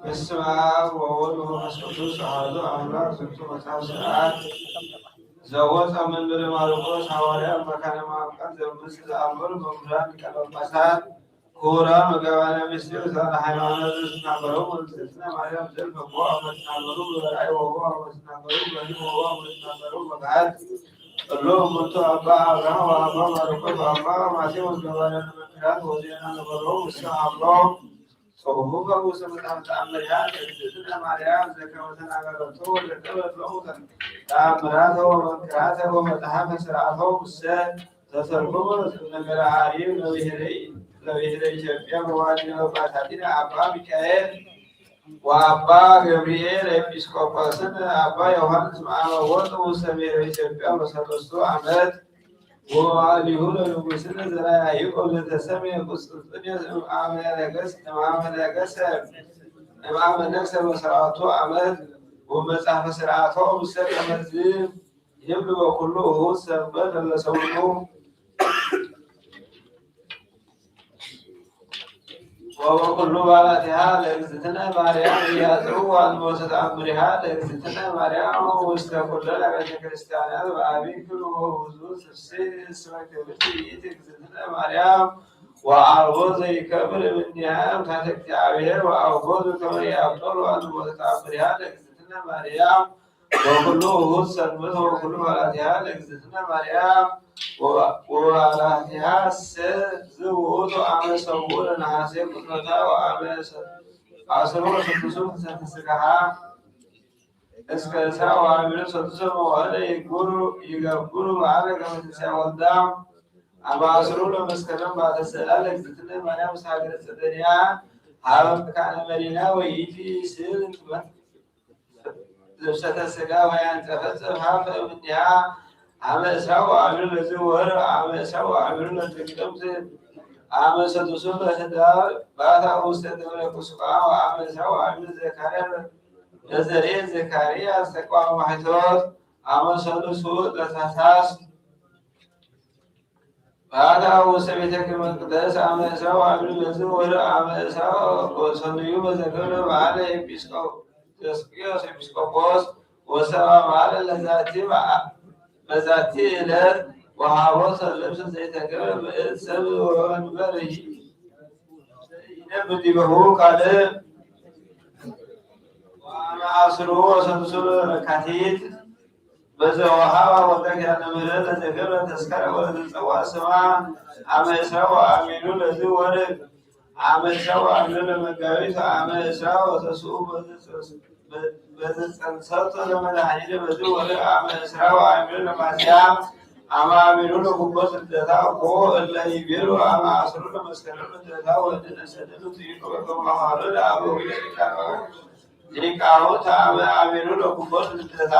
በስመ አብ ወወልድ ወመንፈስ ቅዱስ አሐዱ አምላክ። ዝንቱ መጽሐፍ ስርዓት ዘወፃ መንበረ ማርቆስ ሐዋርያ መካነ ማርቆስ ዘምስ ዝኣመሩ መምህራን ሊቃነ ጳጳሳት፣ ክቡራን መጋባነ ምስጢር፣ ዛና ሃይማኖት፣ ዝትናገሩ ወንጽሕትነ ማርያም ዘልፈቦ አመትናገሩ በራይ ወቦ አመትናገሩ በሪ ወቦ አመትናገሩ በጋት እሎ እሙንቱ አባ አብርሃም ወአባ ማርቆስ ወአባ ማቴዎስ ገባነ መምህራን ወዜና ነበሮ ውስተ አምሮ ጽሑፍ ውስተ መጽሐፍ ተአምሪሃ ለእግዝእትነ ማርያም ዘከመ ተናገረቶ ወዘከመ ተአምራተ ወመንክራተ ወመጽሐፈ ስርዓቶ ውስተ ተተርጎመ ነገረ አርዩ ለብሔረ ኢትዮጵያ መዋዕለ ጳጳሳቲነ አባ ሚካኤል ወአባ ገብርኤል ኤጲስቆጶስን አባ ዮሐንስ መአመ ወጡ ውስተ ብሔረ ኢትዮጵያ በሰለስቱ ዓመት ወአሊሁ ለንጉሥነ ዘርአ ያዕቆብ ዘተሰምየ ቁስጥንጥንዮስ እምአመ ነገስ-፣ እምአመ ነገሰ፣ እምአመ ነግሰ በሰባቱ ዓመት ወመጽሐፈ ስርዓቶ ውስተ ከመዝ ይብል ወኩሉ እሁድ ሰንበት ለሰውኑ ወበኩሉ በዓላቲሃ ለእግዝእትነ ማርያም ኢያጽኡ ወአንበሶ ተአምሪሃ ለእግዝእትነ ማርያም ውስተ ኩለን አብያተ ክርስቲያናት በአቢይ ክብር ወብዙ ትፍስሕት እስመ ክብርት ይእቲ እግዝእትነ ማርያም ወአልቦ ዘይከብር እምኔሃ እምታተ እግዚአብሔር ወአልቦ ዘከመ ይአብጦ ወአንበሶ ተአምሪሃ ለእግዝእትነ ማርያም ወኩሉ እሁድ ሰንበት ወኩሉ በዓላቲሃ ለእግዝእትነ ማርያም ወበዓላቲሃ ሰ-፣ ዝውቱ አመ ሰውኡ ለነሐሴ ቁጽረታ ወአመ ሰ-፣ አስሩ ወስድሱ ፍልሰተ ሥጋሃ እስከ ዕስራ ወአርብዕ ሰዱሰ መዋዕለ ይግብሩ፣ ይገብሩ በዓለ ከመ ትንሣኤ ወልዳ። አመ አስሩ ለመስከረም በአተ ስዕላ ለእግዝእትነ ማርያም ውስተ ሀገረ ጸደንያ ሀበ መካነ መሪና ወይእቲ ስዕል ዘብሰተ ሥጋ ወያንጸፈ ጽፍሐ እምኔሃ አመ ዕስራ ወአርብዕ ለዝወር አመ ዕስራ ወአርብዕ ለጥቅምት አመ ሰዱሱ ለህዳር ባታ ውስተ ደብረ ቁስቋም ወአመ ዕስራ ወአርብዕ ዘካርያ ለዘርኤ ዘካርያስ ተቋመ ማሕቶት አመ ሰሉሱ ለታህሳስ ባታ ውስተ ቤተ መቅደስ አመ ዕስራ ወአርብዕ በዝወር አመ ዕስራ ወሰኑዩ በዘገብረ በዓለ ኤጲስቆ-፣ ኤስቅዮስ ኤጲስቆጶስ ወሰባ በዓለ ለዛቲ በዓ-፣ በዛቲ ዕለት ወሃቦ ሰለስተ ዘይተገብረ ብእድ ሰብ ወንበር ይነብር ዲበሁ ካልእ ወአመ አስሩ ወሰሉሱ ለካቲት በዘወሃባ ወልደ ኪዳነ ምሕረት ለዘገብረ ተስካረ ወለዘጸውዐ ስማ አመ ዕስራ ወአሚኑ ለዝወር አመ ዕስራ ወአሚኑ ለመጋቢት አመ ዕስራ ወተስኡ በዘጸንሰቶ ለመድኃኒነ በዝወር አመ ዕስራ ወአሚኑ ለማስያ አመ አሚኑ ለጉቦ ስደታ እኮ እለ ይቤሉ አመ አስሩ ለመስከረም ልደታ ወእንተ ነሰደሉ ትይቆ በከመ መሃሩ ለአበዊነ ሊቃውንት አመ አሚኑ ለጉቦ ልደታ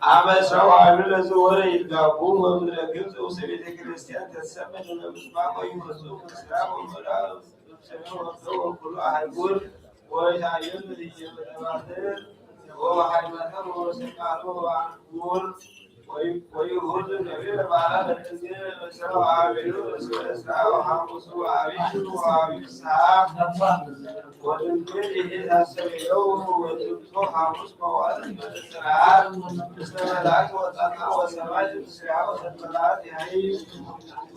አመ ዕስራ ወአርብዕ ለዝወር ይጋቡ ወምድረ ግብፅ ውስተ ቤተ ክርስቲያን ተሰመ ለምስማቅ ወይመጹ ምስራቅ ወምዕራብ ወሰሜን ወደቡብ ወኩሉ አህጉር ወይታየሉ ህየ በተባትር ወበሃይማኖት ወበስልጣኑ ወበአንጉር ወይሁድ ገቢረ በዓላ ለእግዚእ እስራ ወአርብዕቱ እስከ እስራ ወሐሙሱ ወአብይ ወአብይ ፍስሐ ወድንግል ይእቲ ታስተርእየው ወዝንቱ ሐሙስ መዋዕል በስርዓት ምስለ መላእክት ወጻድቃን ወሰማዕት ምስሌሃ ወሰንበላት ያህይ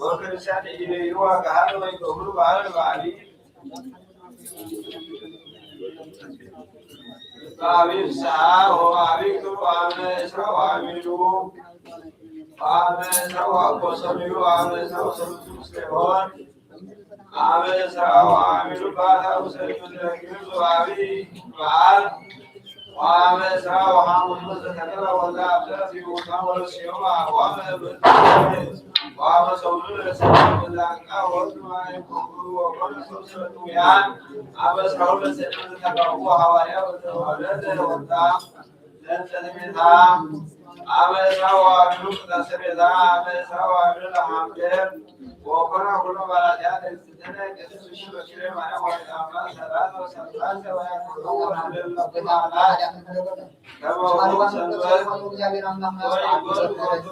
ወክርስቲያን ኢለዩ ወካህን ወይገብሩ በዓል በዓሊ በአብይ ፍስሐ ወበአብይ ክብር ወአመ እስራ ወአሚኑ ወአመ እስራ ወአኮሰሉ ወአመ እስራ ወሰሉሱ ምስሌሆን አመ እስራ ወአሚኑ ባታ ውሰድ ምድረ ግብፅ ወአብይ በዓል ወአመ እስራ ወሐሙሱ ዘተከለ ወልደ አብሰረ ሲሙታ ወለሲዮማ ወአመ ወአመ ሰውሉ ለሰ ዛንቃ ወልድ ማይ ኩሉ ወኮነ ሰው ስለቱ ያን አመ እስራ ሁለት ሰው ዘተቀቡ ሐዋርያ ወተወለደ ወጣ ለጸለሜታ አመ እስራ ወአሚኑ ቅዳሴ ቤዛ አመ እስራ ወአሚኑ ለሐምሌ ወኮነ ኩሎ ባላትያ ለእግዝእትነ ቅድስት ድንግል በክለ ማርያም ወይታማ ሰላት ወሰባት ወያኩሉ ወንደለኩ አላት ከመ ሰንበት ወይጎል ወቱ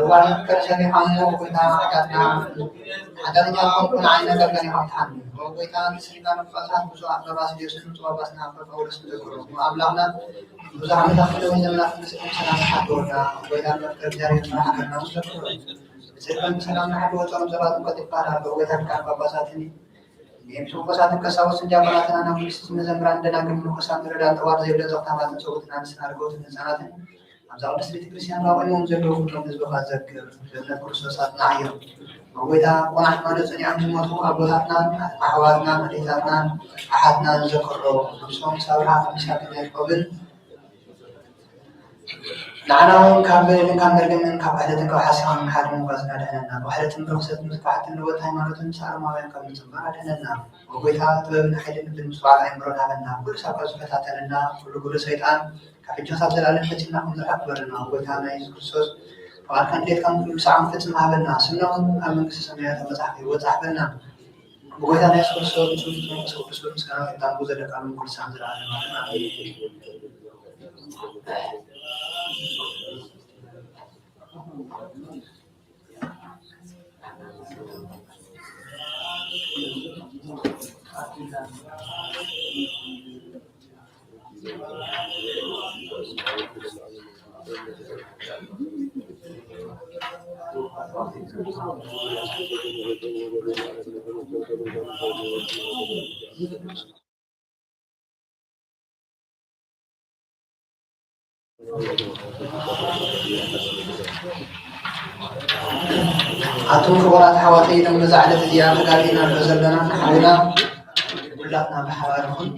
እዋን ከርሰን ይሓሙ ኮይና ሓጢኣትና ሓጢኣተኛ ኮንኩን ዓይነ ገርገን ይሓምታኒ። ጎይታ ንስጋ ንፋሳት ብዙ ኣፍረባስ ዲዮስን ጽዋባስና ኣፍረ ጳውሎስ ንዘክሮ። ኣምላኽና ብዙ ዓመታት ክደው ዘመናት ምስ እምስና ስሓት ወዳ ጎይታ መፍቀር ጃሪ ስራሕ ከርና ንዘክሮ። ብጽድቅን ብሰላም ንሓድወ ጾም ጸሎት እንቆጥ ይባላል። ጎይታ ሊቃነ ጳጳሳትን ኤጲስቆጶሳትን ቀሳውስትን ዲያቆናትን ኣናጉንስትን መዘምራን ደናግል ምንኩሳት ንረዳን ጠዋት ዘይብለን ዘኽታማትን ሰብኡትን ኣንስትን ኣረገውትን ህፃናትን ኣብዛ ቅድስት ቤተ ክርስቲያን ራቆይሞም ዘለዉ ኩሎም ህዝብኻ ዘክር። ብእምነት ክርስቶስ ኣጽንዓዮም። ጎይታ ቁናዕ ሃይማኖት ጸኒዖም ዝሞቱ ኣቦታትናን ኣሕዋትናን ኣዴታትናን ኣሓትናን ዘክሮ። ነብሶም ሳብራ ከሚሳትን ያዕቆብን ንዓና እውን ካብ በደልን ካብ መርገምን ካብ ክሕደትን ካብ ሓሲኻን ካብ ሓደን ምጓዝና ድሕነና። ብክሕደትን ብርክሰትን ብክፍኣትን ንወት ሃይማኖትን ምስ ኣረማውያን ካብ ምጽንባር ኣድሕነና። ኦ ጎይታ፣ ጥበብን ሓይልን ልብን ምስትውዓል ኣእምሮን ሃበና። ኩሉ ሳብ ካብ ዝፈታተነና ኩሉ ግብሪ ሰይጣን ካብ ሕጂ ክሳብ ዘላለም ፈጺምና ክንርሕቕ ግበረና። ኦ ጎይታ፣ ናይ የሱስ ክርስቶስ ፍቓድካን ድሌትካን ኩሉ ሰዓም ፈጺምና ሃበና። ስምና እውን ኣብ መንግስቲ ሰማያት ኣብ መጽሓፍ ህይወት ጸሓፈልና። ብጎይታና የሱስ ክርስቶስ፣ ብስሉስ መንፈስ ቅዱስ፣ ብምስጋና ጌታን ብዘለካ ምንኩልሳን ዘለዓለም ዓለም ኣሜን። ኣቱም ክቡራት ኣሕዋተይ፣ ሎም ነዛ ዕለት እዚኣ ተጋቢእናቶ ዘለና ንሓውና ኩላትና ብሓባር ይኹን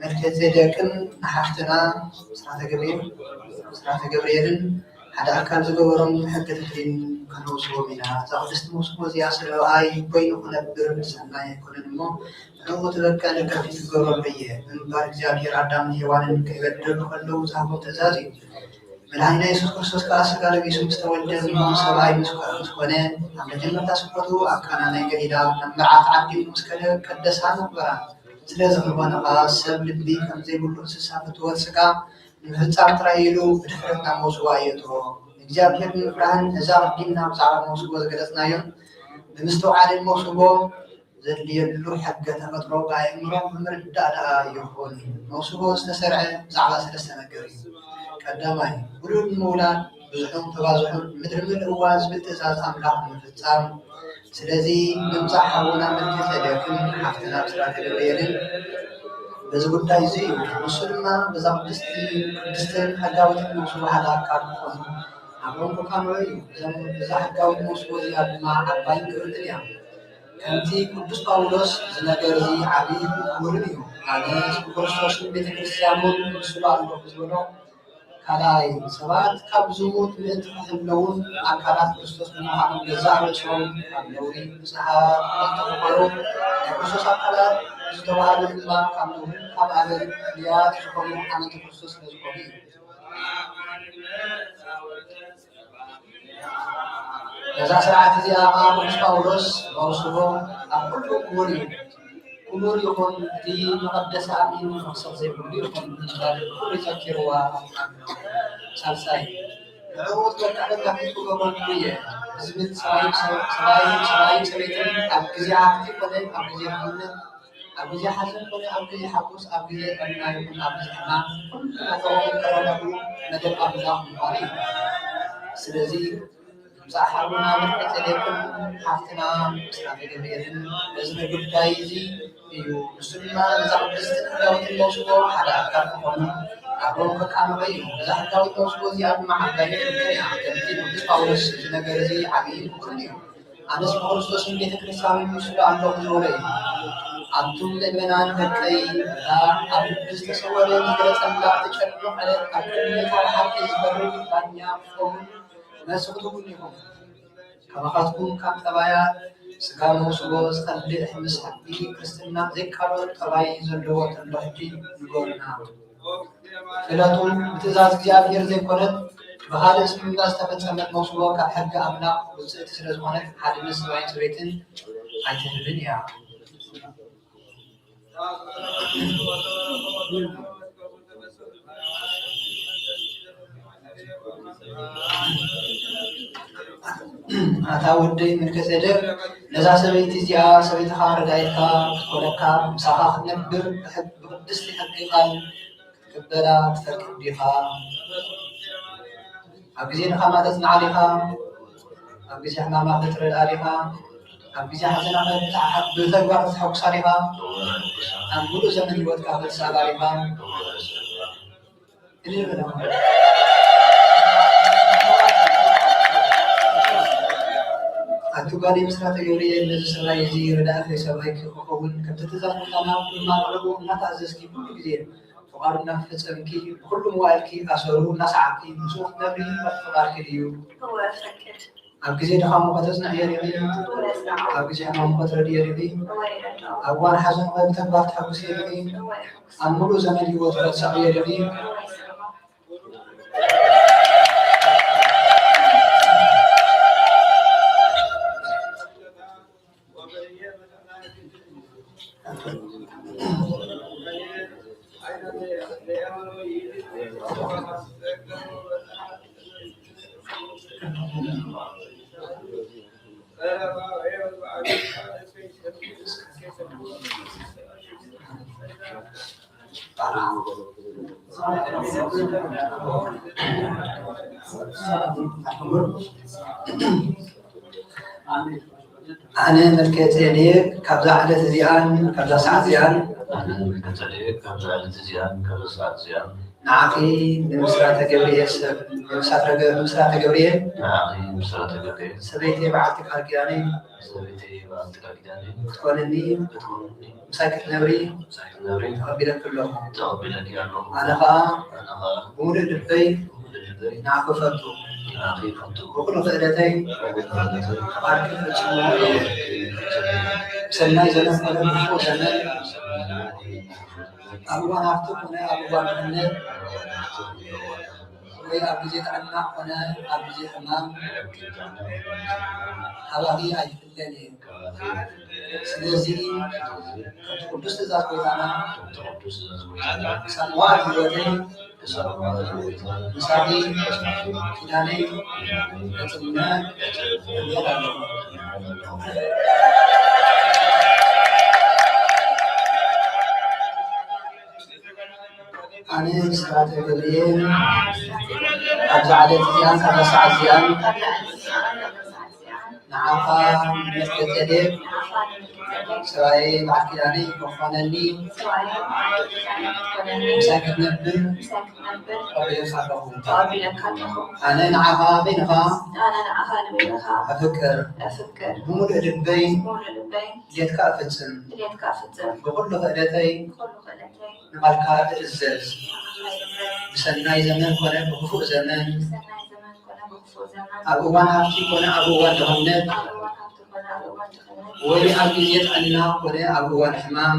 መልከጼዴቅን ንሓፍትና ብስራተ ገብርኤል፣ ብስራተ ገብርኤልን ሓደ ኣካል ዝገበሮም ሕገ ተክሊል ከነውስዎም ኢና። እዛ ቅድስቲ መውስቦ እዚኣ ሰብኣይ ኮይኑ ክነብር ሰናይ ኣይኮነን እሞ፣ ንዕኡ ትበቅዕ ደጋፊት ክገብረሉ እየ። ብምባል እግዚኣብሔር ኣዳምን ሄዋንን ከይበደሉ ከለዉ ዝሃቦም ትእዛዝ እዩ። መድኃኒና የሱስ ክርስቶስ ከኣ ሥጋ ለቢሱ ምስ ተወልደ፣ እሞ ሰብኣይ ምስ ኮ-፣ ምስ ኮነ፣ ኣብ መጀመርታ ስብከቱ ኣብ ቃና ናይ ገሊላ፣ ናብ መርዓ ተዓዲሙ ምስ ከደ፣ ቀደሳ ነኽበራ። ስለዚ ዝኾነ ከኣ፣ ሰብ ልቢ ከም ዘይብሉ እንስሳ ፍትወት ሥጋ ንምፍጻም ጥራይ ኢሉ ብድፍረት ናብ መውስቦ ኣየእትዎ። ንእግዚኣብሔር ብምፍራህን ነዛ ኣቐዲምና ብዛዕባ መውስቦ ዝገለጽናዮን ብምስትውዓልን መውስቦ ዘድልየሉ ሕገ ተፈጥሮ ብኣእምሮ ብምርዳእ ደኣ ይኹን። መውስቦ ዝተሰርዐ ብዛዕባ ሰለስተ ነገር እዩ። ቀዳማይ፣ ውሉድ ንምውላድ፣ ብዝሑን ተባዝሑን፣ ምድሪ ምልእዋ ዝብል ትእዛዝ ኣምላኽ ንምፍጻም። ስለዚ፣ ምምጻእ ሓውና መልከጼዴቅን ሓፍትና ብስራተ ገብርኤልን በዚ ጉዳይ እዚ እዩ። ንሱ ድማ በዛ ቅድስቲ፣ ቅድስትን ሕጋዊትን መውስቦ ሓደ ኣካል ክኾኑ ኣብኦም ከቃንዑ እዩ። እዞም፣ እዛ ሕጋዊት መውስቦ እዚኣ ድማ ዓባይን ክብርትን እያ። ከምቲ ቅዱስ ጳውሎስ፣ እዚ ነገር እዚ ዓብዪን ክቡርን እዩ፣ ኣነስ ብክርስቶስን ቤተ ክርስቲያኑን እምስሎ ኣለኹ ዝበሎ። ካልኣይ፣ ሰባት ካብ ዝሙት ምእንቲ ክሕለዉን ኣካላት ክርስቶስ ብምዃኖም ገዛእ ርእሶም ካብ ነውሪ ንጽሃ ምእንቲ ክኾኑ፣ ናይ ክርስቶስ ኣካላት ዝተባህሉ ድማ ካብ ነውርን ካብ ኣበል ፍሉያት ዝኾኑ ኣመንቲ ክርስቶስ ስለ ዝኾኑ እዩ። ነዛ ስርዓት እዚኣ ኸዓ ቅዱስ ጳውሎስ መውስቦ ኣብ ኩሉ ክቡር እዩ። ክቡር ይኹን፣ እቲ መቐደስ ኣሚኑ መኽሰብ ዘይብሉ ይኹን፣ እንዳበለ ኩሉ ዘኪርዋ ኣሎ። ሳልሳይ፣ ንዕኡ ትበቅዕ ደጋፊት ክገብረሉ እየ ብዝብል ሰብኣይን ሰብ-፣ ሰብኣይን፣ ሰብኣይን ሰበይትን ኣብ ግዜ ሃብቲ ኮነ ኣብ ግዜ ድኽነት፣ ኣብ ግዜ ሓዘን ኮነ ኣብ ግዜ ሓጎስ፣ ኣብ ግዜ ጥዕና ይኹን ኣብ ግዜ ሕማም፣ ኩሉ ናተኦም ክረዳድኡ መደብ ኣምላኽ ምዃኑ እዩ። ስለዚ፣ ምምጻእ ሓውና መልከጼዴቅን ሓፍትና ብስራተ ገብርኤልን በዚ ጉዳይ እዚ እዩ። ንሱ ድማ ነዛ ቅድስትን ሕጋዊትን መውስቦ ሓደ ኣካል ክኾኑ ኣብኦም ከቃንዑ እዩ። እዛ ሕጋዊት መውስቦ እዚኣ ድማ ዓባይ ክብርን እያ። ከምቲ ቅዱስ ጳውሎስ እዚ ነገር እዚ ዓብዪን ክቡርን እዩ። ኣነስ ብክርስቶስን ቤተ ክርስቲያንን ምስሉ ኣለኹ ዝበሎ እዩ። ኣቱም ምእመናን ደቀይ፣ እታ ኣብ ልቢ ዝተሰወረ ዝገለጸላ እትጨንቕ ዕለት ኣብ ቅድሚ እታ ብሓቂ ዝበርህ ዳኛ ክትከውን ነዚ ክትብሉ ኢኹም። ካባኻትኩም ካብ ጠባያት ስጋ መውስቦ ዝኸልእ ምስ ሕጊ ክርስትና ዘይቃዶ ጠባይ ዘለዎ እንተሎ ሕጂ ንገሩና። ፍለጡ፣ ብትእዛዝ እግዚኣብሔር ዘይኮነት ብኻልእ ስምምና ዝተፈጸመት መውስቦ ካብ ሕጊ ኣምላኽ ውጽእቲ ስለ ዝኾነት ሓድነት ሰብኣይን ሰበይትን ኣይትህብን እያ። ኣታ ወደይ መልከጼዴቅ፣ ነዛ ሰበይቲ እዚኣ ሰበይትኻ ረዳኢትካ ክትኮነካ፣ ምሳኻ ክትነብር ብሕግ-፣ ብቅድስቲ ሕጊ ቃል ክትቅበላ ትፈቅድ ዲኻ? ኣብ ግዜ ድኻማ ተጽንዓ ዲኻ? ኣብ ግዜ ሕማማ ክትረድኣ ዲኻ? ኣብ ግዜ ሓዘና ብተግባር ከተሐጉሳ ዲኻ? ኣብ ምሉእ ዘመን ህይወትካ ክትስዕባ ዲኻ? እልል በል። ኣቲ ጓለይ ብስራተ ገብርኤል፣ ነዚ ሰብኣይ እዚ ረዳእኺ ሰብኣይኪ ክኸውን፣ ከምቲ ትእዛዝ ቁርባና ድማ ንዕኡ እናተኣዘዝኪ ኩሉ ግዜ ፍቓዱ እናፈጸምኪ፣ ብኹሉ መዋእልኪ ኣሰሩ እናሰዓብኪ ምስኡ ክትነብሪ ፍቓድኪ ድዩ? እወ፣ እፈቅድ። ኣብ ግዜ ድኻሙ ከተጽንዕዮ ዲኺ? እወ፣ እጽንዖ። ኣብ ግዜ ሕማሙ ከተረድእዮ ዲኺ? እወ፣ ይረድኦ። ኣብ እዋን ሓዘኑ ከ ብተግባር ተሐጉስዮ ዲኺ? እወ፣ የሐጉስ። ኣብ ምሉእ ዘመን ህይወቱ ከትስዕብዮ ዲኺ? እወ፣ ይስዕቦ። ኣነ መልከ ጼዴቅ ካብዛ ዕለት እዚኣን ካብዛ ሰዓት እዚኣን ኣነ መልከ ጼዴቅ ካብዛ ዕለት እዚኣን ካብዛ ሰዓት እዚኣን ንዓኺ ንብስራተ ገብርኤል ሰብ፣ ንብስራተ ገ-፣ ንብስራተ ገብርኤል ንዓኺ ንብስራተ ገብርኤል ሰበይተይ በዓልቲ ቃል ኪዳነይ ሰበይተይ በዓልቲ ቃል ኪዳነይ ክትኮንኒ ክትኮንኒ ምሳይ ክትነብሪ ምሳይ ክትነብሪ ተቐቢለኪ ኣለኹ። ተቐቢለኪ ኣለኹ። ኣነ ኸኣ ኣነ ኸኣ ብምሉእ ልበይ ብምሉእ ልበይ ንዓኺ እፈቱ። ንዓኺ እፈቱ። ብኹሉ ክእለተይ ብኹሉ ክእለተይ ፍቓድኪ ክፍጽም እየ። ብሰናይ ዘመን ኮነ ብክፉእ ዘመን ኣብ እዋን ሃብቲ ኮነ ኣብ እዋን ድኽነት ወይ ኣብ ግዜ ጥዕና ኮነ ኣብ ግዜ ሕማም ካባኺ ኣይፍለን እየ። ስለዚ ከምቲ ቅዱስ ትእዛዝ ጎይታና ክሳብ መዋዕለ ህይወተይ ምሳኺ ኪዳነይ እጽንዕ እብል ኣለኹ። ኣነ ብስራተ ገብርኤል ካብዛ ዕለት እዚኣን ካብዛ ሰዓት እዚኣን ንዓኻ ንመልከጼዴቅ ሰብኣየይ በዓል ኪዳነይ ክኾነኒ ምሳይ ክትነብር ተቐቢለካ ኣለኹ። ኣነ ንዓኻ በይንኻ ኣፍቅር። ብምሉእ ልበይ ድሌትካ እፍጽም። ብኹሉ ክእለተይ ንቓልካ እእዘዝ። ብሰናይ ዘመን ኮነ ብክፉእ ዘመን ኣብ እዋን ሃብቲ ኮነ ኣብ እዋን ድኽነት ወይ ኣብ ግዜ ጥዕና ኮነ ኣብ እዋን ሕማም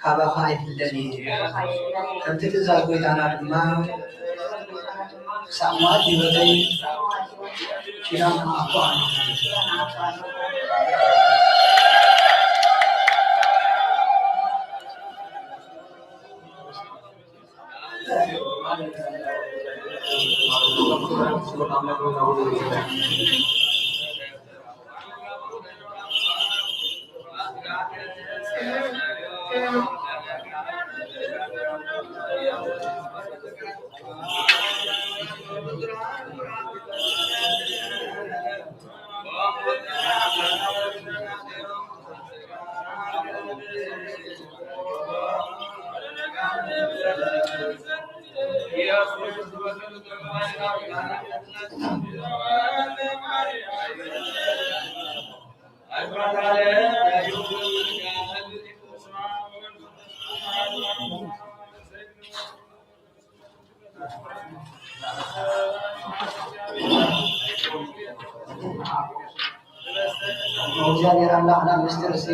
ካባኻ ኣይፍለን እየ። ከምቲ ትእዛዝ ጎይታና ድማ ክሳብ መዋዕለ ህይወተይ ኪዳን ክኣቱ ኣለኹ። እግዚኣብሔር ኣምላኽና ምስጢር እዚ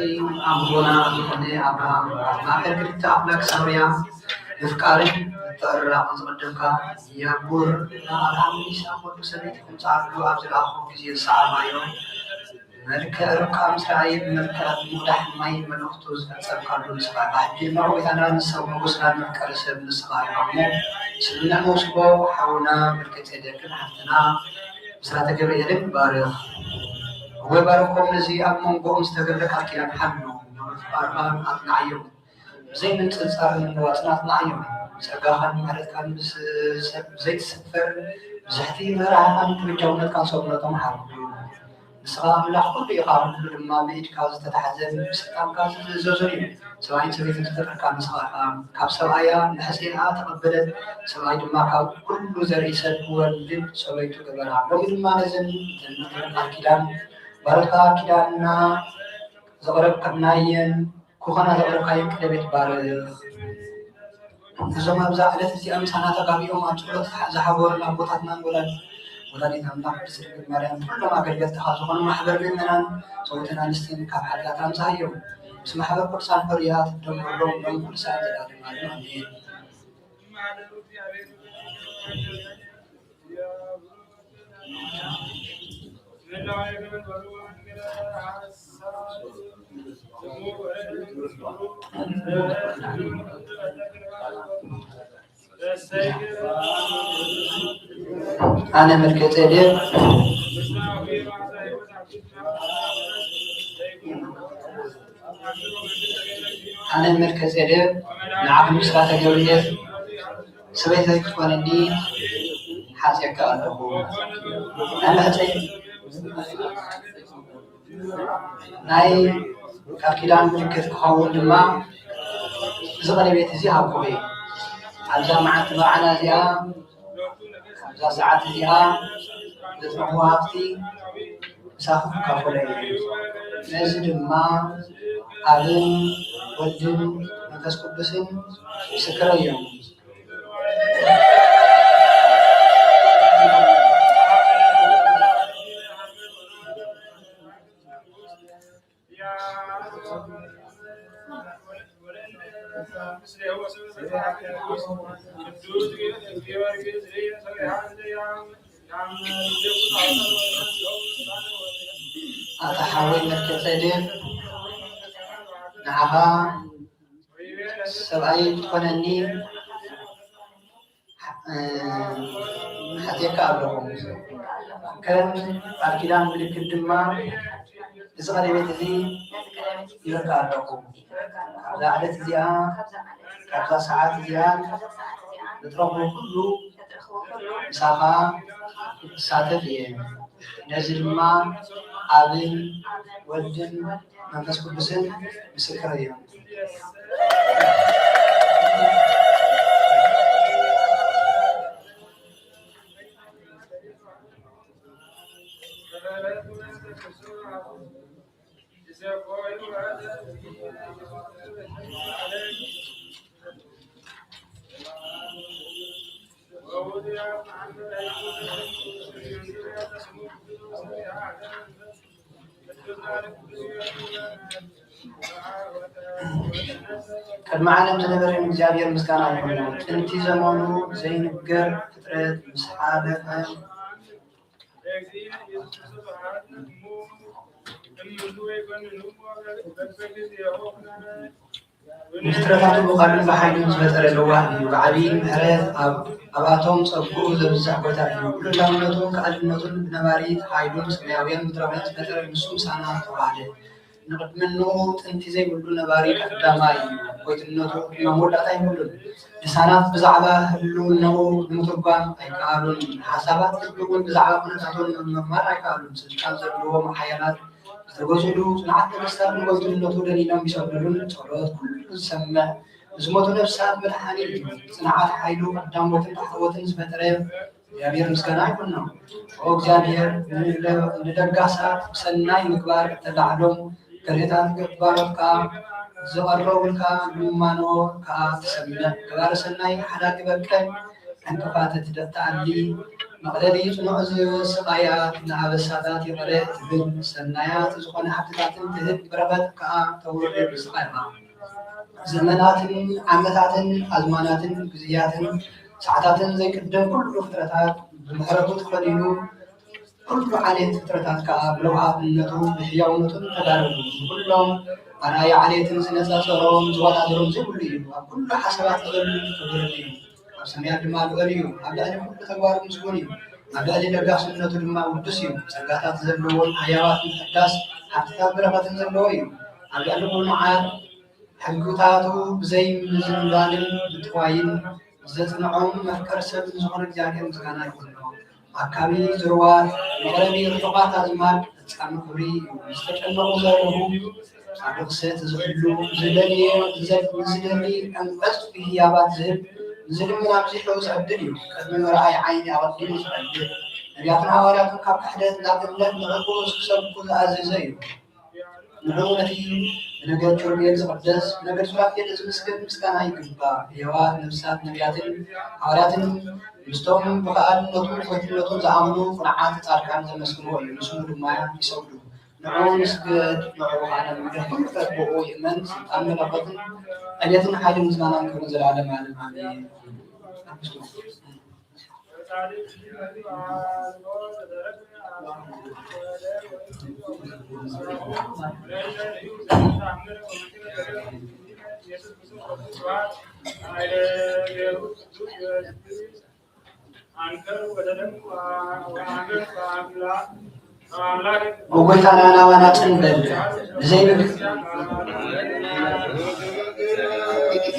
ኣቦና ዝኾነ ኣብርሃም ኣብ ማእከል ክልተ ኣምላክ ሳምርያ ምፍቃርን ምትዕርራቕን ዝቐደምካ የቡር ኣብርሃም ንይስሐቅ ወዱ ሰበይቲ ከምጽኣሉ ኣብ ዝለኣኾ ግዜ ዝሰዓማዮ መልክዕ ርብቃ ምስ ረኣየ፣ ብመልክዕ ምቕዳሕ ማይ መልእኽቱ ዝፈጸምካሉ ንስኻ ኢኻ። ሕጂ ድማ ጎይታና ንሰብ ንጉስና መፍቀሪ ሰብ ንስኻ ኢኻ እሞ፣ ስምምዕ መውስቦ ሓውና መልከጼዴቅን ሓፍትና ብስራተ ገብርኤልን ባርኽ። እወ ባርኾም፣ ነዚ ኣብ መንጎኦም ዝተገብረ ቃል ኪዳን ሓሉ፣ ኣርባን ኣጽንዓዮም። ብዘይ ምንጽጻር ምንዋጽን ኣጽንዓዮም። ጸጋኻን ምሕረትካን ብስ-፣ ብዘይትስፈር ብዝሕቲ ርህራሄኻን ተበጃውነትካን ሰውነቶም ሓሉ። ንስኻ ኣምላኽ ኩሉ ኢኻ፣ ኩሉ ድማ ብኢድካ ዝተታሕዘን ብስልጣንካ ዝእዘዝን እዩ። ሰብኣይን ሰበይትን ዝፈጠርካ ንስኻ ኢኻ። ካብ ሰብኣያ ንሕሴኣ ተቐበለት፣ ሰብኣይ ድማ ካብ ኩሉ ዘርኢ ሰብ ክወልድ ጸሎይቱ ገበራ። ሎሚ ድማ ነዘን እተን ቃል ኪዳን ባረኻ፣ ኪዳንና ዘቕረብናየን ክኾና ዘቕረብካየን ቀለቤት ባርኽ። እዞም ኣብዛ ዕለት እዚኣ ምሳና ተጋቢኦም ኣብ ጸሎት ዝሓ-፣ ዝሓበሩና ኣቦታትናን ወላዲ-፣ ወላዲት ኣምላኽ ቅድስት ድንግል ማርያም፣ ኩሎም ኣገልገልትኻ ዝኾኑ ማሕበር ምእመናን ሰብኡትን ኣንስትን ካብ ሓጢኣት ኣምጽኣዮም። ምስ ማሕበር ቅዱሳን ሕሩያት ደምርሎም ሎም ኩሉ ሰዓት ዘላለም ኣሜን። ኣነ መልከ ጼዴቅ፣ ኣነ መልከ ጼዴቅ ንዓኹም ብስራተ ገብርኤል ሰበይተይ ክትኮነኒ ሓጽየካ ኣለኹ። ናይ መሕጸይ ናይ ቃል ኪዳን ምልክት ክኸውን ድማ እዚ ቀለቤት እዚ ሃብኩኺ። ኣብዛ መዓልቲ መርዓና እዚኣ፣ ኣብዛ ሰዓት እዚኣ ዘትረኽቦ ሃብቲ ምሳኺ ክካፈሎ እየ። ነዚ ድማ ኣብን ወልድን መንፈስ ቅዱስን ምስክረይ እዮም። ኣታ ሓወይ መልከ ጼዴቅ፣ ንዓኻ ሰብኣይ ትኾነኒ፣ እ፣ ሓትየካ ኣለኹ። ከም ቃል ኪዳን ምልክት ድማ እዚ ቀለቤት እዚ ሂበካ ኣለኹ። ካብዛ ዕለት እዚኣ፣ ካብዛ ሰዓት እዚኣ፣ ዝትረኽቦ ኩሉ ምሳኻ ክሳተፍ እየ። ነዚ ድማ ኣብን ወልድን መንፈስ ቅዱስን ምስክር እዮም። ቅድሚ ዓለም ዝነበረ ንእግዚኣብሔር ምስጋና ይኹን። ጥንቲ ዘመኑ ዘይንገር ፍጥረት ምስ ሓለፈ፣ ንፍጥረታቱ ብቓሉን ብሓይሉን ዝፈጠረ ለዋህ እዩ። ብዓብዪ ምሕረት ኣብ-፣ ኣብኣቶም ጸግኡ ዘብዝሕ ጎይታ እዩ። ብልዑላውነቱን ክኣልነቱን ብነባሪት ሓይሉን ሰማያውያን ምድራውያን ዝፈጠረ ንሱ ምሳና ተዋሃደ። ንቕድምንኡ ጥንቲ ዘይብሉ ነባሪ ቀዳማይ እዩ። ጎይትነቱ ቅድመ መወዳእታ የብሉን። ልሳናት ብዛዕባ ህልውናኡ ንምትርጓም ኣይከኣሉን። ሓሳባት ልቢ እውን ብዛዕባ ኩነታቱ ንምምርማር ኣይከኣሉን። ስልጣን ዘለዎም ሓያላት ዝተገዝኡሉ፣ ጽንዓት ነገስታት ንጎይትነቱ ደኒኖም ይሰግዱሉን። ጸሎት ኩሉ ዝሰምዕ፣ ንዝሞቱ ነፍሳት መድሓኒ እዩ። ጽንዓት ሓይሉ ቀዳሞትን ታሕተዎትን ዝፈጠረ እግዚኣብሔር ምስጋና ይኹኖ። ኦ እግዚኣብሔር፣ ንደ-፣ ንደጋሳት ብሰናይ ምግባር እተላዕሎም፣ ከርህታት ገባሮት ከኣ ዝቐረቡልካ ልማኖ ከኣ ትሰምዕ። ገባሪ ሰናይ ሓዳጊ በቀል ዕንቅፋት ትደ-፣ ትኣሊ፣ መቕለሊ ጽኑዕ ዝ-፣ ስቓያት ንኣበሳታት ይቕረ ትብል፣ ሰናያት ዝኾነ ሃብትታትን ትህብ፣ በረኸት ከኣ ተውርድ ንስኻ ኢኻ። ዘመናትን ዓመታትን ኣዝማናትን ግዝያትን ሰዓታትን ዘይቅደም ኩሉ ፍጥረታት ብምሕረቱ ተኸዲኑ ኩሉ ዓሌት ፍጥረታት ከኣ ብለውሃትነቱ ብሕያውነቱን ተጋደሉ። ንኹሎም ኣርኣያ ዓሌትን ዝነጻጸሮም ዝወዳደሮም ዘይብሉ እዩ። ኣብ ኩሉ ሓሳባት ዝዘሉ ክቡርን እዩ። ኣብ ሰማያት ድማ ልዑል እዩ። ኣብ ልዕሊ ኩሉ ተግባሩ ምስጉን እዩ። ኣብ ልዕሊ ለጋስነቱ ድማ ውዱስ እዩ። ጸጋታት ዘለዎን ኣህያዋት ምሕዳስ ሃብትታት በረኸትን ዘለዎ እዩ። ኣብ ልዕሊ ኩሉ መዓር ሕግታቱ ብዘይ ምዝንባልን ምጥዋይን ዘጽንዖም መፍቀር ሰብ ንዝኾነ እግዚኣብሔር ምስጋና ይኹኖ። ኣካቢ ዝርዋት መቕረቢ ርሑቓት ኣዝማድ ፈጻሚ ክብሪ እዩ። ዝተጨነቑ ዘርህቡ ኣብ ርኽሰት ዝሕሉ ዝደልየ ዝደሊ ዕንቐጽ ህያባት ዝህብ ንዝልምን ኣብዚሑ ዝዕድል እዩ። ቅድሚ ምርኣይ ዓይኒ ኣቐዲሙ ዝፈልጥ ነቢያትን ሃዋርያትን ካብ ክሕደት ናብ እምነት ንዕኡ ክሰብኩ ዝኣዘዘ እዩ። ንዑ ነቲ ብነገር ኪሩቤል ዝቕደስ ብነገር ሱራፌል ዝምስገን ምስጋና ይግባእ። ህያዋት ነፍሳት ነቢያትን ሃዋርያትን ምስቶም ብኸኣልነቱን ብጎይትነቱን ዝኣምኑ ቅኑዓት ጻድቃን ዘመስግንዎ እዩ። ንስሙ ድማ ይሰግዱ። ንዑ ንስገድ ንዑ ከኣ ነምልኽ። ኩሉ ፍጥረት ብእኡ ይእመን። ስልጣን መለኮትን ዕቤትን ሓይልን ምስጋናን ክብርን ዘለዓለም ዓለም ኣሜን። ወጎይታና ናባና ጽንበል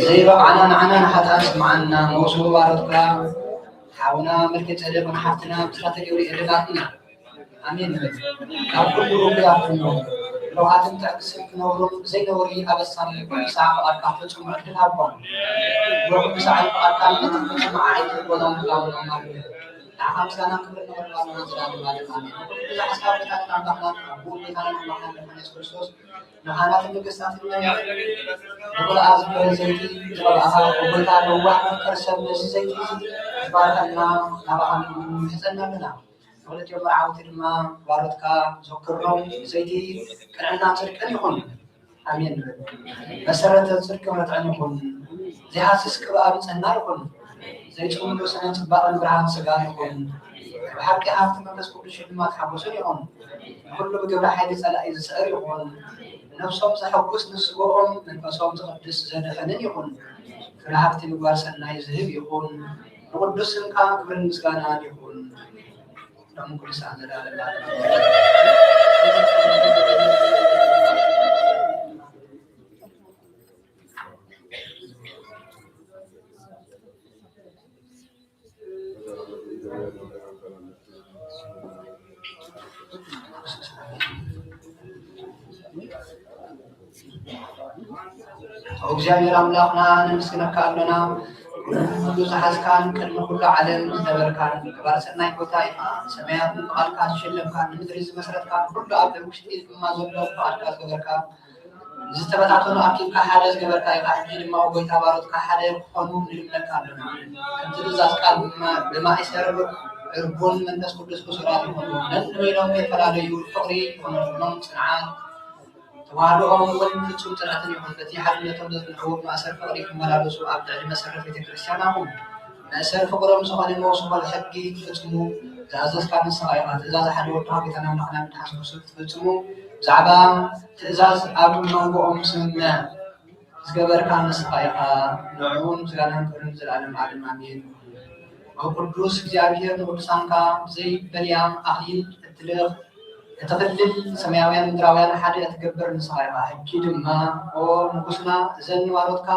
ዘይበቃዕና ንዓና ንሓጣን ስምዓና መውስቦ ባሮትካ ሓውና መልከ ጸደቅ ንሓፍትና ብስራተ ገብርኤል ኣትና ኣሜን ንበል። ካብ ኩሉ እኩያት ኩኑ ብለውሃትን ትዕግስትን ክነብሩን ብዘይ ነውሪ ኣበሳን ኩሉ ሰዓት ፍቓድካ ክፍጽሙ ዕድል ሃቦም። ወኩሉ ሰዓት ፍቓድካ ንመጠን ፍጹም መዓልቲ ክኾኖም ክላውኖም ኣሜን። ንዓኻ ምስጋና ክብርን ንኽብርን ዘላለማለም ኣሜን። ኩሉ ዝሓስካ ኣቦታትን ኣምላኽናን ኣቦ ጌታናን ኣምላኽናን መድሓኒ የሱስ ክርስቶስ ንኻህናትን ነገስታትን ነቢያትን ንጉልኣ ዝበሃል ዘይቲ ዝቐብኣኻ፣ ጎይታ ለዋህ መፍቀር ሰብ ነዚ ዘይቲ እዚ ትባርኸልና ናባኻ ንምሕጸና ኣለና። ንኽልቲኦም መርዓውቲ ድማ ባሮትካ ዘክሮም ዘይቲ ቅንዕናን ጽድቅን ይኹን። ኣሜን ንብል። መሰረተ ጽድቅን ርትዕን ይኹን። ዘይሃስስ ቅብኣ ብጽህና ይኹን። ዘይጽምዶ ስነ ጽባቐን ብርሃን ስጋን ይኹን። ብሓቂ ሃብቲ መንፈስ ቅዱስ ሽልማት ሓጎስን ይኹን። ንኹሉ ብግብሪ ሓይሊ ጸላኢ ዝስዕር ይኹን። ነፍሶም ዘሐጉስ ንስግኦም መንፈሶም ዝቕድስ ዘድሕንን ይኹን። ፍረ ሃብቲ ምግባር ሰናይ ዝህብ ይኹን። ንቕዱስ ስምካ ክብርን ምስጋናን ይኹን። ሎሚ ቅዱሳን ዘላለማ እግዚኣብሔር ኣምላኽና ነመስግነካ ኣሎና። ኩሉ ዝሓዝካን ቅድሚ ኩሉ ዓለም ዝነበርካን ገባር ሰናይ ጎይታ ኢኻ። ሰማያት ብቃልካ ዝሸለምካን ንምድሪ ዝመስረትካን ኩሉ ኣብ ውሽጢ ድማ ዘሎ ብቃልካ ዝገበርካ ዝተበታተኑ ኣኪብካ ሓደ ዝገበርካ ኢኻ። ሕጂ ድማ ጎይታ ባሮትካ ሓደ ክኾኑ ንልምነካ ኣሎና። ከምቲ ትእዛዝ ቃል ብማ-፣ ብማእሰር ዕርቡን መንፈስ ቅዱስ ክሱራት ይኹኑ። ነንበይኖም ከይፈላለዩ ፍቕሪ ይኹነሎም ጽንዓት ተዋህዶኦም እውን ፍጹም ጽንዕትን ይኹን። በቲ ሓድነቶም ዘጽንዕዎ ብማእሰር ፍቕሪ ክመላለሱ ኣብ ልዕሊ መሰረት ቤተ ክርስቲያን ኣቑም። መእሰሪ ፍቕሮም ዝኾነ መውስቦ ሕጊ ክፍጽሙ ዝኣዘዝካ ንስኻ ኢኻ። ትእዛዝ ሓደ ወድኻ ጌታና ኣምላኽና መድሓኒ የሱስ ክትፍጽሙ ብዛዕባ ትእዛዝ ኣብ መንጎኦም ስምምዕ ዝገበርካ ንስኻ ኢኻ። ንዕኡ እውን ምስጋናን ክብርን ንዘለኣለም ዓለም ኣሜን። ኦ ቅዱስ እግዚኣብሔር ንቅዱሳንካ ብዘይበልያ ኣኽሊል እትልእኽ፣ እትኽልል ሰማያውያን ምድራውያን ሓደ እትገብር ንስኻ ኢኻ። ሕጂ ድማ ኦ ንጉስና እዘን ንባሮትካ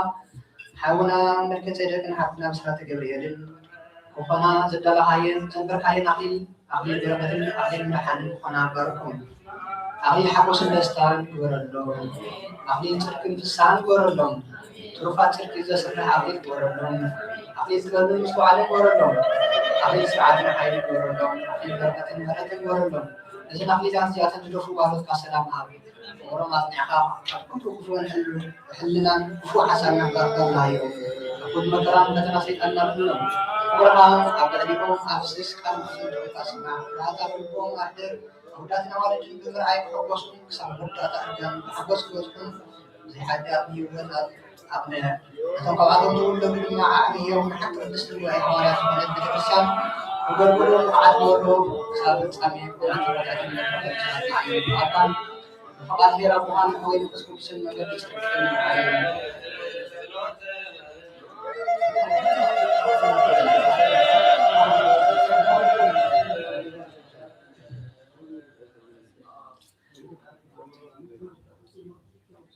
ሓውና መልከ ጼዴቅን ሓፍትና ብስራተ ገብርኤልን ክኾና ዘዳለኻየን ዘንበርካየን ኣኽሊል ኣኽሊል በረኸትን ኣኽሊል ምድሓንን ክኾና ባርኮም። ኣኽሊል ሓጎስን ደስታን ግበረሎም። ኣኽሊል ጽድቅን ፍስሓን ግበረሎም። ትሩፋት ጽድቂ ዘስርሕ ኣኽሊል ግበረሎም። ኣኽሊል ጥበብን ምስትውዓልን ግበረሎም። ኣኽሊል ስርዓትን ሓይልን ግበረሎም። ኣኽሊል በረኸትን ምሕረትን ግበረሎም። ነዘን ኣኽሊላት እዚኣተን ዝደፍኡ ባሮትካ ሰላም ሃብ። ፍቕሮም ኣጽኒዕካ ካብ ኩሉ ክፉእን ሕል-፣ ሕልናን ክፉእ ሓሳብን ኣንጻርካ ምሃዮ። ካብ ኩሉ መከራን ፈተና ሰይጣን ኣድሕኖም። ፍቕርኻ ኣብ ልዕሊኦም ኣፍስስ፣ ቃል ምሕረትካ ስማዕ። ፍርሃት ኣብ ልቦም ኣሕድር። ኣወዳትን ኣዋልድን ብምርኣይ ክሕጎሱ ክሳብ መወዳእታ እርጋን ብሓጎስ ክበጽሑ ብዘይ ሓጢኣት ንህይወት ኣቕንዕ። ነቶም ካብኣቶም ዝውለዱ ድማ ዓዕብዮም። ንሓንቲ ቅድስቲ ጉባኤ ሃዋርያት ዝኾነት ቤተ ክርስቲያን ኣገልግሎ ብቕዓት መርሆ ክሳብ ፍጻሜ ብቕዓት መርሆ ኣካል ብፍቓድ ሄራ ብርሃን ሓወይ መንፈስ ቅዱስን መገዲ ጽድቅን ይምርሓና።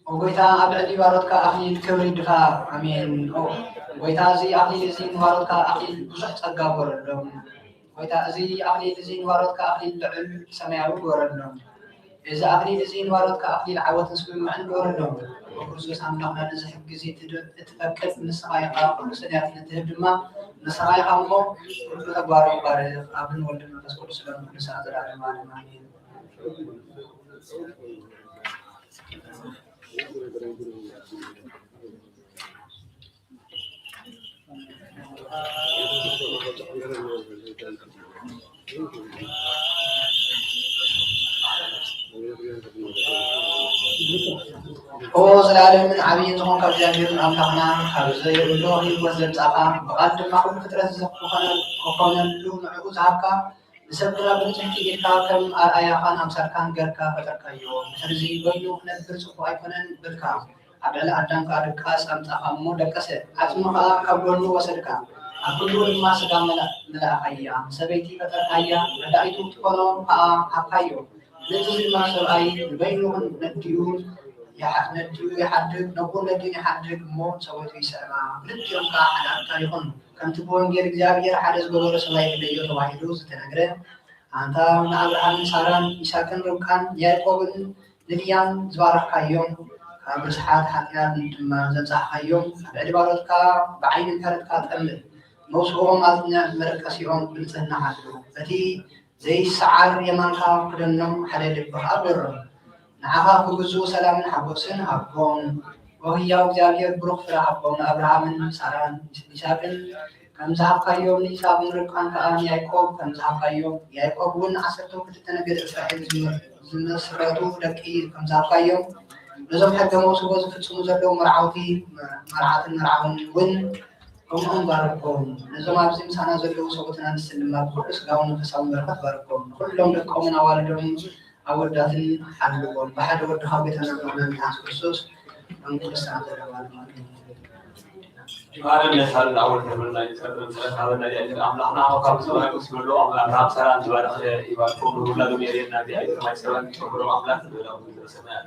ኦ ጎይታ፣ ኣብ ልዕሊ ባሮትካ ኣኽሊል ክብሪ ድፋ። ኣሜን። ኦ ጎይታ፣ እዚ ኣኽሊል እዚ ንባሮትካ ኣኽሊል ብዙሕ ጸጋ ግበረሎም። ጎይታ፣ እዚ ኣኽሊል እዚ ንባሮትካ ኣኽሊል ልዑል ሰማያዊ ግበረሎም። እዚ ኣኽሊል እዚ ንባሮትካ ኣኽሊል ዓወትን ስምምዕን ግበረሎም። ኦ ክርስቶስ ኣምላኽና፣ ነዚ ሕጊ እዚ ትድ-፣ እትፈቅድ ንስኻ ኢኻ፣ ኩሉ ሰናያት ንትህብ ድማ ንስኻ ኢኻ እሞ፣ ኩሉ ተግባሮም ባርኽ። ኣብን ወልድን መንፈስ ቅዱስ ሎም ኩሉ ሰዓት ዘላለማዊ ኣሜን። ኦ፣ ዘላለምን ዓብይን ዝኾንካ እግዚኣብሔር ኣምላኽና፣ ካብ ዘይብሉ ህይወት ዘምጻእካ፣ ብቓል ድማ ኩሉ ፍጥረት ዝኾነ-፣ ክኾነሉ ንዕኡ ዝሃብካ፣ ንሰብ ግና ብንጽሕቲ ኢድካ ከም ኣርኣያኻን ኣምሳልካን ገርካ ፈጠርካዮ። ድሕርዚ በይኑ ክነብር ጽቡቕ ኣይኮነን በልካ። ኣብ ልዕሊ ኣዳም ከኣ ድቃስ ኣምጻእካ እሞ ደቀሰ፣ ዓጽሚ ከኣ ካብ ጎድኑ ወሰድካ፣ ኣብ ክንድኡ ድማ ስጋ መላ-፣ መላእካያ። ሰበይቲ ፈጠርካያ፣ ረዳኢቱ ክትኮኖ ከኣ ሃብካዮ። ነዚ ድማ ሰብኣይ ንበይኑ ነዲኡ ይሓ-፣ ነዲኡ ይሓድግ፣ ነብኡ ነዲኡ ይሓድግ እሞ ሰበይቱ ይስዕማ፣ ክልቲኦም ከኣ ሓደ ኣካል ይኾኑ። ከምቲ ብወንጌል እግዚኣብሔር ሓደ ዝገበሮ ሰብኣይ ይፍለዮ ተባሂሉ ዝተነግረ፣ ኣንታ ንኣብርሃምን ሳራን፣ ይስሐቅን ርብቃን፣ ያዕቆብን ንልያን ዝባረኽካዮም፣ ካብ ርስሓት ሓጢኣት ድማ ዘንጻሕካዮም፣ ኣብ ልዕሊ ባሮትካ ብዓይኒ ምሕረትካ ጠምት፣ መውስቦኦም ኣጽንዕ፣ መደቀሲኦም ብንጽህና ሓሉ። በቲ ዘይሰዓር የማንካ ክደኖም፣ ሓደ ልቢ ከኣ ግበሮም። ንዓኻ ክግዝኡ ሰላምን ሓጎስን ሃቦም። ኦ ህያው እግዚኣብሔር፣ ብሩኽ ፍረ ሃቦም፣ ንኣብርሃምን ንሳራን ንይስሐቅን ከም ዝሃብካዮም፣ ንይስሐቅ ንርብቃን ከኣ ንያዕቆብ ከም ዝሃብካዮም፣ ያዕቆብ እውን ንዓሰርተው ክልተ ነገድ እስራኤል ዝመ-፣ ዝመስረቱ ደቂ ከም ዝሃብካዮም፣ ነዞም ሕገ መውስቦ ዝፍጽሙ ዘለዉ መርዓውቲ፣ መርዓትን መርዓውን እውን ከምኡውን ባርኮም። ነዞም ኣብዚ ምሳና ዘለዉ ሰብኡትን ኣንስትን ድማ ብኹሉ ስጋውን መንፈሳውን በረኸት ባርኮም። ንኹሎም ደቆምን ኣዋልዶምን ኣወዳትን ሓልዎም። ብሓደ ወድኻ ጎይታና ኣምላኽና ንሓንስ ክርስቶስ፣ መንግስቲ ኣንተ ለባል ማለት እዩ። ይባረክ ነሳል ኣወል ተመላይ ጸሎት ጸሎት ኣበና ያለ ኣምላኽና ካብ ሰማይ ምስ በሎ ኣምላኽ ሰላም ዝባረክ ይባርኩም። ውላዶም የርእየና። እዚ ኣይተማይ ሰላም ይጨምሮ ኣምላኽ ንበላው ሰማያት።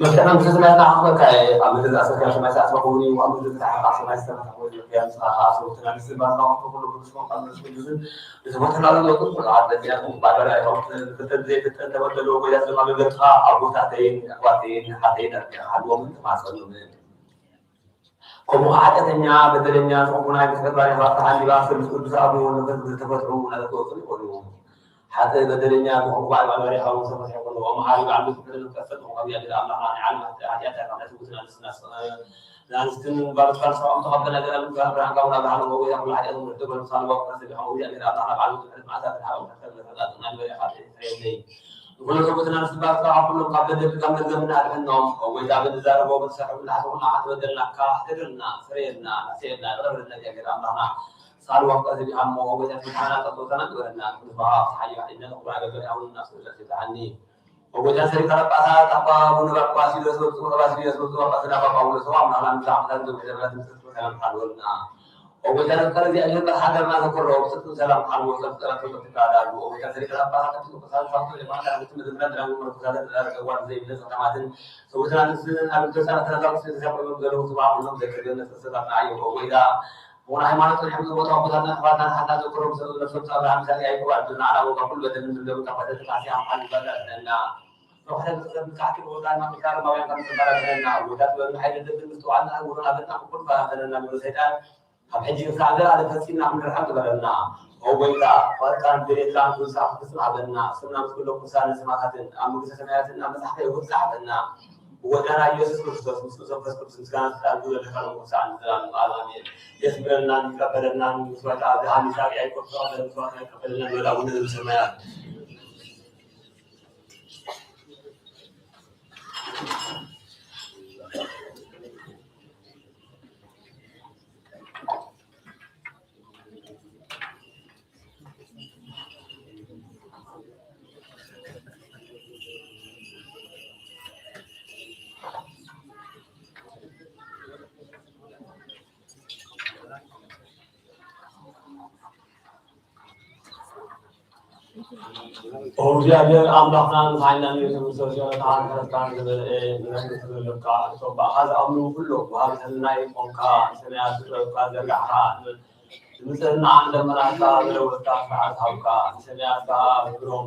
መፍትሒ መንግስቲ ሰማያት ንዓኹም ከ ኣብ ምድሪ ዝኣሰርካዮ ኣብ ሰማይ ዝተኣስረ ክኸውን እዩ፣ ኣብ ምድሪ ዝተሓልቀ ኣብ ሰማይ ዝተፈትሐ ክኸውን እዩ። ምክንያቱ ንስኻ ከኣ ሰብኡትን ኣንስትን ባርካ፣ ከምቲ ኩሉ ቅዱስ ቁርባን ቅዱስን ዝተፈተናሉ ለውጥን ኩሉ ዓድ በዚኣኹም ባርካ ኢኹም። ፍልጠት ዘይፍልጠት ተበደሉ፣ ጎይታ ድማ ብገጽካ ኣቦታተይን ኣሕዋተይን ሓተይን ኣርኪኻ ሃልዎምን ተማጸኑምን። ከምኡ ኸዓ ሓጢኣተኛ፣ በደለኛ ዝኾንኩ ናይ ምሕረት ባርያኻ ተሓሊባ፣ ስለ ቅዱስ ኣቦ ወመንፈስ ቅዱስ ዝተፈትሑ ናተፈትሑ ይኾኑ። ሓጥእ በደለኛ ዝኾንኩ ባዕል ባርያኻ እውን ዝተፈትሐ ይኾኑ። ኦ መሓሪ ባዕል ምሕረት ዝፈጸምኩም እግዚኣብሔር ኣምላኽና ናይ ዓለም ሓጢኣት ይቕረ ይበለልና። ንኣንስትን ባሮትካን ንስኻኦም ተቐበል፣ ኣገዳም ብርሃንካ እውን ኣብርሃሎም። ኦ ጎይታ ኩሉ ሓጢኣቶም ምሕረት ተገይሩ ምሳሌ ወፍቅር ሰቢሖም። ኦ እግዚኣብሔር ኣምላኽና ባዕል ምሕረት መዓት ኣድርሃ ምሕረት ተገይሩ ናይ ባርያኻ ተሕረየለይ። ንኹሎም ሰብኡትን ኣንስትን ባሮትካ ካብ ኩሎም ካብ በደል ካብ መርገምን ኣድሕኖም። ኦ ጎይታ፣ ብንዛረቦ ብንሰርሖ ብንሓስቦ ኩልና ሓንቲ በደልናካ፣ ሕደገልና፣ ስረየልና፣ ናሰየልና፣ ይቕረ በለልና እግዚኣብሔር ኣምላኽና። ሳልዋ ፍቃ ዘቢሃሞ፣ ኦ ጎይታ፣ መድሓና ጸሎተና ግበረልና። ንኹሉ ሰብኣ ኣብቲ ሓያል ኢድና ተኽብራ ገበል ኣሁን እናስገደት ይብልዓኒ። ኦ ጎይታ፣ ሰሪካ ጳጳሳት ኣባ ኣቡነ ባስልዮስ ወብፁዕ ባስልዮስ ወብፁዕ ጳጳስና ኣባ ጳውሎስ፣ ኦ ኣምላኽና፣ ንብዙሕ ዓመታት ንዘውሒ ዘመናት ምስተስፉ ሰላም ሓልወልና። ኦ ጎይታ፣ ነፍቃር እግዚኣብሔር በል ሃገርና ዘኮሮ ብጽድቅን ሰላም ሓልዎ፣ ጸብጸባት ተፈትካ ዳሉ። ኦ ጎይታ፣ ሰሪካ ጳጳሳት፣ ኤጲስቆጶሳት፣ ሊቃውንት፣ ሊቃውንት፣ ኣርድእቲ ምእመናን፣ ደናግል፣ መነኮሳትን፣ ደቂ ኣረጋዊ፣ ንዘይብለ ጸገማትን፣ ሰውትና ንስን ኣብ ልደሳና ተነሳቑ ስለ ተሰቆሎም ዘለዉ ስብዓ ኩሎም ዘክር ገነት ቅድስና እዩ። ኦ ጎይታ፣ ሆነ ሃይማኖት ጸኒሖም ዝሞቱ ኣቦታትና ኣሕዋትና ንሓና ዘክሮም፣ ሰብ ነፍሶም ጻብራ ምሳሌ ኣይኮ ኣድና ኣላ ወጋ ኩሉ በደል ምንደሩ ካብ በደል ጥቃሲ ኣምሓል ይባዳ ለና። ወሕደ ብትኸት ብካዕቲ ብወጣና ብካር ማውያን ከም ተባራ ለና። ወዳት በሉ ሓይለ ደብን ምስተዋልና ውሩን ኣበና ኩሉ ባራ ለና። ንብሩ ሰይጣን ካብ ሕጂ ክሳዕ ዘላለም ፈጺምና ክንርሓቕ ግበረና። ኦ ጎይታ፣ ፍቓድካን ድሌትካን ኩሉ ሰዓት ክትፍጽም ሃበና። ስምና ምስ ኩሎም ቅዱሳንን ሰማዕታትን ኣብ መንግስተ ሰማያትን ኣብ መጻሕፍቲ እውን ጸሓፈና። ብወልድና ኢየሱስ ክርስቶስ፣ ምስ መንፈስ ቅዱስ ምስጋና ስልጣን ዘለካ ንጉስ ዓለም ዘላለም ዓለም ኣሜን። የስምረናን ይቀበለናን። መስዋዕተ ኣብርሃም፣ ይስሐቅ፣ ያዕቆብ ዝተቀበለ መስዋዕትና ይቀበለና። ንበል ኣቡነ ዘበሰማያት። ኦ እግዚኣብሔር ኣምላኽና፣ ንሓይልና ንኢየሱስ ክርስቶስ ዮናታን ምሕረትካን ዝበልኤ ምሕረት ዘለካ፣ እቶም ብኣኻ ዝኣምኑ ኩሎም ወሃብቲ ሕልና ይኾንካ፣ ሰማያት ጥበብካ ዘርጋሕካ፣ ንጽህና ዓንደመናትካ ዝለወጥካ ስርዓት ሃብካ፣ ንሰማያት ከኣ ክብሮም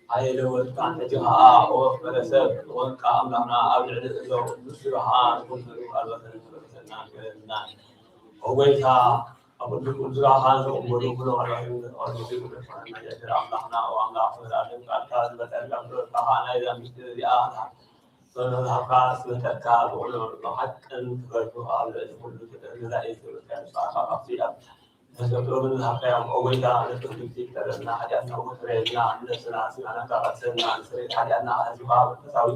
ኣይለወጥካን። ሕጂ ከኣ ኦ ፍረ ሰብ ዝኾንካ ኣምላኽና፣ ኣብ ልዕሊ እዞም ቅዱስ ስጋኻ ንኹን ዘርኡ ኣልባሳትን ክረክሰና ክረክሰናን። ኦ ጎይታ፣ ኣብ ቅዱስ ቁድስኻ ዝቕበሉ ኩሎም ኣልባሳትን ክረክሰና። እግዚኣብሔር ኣምላኽና፣ ኦ ኣምላኽ ዘላለም፣ ቃልካ ዝበልዐልካ ክብረትካ ከኣ ናይዛ ምሽት እዚኣ መዝሃብካ ስበተካ ብቑልዑ ብሓቅን ክበርቱ ኣብ ልዕሊ ኩሉ ፍጥረት ገዛኢ ዝብልካ ንስኻ ካብቲ ኣብ ተሰጥኦምን ዝሃብካዮም ኦ ጎይታ ነቶም ድምፂ ክተረና ሓጢኣትና እውን ሕረየልና ንነብስና ስጋና ካቐሰልና ንስርየት ሓጢኣትና ህዝብኻ መንፈሳዊ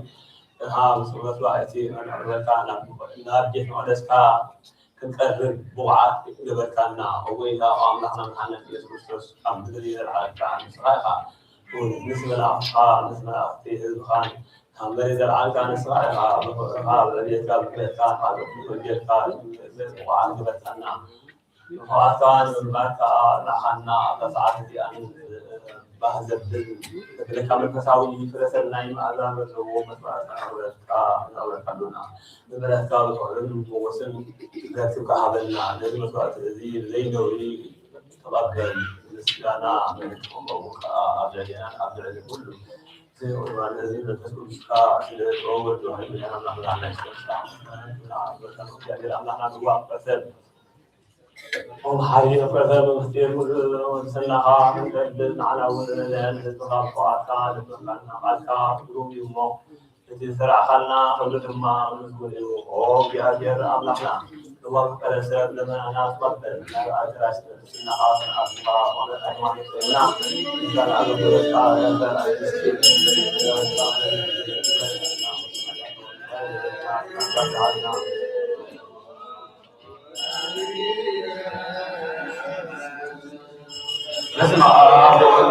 እኻ ምስ መስዋዕቲ መርበካ ናብ ቤት መቕደስካ ክንቀርብ ብቑዓት ገበርካና። ኦ ጎይታ ኦ ኣምላኽና መድሓኒና ኢየሱስ ክርስቶስ ኣብ ምድሪ ዘለዓለምካ ንስኻ ኢኻ እውን ምስ መላእኽትኻ ምስ መላእኽቲ ህዝብኻን ካብ መሬት ዘልዓልካ ንስኻ ኢኻ። ብፍቕርኻ ብዕብየትካ ብክብረትካ ካልኦት ወንጌልካ ብቑዓት ገበርካና። ንፍቓድካ ንምግባር ከኣ ንዓኻና ኣብዛ ሰዓት እዚኣ ባህ ዘብል ዘብለካ መንፈሳዊ ፍረ ሰናይ መኣዛ ዘለዎ መስዋዕቲ ነቕርበልካ ነቕርበልካ ኣሎና። ብምሕረትካ ብፍቕርን ብሞገስን ረክብካ ሃበና። ነዚ መስዋዕቲ እዚ ብዘይ ነውሪ ተቐበል። ምስጋና ምልክት ከምኡ ከኣ ኣብ ልዕሌናን ኣብ ልዕሊ ኩሉ እዚ ቁርባን እዚ መንፈስ ቅዱስካ ስለ እተወወድ ወሃይምና ኣምላኽና ናይ ስለ ስራሕ እግዚኣብሔር ኣምላኽና ንዋቕ ፈሰል ኦም ሓሪ ፈሰል ብምስጢር ቅዱስናኻ ክንቀብል ንዓና እውን ነዘን ህዝብኻ ብፍቓድካ ልብኻና ቃልካ ግሩም እዩ እሞ እቲ ዝዘራእኻልና ኩሉ ድማ ምስጉን እዩ። ኦ እግዚኣብሔር ኣምላኽና፣ እዋን ፍቀረ ሰብ ልመናና ትቐበል፣ ናብ ኣዳራሽ ቅድስናኻ ስርዓትካ ኾነ ሃይማኖት ኮይና፣ ምስጋና ኣገልግሎትካ ነንበር ኣርቲስት በስመ አብ ወወልድ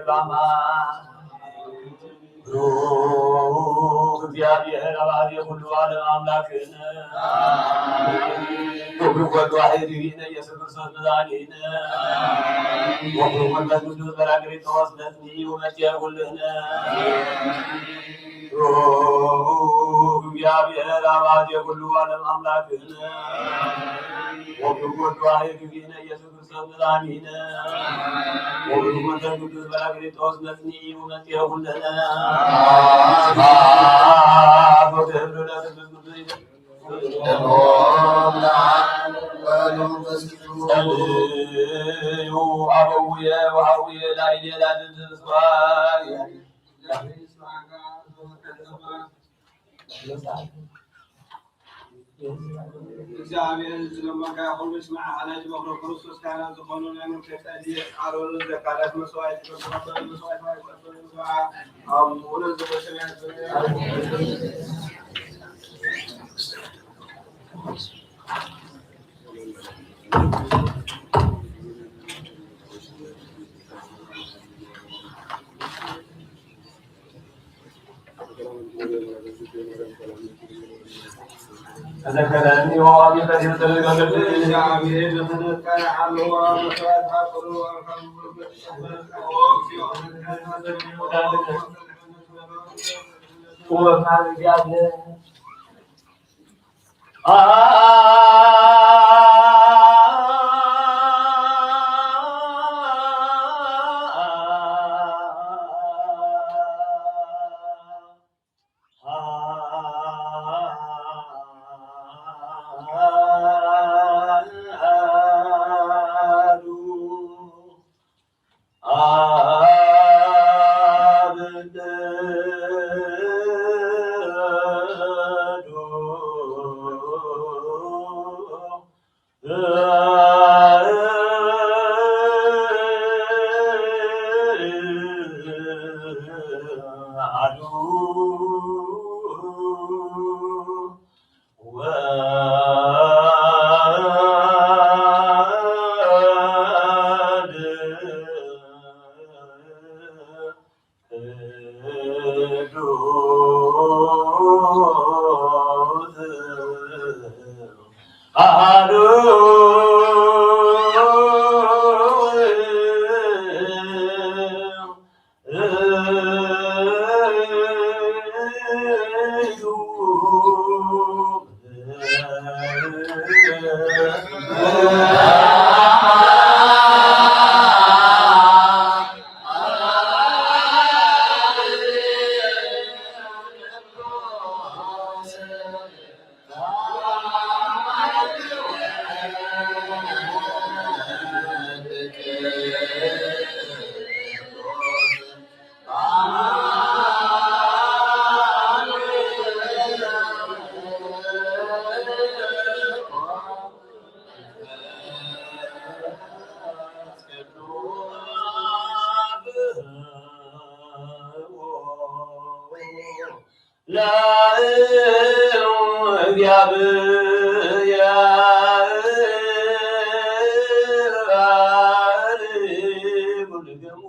ይገባማ። ብሩክ እግዚኣብሔር አባዜ ኩሉ ዓለም አምላክነ ወብሩክ ወልድ ዋሕድ እግዚእነ ኢየሱስ ክርስቶስ መድኃኒነ ወብሩክ መንፈስ ቅዱስ ጰራቅሊጦስ መጽንሒ ወመጽሔ ኩልነ። ብሩክ እግዚኣብሔር አባዜ ኩሉ ዓለም አምላክነ ወብሩክ ወልድ ዋሕድ እግዚእነ ኢየሱስ ክርስቶስ መድኃኒነ ወብሩክ መንፈስ ቅዱስ ጰራቅሊጦስ መጽንሒ ወመጽሔ ኩልነ። ስብሐት ወክብር ለመንፈስ ቅዱስ። ጸልዩ አበውየ ወሃውየ ላዕሌ ላዕሌ ተስፋየ። እግዚኣብሔር ዝለመንካ ኩሉ ስማዕ። ሓላጅ በኩረ ክርስቶስ ካህናት ዝኾኑ ናይ ሙሴ ጸድየ ኣሮንን ዘካርያስ መስዋዕቲ በኩረ መስዋዕቲ ኣይቆርበን። ኣብ ሙሉ ዘበሰማያት ተዘከረኒ ወአቢከ ዲበ ተደጋገል። ለእግዚአብሔር ኩልክሙ።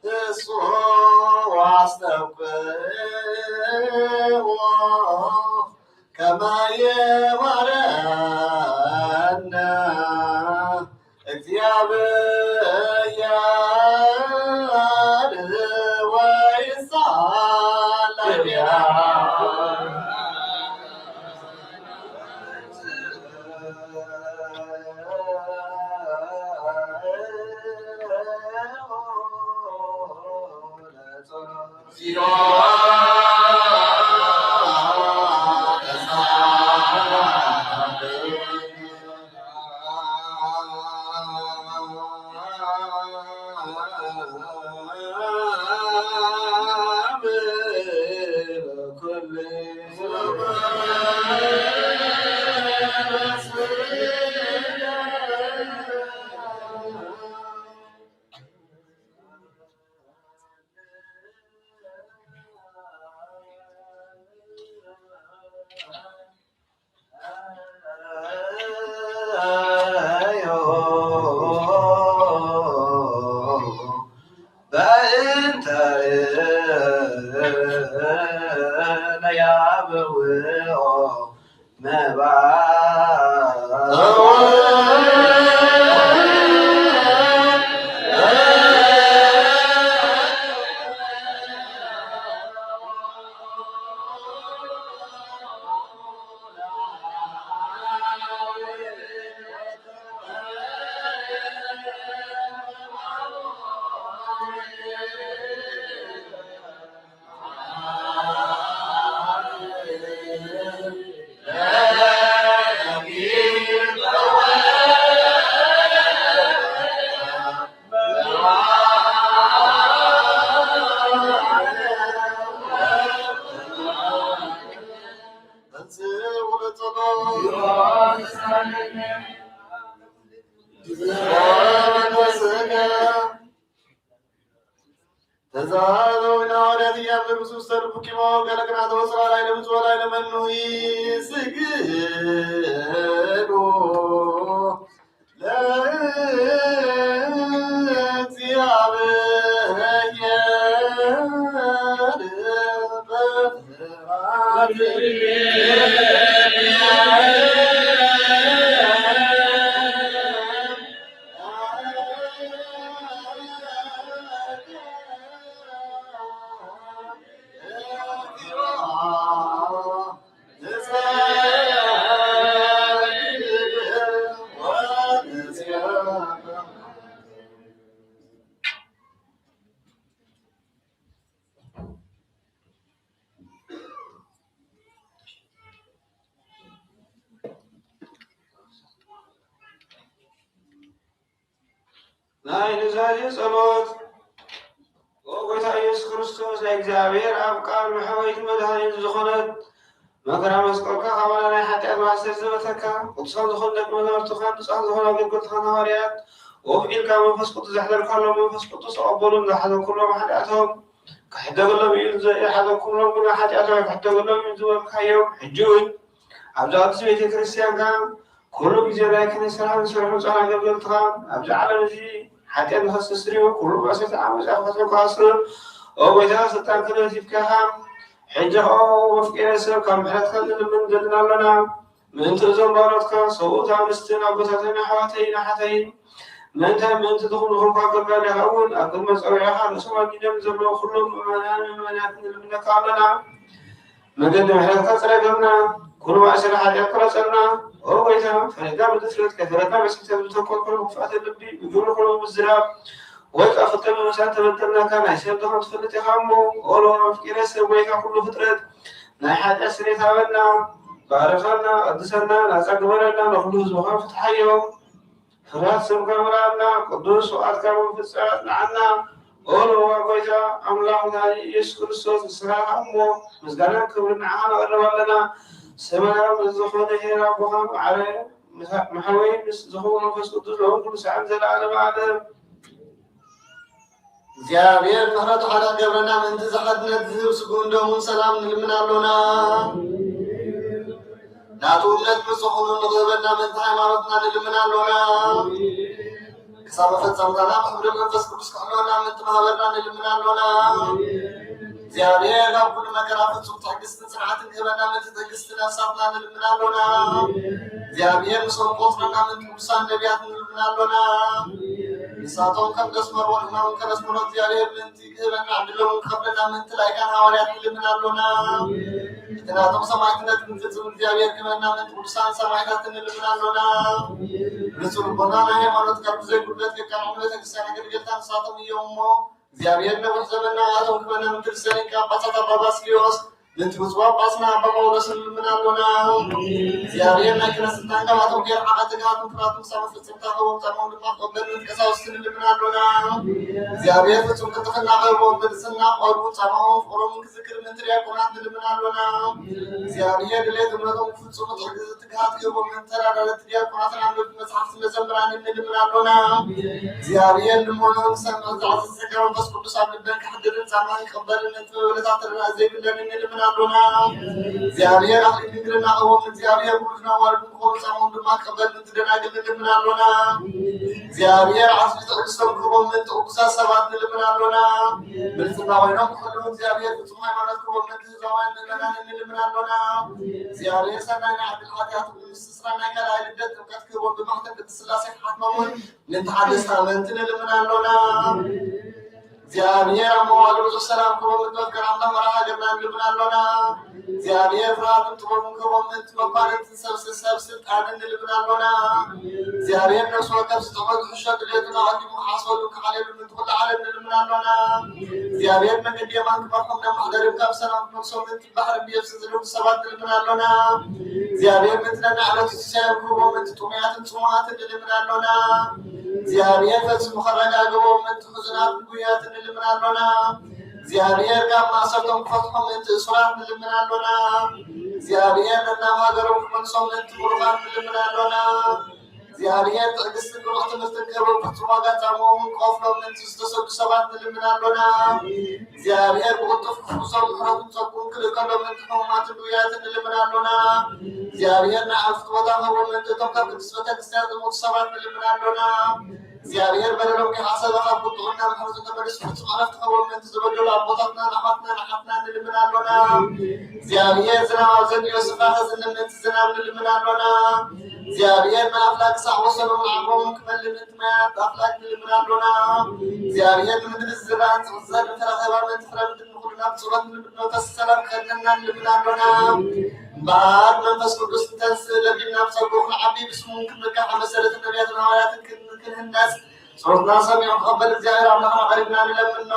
እሱ አስተብቅዎ ከመ ይማረነ እግዚአብሔር ወይሳለያ። ተዛዘው ኢና ወዳት እያምር ብሱስ ተርፉኪሞ ገለግና ተወፅራ ላይ ለምፅወ ላይ ለመኑ ይስግዱ ለእግዚአብሔር በፍርሃት ናይ ኑዛዜ ጸሎት። ኦ ጎይታ ኢየሱስ ክርስቶስ፣ ናይ እግዚኣብሔር ኣብ ቃል መሕወይት መድኃኒት ዝኾነት መከራ መስቀልካ፣ ካባና ናይ ሓጢኣት ማእሰር ዘበተካ፣ ቅዱሳን ዝኾኑ ደቂ መዛሙርትኻን ብፁዓን ዝኾኑ ኣገልገልትኻን ሃዋርያት፣ ኦፍ ኢልካ መንፈስ ቅዱስ ዘሕደርካሎም፣ መንፈስ ቅዱስ ተቐበሉን ዝሓዘኩሎም ሓጢኣቶም ክሕደገሎም እዩ፣ ዘይሓዘኩሎም ግና ሓጢኣቶም ኣይክሕደገሎም እዩ ዝበልካዮም፣ ሕጂ እውን ኣብዛ ቅድስት ቤተ ክርስቲያንካ ኩሉ ግዜ ናይ ክህነት ስራሕ ንሰርሑ ብፁዓን ኣገልገልትኻ፣ ኣብዚ ዓለም እዚ ሓጢኣት ንኸስተስርዩ፣ ኩሉ ማእሰርቲ ዓመፃ ክፈትሑ ክኣስሩ፣ ኦ ጎይታ፣ ስልጣን ክህነት ሂብካኻ፣ ሕጂ ኸኣ መፍቀሬ ሰብ ካብ ምሕረትካ ንልምን ዘለና ኣሎና። ምእንቲ እዞም ባሮትካ፣ ሰብኡት ኣንስትን ኣቦታትን ኣሕዋተይን ኣሓተይን፣ ምእንተ ምእንቲ ዝኾኑ እኳ ኣገልጋሊኻ እውን ኣብ ቅድሚ ጸውዒኻ ርእሶም ኣድኒኖም ዘለዉ ኩሎም ምእመናን ምእመናት ንልምነካ ኣለና። መገዲ ምሕረትካ ጽረገልና፣ ኩሉ ማእሰሪ ሓጢኣት ቁረጸልና። ኦ ጎይታ፣ ፈረድና ብድፍረት፣ ከይፈረድና ብስሕተት ብተንኮል ኮነ ብኽፍኣተ ልቢ፣ ብግብሪ ኮነ ብምዝራብ፣ ወይ ከኣ ክልተ ብምምሳል ተበደልናካ፣ ናይ ሰብ ድኻም ትፈልጥ ኢኻ እሞ፣ ኦ ልዑል ኣፍቂረ ሰብ ጎይታ ኩሉ ፍጥረት፣ ናይ ሓጢኣት ስርየት ሃበና፣ ባርኸና፣ ቀድሰና፣ ናጻ ግበረና፣ ንኹሉ ህዝብኻ ፍትሓዮ። ፍርሃት ስምካ ምልኣና፣ ቅዱስ ስብዓትካ ብምፍጻም ኣጽንዓና። ኦ ልዑል ጎይታ ኣምላኽ መድሓኒ ኢየሱስ ክርስቶስ፣ ንስኻ ኢኻ እሞ ምስጋናን ክብርን ንዓኻ ነቕርብ ኣለና። ሰማያዊ ምስ ዝኾነ ኄር ኣቦኻ፣ ማዕረ መሓወይ ምስ ዝኸውን መንፈስ ቅዱስ፣ ሎም ኩሉ ሰዓት ዘለዓለመ ዓለም። እግዚኣብሔር ምሕረቱ ሓዳ ገብረና፣ ምእንቲ እዚ ሓድነት ዝህብ ስግኡን ደሙን ሰላም ንልምን ኣሎና። ናቱ እምነት ምስ ዝኾኑ ንኽህበና ምእንቲ ሃይማኖትና ንልምን ኣሎና። ክሳብ መፈጸምታና ብሕብሪ መንፈስ ቅዱስ ክሕልወና ምእንቲ ማህበርና ንልምን ኣሎና። እግዚኣብሔር ካብ ኩሉ መከራ ፍጹም ትዕግስትን ጽንዓትን ክህበና ምእንቲ ትዕግስቲ ነፍሳትና ንልምን ኣሎና። እግዚኣብሔር ምስኦም ቆጽረና ምእንቲ ቅዱሳን ነቢያት ንልምን ኣሎና። ንሳቶም ከም ዘስመርዎ ንሕና እውን ከነስምሮ እግዚኣብሔር ምእንቲ ክህበና ዕድሎም ክኸፍለና ምእንቲ ላይካን ሃዋርያት ንልምን ኣሎና። እቲ ናቶም ሰማዕትነት ክንፍጽም እግዚኣብሔር ክህበና ምእንቲ ቅዱሳን ሰማዕታት ንልምን ኣሎና። ንጹህ ልቦና ናይ ሃይማኖት ካብ ብዘይ ጉድለት ከቃንዑ ቤተክርስትያን ኣገልገልታ ንሳቶም እዮም እሞ እግዚኣብሔር ነዊሕ ዘመን ንዓቶም ክህበና ምእንቲ ርእሰ ሊቃነ ጳጳሳት ኣባ ባስልዮስ ምእንቲ ብፁዕ ጳጳስና ኣባ ጳውሎስ ንልምን ኣሎና። እግዚኣብሔር ናይ ክህነት ስልጣን ካብኣቶም ከይረሓቐ ትግሃትን ፍርሃትን ክሳብ መፈጸምታ ክህቦም ጻማኦም ድማ ክቕበል ምእንቲ ቀሳውስቲ ንልምን ኣሎና። እግዚኣብሔር ፍጹም ቅልጥፍና ክህቦም ቅድስና ክቐርቡ ጻማኦም ፍቕሮምን ክዝክር ምእንቲ ዲያቆናት ንልምን ኣሎና። እግዚኣብሔር ድሌት እምነቶም ክፍጽሙ ትሕግዝ ትግሃት ክህቦም ምእንቲ ተራዳደቲ ዲያቆናትን ኣንበብቲ መጽሓፍቲ መዘምራንን ንልምን ኣሎና። እግዚኣብሔር ልመኖም ክሰምዕ ዝዓዝዝ ጸጋ መንፈስ ቅዱስ ኣብ ልበን ከሕድርን ጻማን ክቕበልን ምእንቲ መበለታት ርድኣት ዘይብለን ንልምን ኣሎና። እግዚኣብሔር ኣኽሊል ድንግልና ክህቦም እግዚኣብሔር ውሉድን ኣዋልድን ክኾኑ ጻማኦም ድማ ክቕበል ምእንቲ ደናግል ንልምን ኣሎና። እግዚኣብሔር ዓስቢ ትዕግስቶም ክህቦም ምእንቲ ቅዱሳት ሰባት ንልምን ኣሎና። ብልጽና ኮይኖም ክሕልዉ እግዚኣብሔር ፍጹም ሃይማኖት ክህቦም ምእንቲ ህዝባውያን ምእመናን ንልምን ኣሎና። እግዚኣብሔር ሰናይ ናይ ዕድል ሓጢኣት ምስ ስስራ ናይ ካልኣይ ልደት ጥምቀት ክህቦም ብማሕተም ቅድስት ሥላሴ ክሓትሞም እውን ምእንቲ ሓደስቲ ኣመንቲ ንልምን ኣሎና። እግዚኣብሔር ኣብ መዋዕሉ ብዙሕ ሰላም ክህቦም ምእንቲ መፍቀር ኣምላኽ መራሒ ሃገርና ንልምን ኣሎና። እግዚኣብሔር ፍርሃትን ጥበቡን ክህቦም ምእንቲ መኳንንትን ሰብ ሰብ ስልጣንን ንልምን ኣሎና። እግዚኣብሔር ነፍሲ ወከፍ ዝጥዕሞ ዝሕሾ ድሌቱን ኣቐዲሙ ክሓስበሉ ክሓልየሉ ምእንቲ ኩሉ ዓለም ንልምን ኣሎና። እግዚኣብሔር መንገዲ የማን ክመርሖም ናብ ማሕደርም ካብ ሰላም ክመልሶም ምእንቲ ባሕርን ብየብስን ዝነብሩ ሰባት ንልምን ኣሎና። እግዚኣብሔር ምእንቲ ነናዕለቱ ሲሳዮም ክህቦም ምእንቲ ጥሙያትን ጽሙኣትን ንልምን ኣሎና። እግዚኣብሔር ፈጺሙ ከረጋግቦም ምእንቲ ሕዙናትን ጉያትን ንልምን ኣሎና። እግዚኣብሔር ካብ ማእሰርቶም ክፈትሖም ምእንቲ እሱራት ንልምን ኣሎና። እግዚኣብሔር ነናብ ሃገሮም ክመልሶም ምእንቲ ምሩኻት ንልምን ኣሎና። እግዚኣብሔር ትዕግስትን ብሩኽ ትምህርትን ክህቦም፣ ፍጹም ዋጋ ጻምኦም እውን ክኸፍሎም ምእንቲ ዝተሰዱ ሰባት ንልምን ኣሎና። እግዚኣብሔር ብቕልጡፍ ክፍውሶም ምሕረቱን ጸግኡን ክልእከሎም ምእንቲ ሕሙማትን ድውያትን ንልምን ኣሎና። እግዚኣብሔር ንኣዕሩኽቲ ቦታ ክህቦም ምእንቲ እቶም ካብ ቅድስት ቤተ ክርስቲያን ዝሞቱ ሰባት ንልምን ኣሎና። እግዚኣብሔር በደሎም ከይሓሰበ ካብ ቁጥዑና ምሕረቱ ተመልሱ ፍጹም ዕረፍቲ ክህቦም ምእንቲ ዝበደሉ ኣቦታትና፣ ኣሕዋትና፣ ንሓትና ንልምን ኣሎና። እግዚኣብሔር ዝናብ ኣብ ዘንዮ ስፍራ ከዝንብ ምእንቲ ዝናብ ንልምን ኣሎና። እግዚኣብሔር ንኣፍላግ ክሳዕ ወሰኖም ዓቕቦም ክመልእ ምእንቲ ማያት ኣፍላግ ንልምን ኣሎና። እግዚኣብሔር ንምድሪ ዝዘራእን ዝቕጸል ንተረኸባ ምእንቲ ፍረ ምድሪ ንኹሉ ናብ ጸሎት ንልምን መንፈስ ሰላም ክኸድነና ንልምን ኣሎና። እምበኣር መንፈስ ቅዱስ እንተንስእ ለቢምና ብጸግኡ ክንዓቢ ብስሙን ክንምካሕ መሰረትን ነቢያትን ሃዋርያትን ክን-፣ ክንህነጽ ጸሎትና ሰሚዑ ክቐበል እግዚኣብሔር ኣምላኽና ቀሪብና ንለምኖ።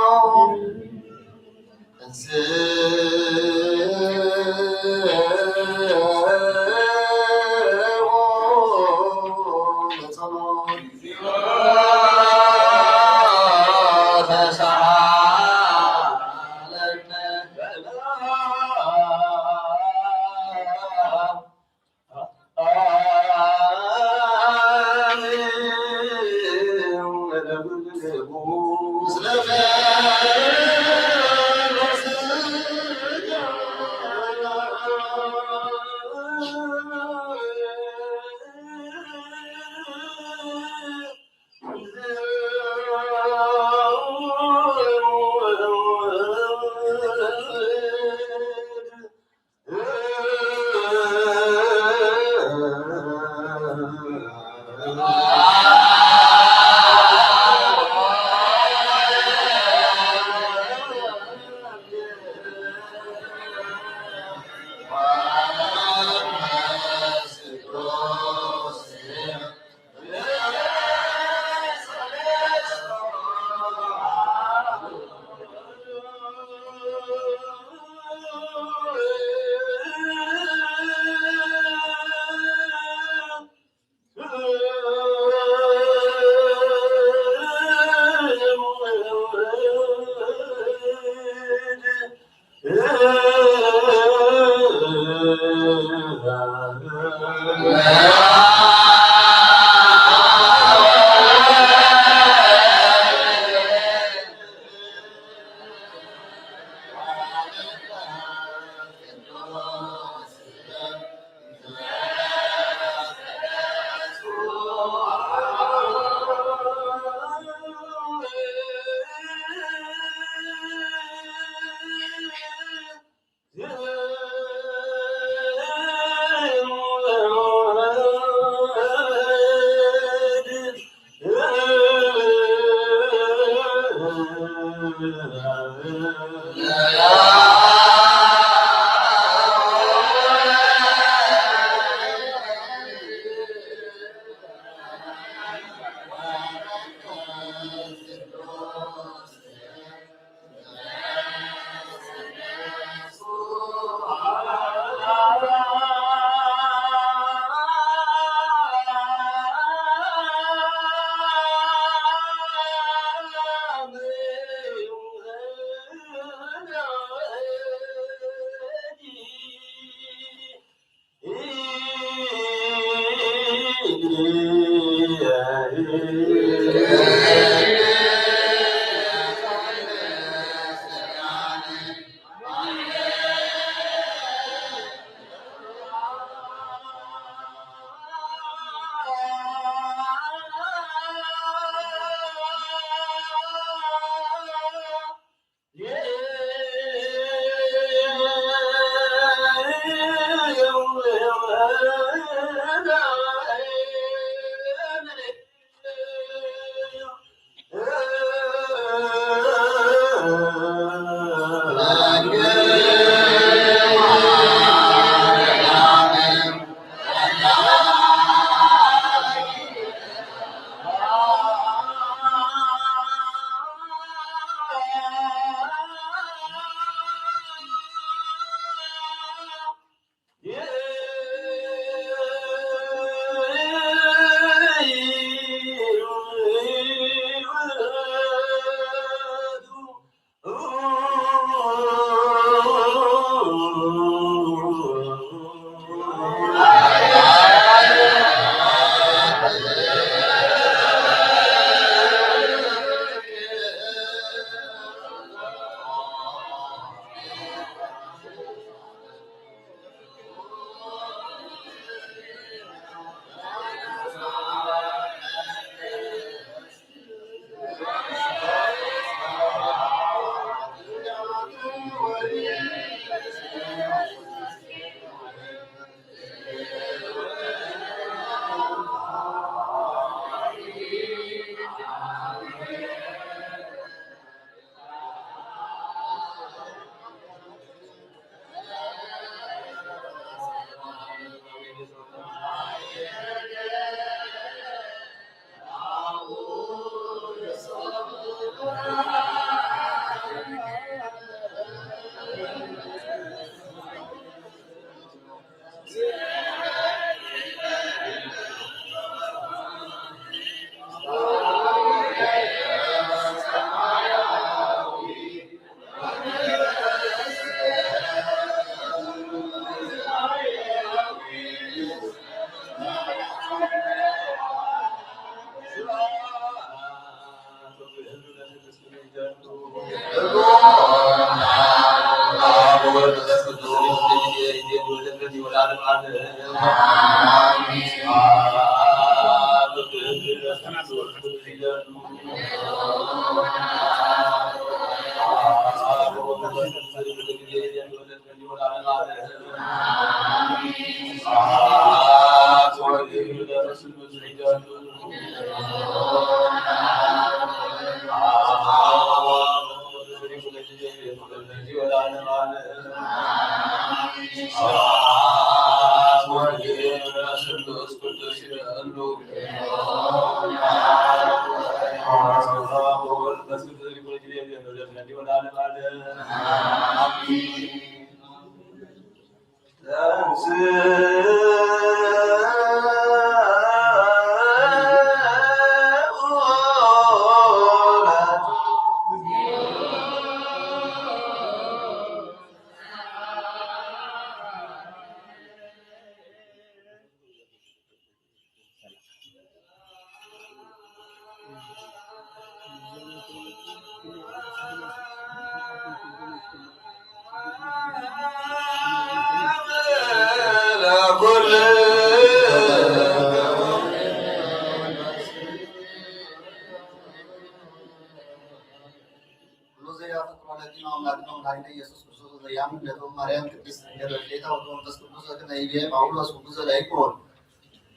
ኩሉ ዘያፍቅሮ ለኪኖም ላኪኖም ናይነ ኢየሱስ ክርስቶስ ዘያምን ነቶም ማርያም ቅድስት ድንግል ወክሌታ ወመንፈስ ቅዱስ ወክመ ይቤ ጳውሎስ ኩሉ ዘላይኮን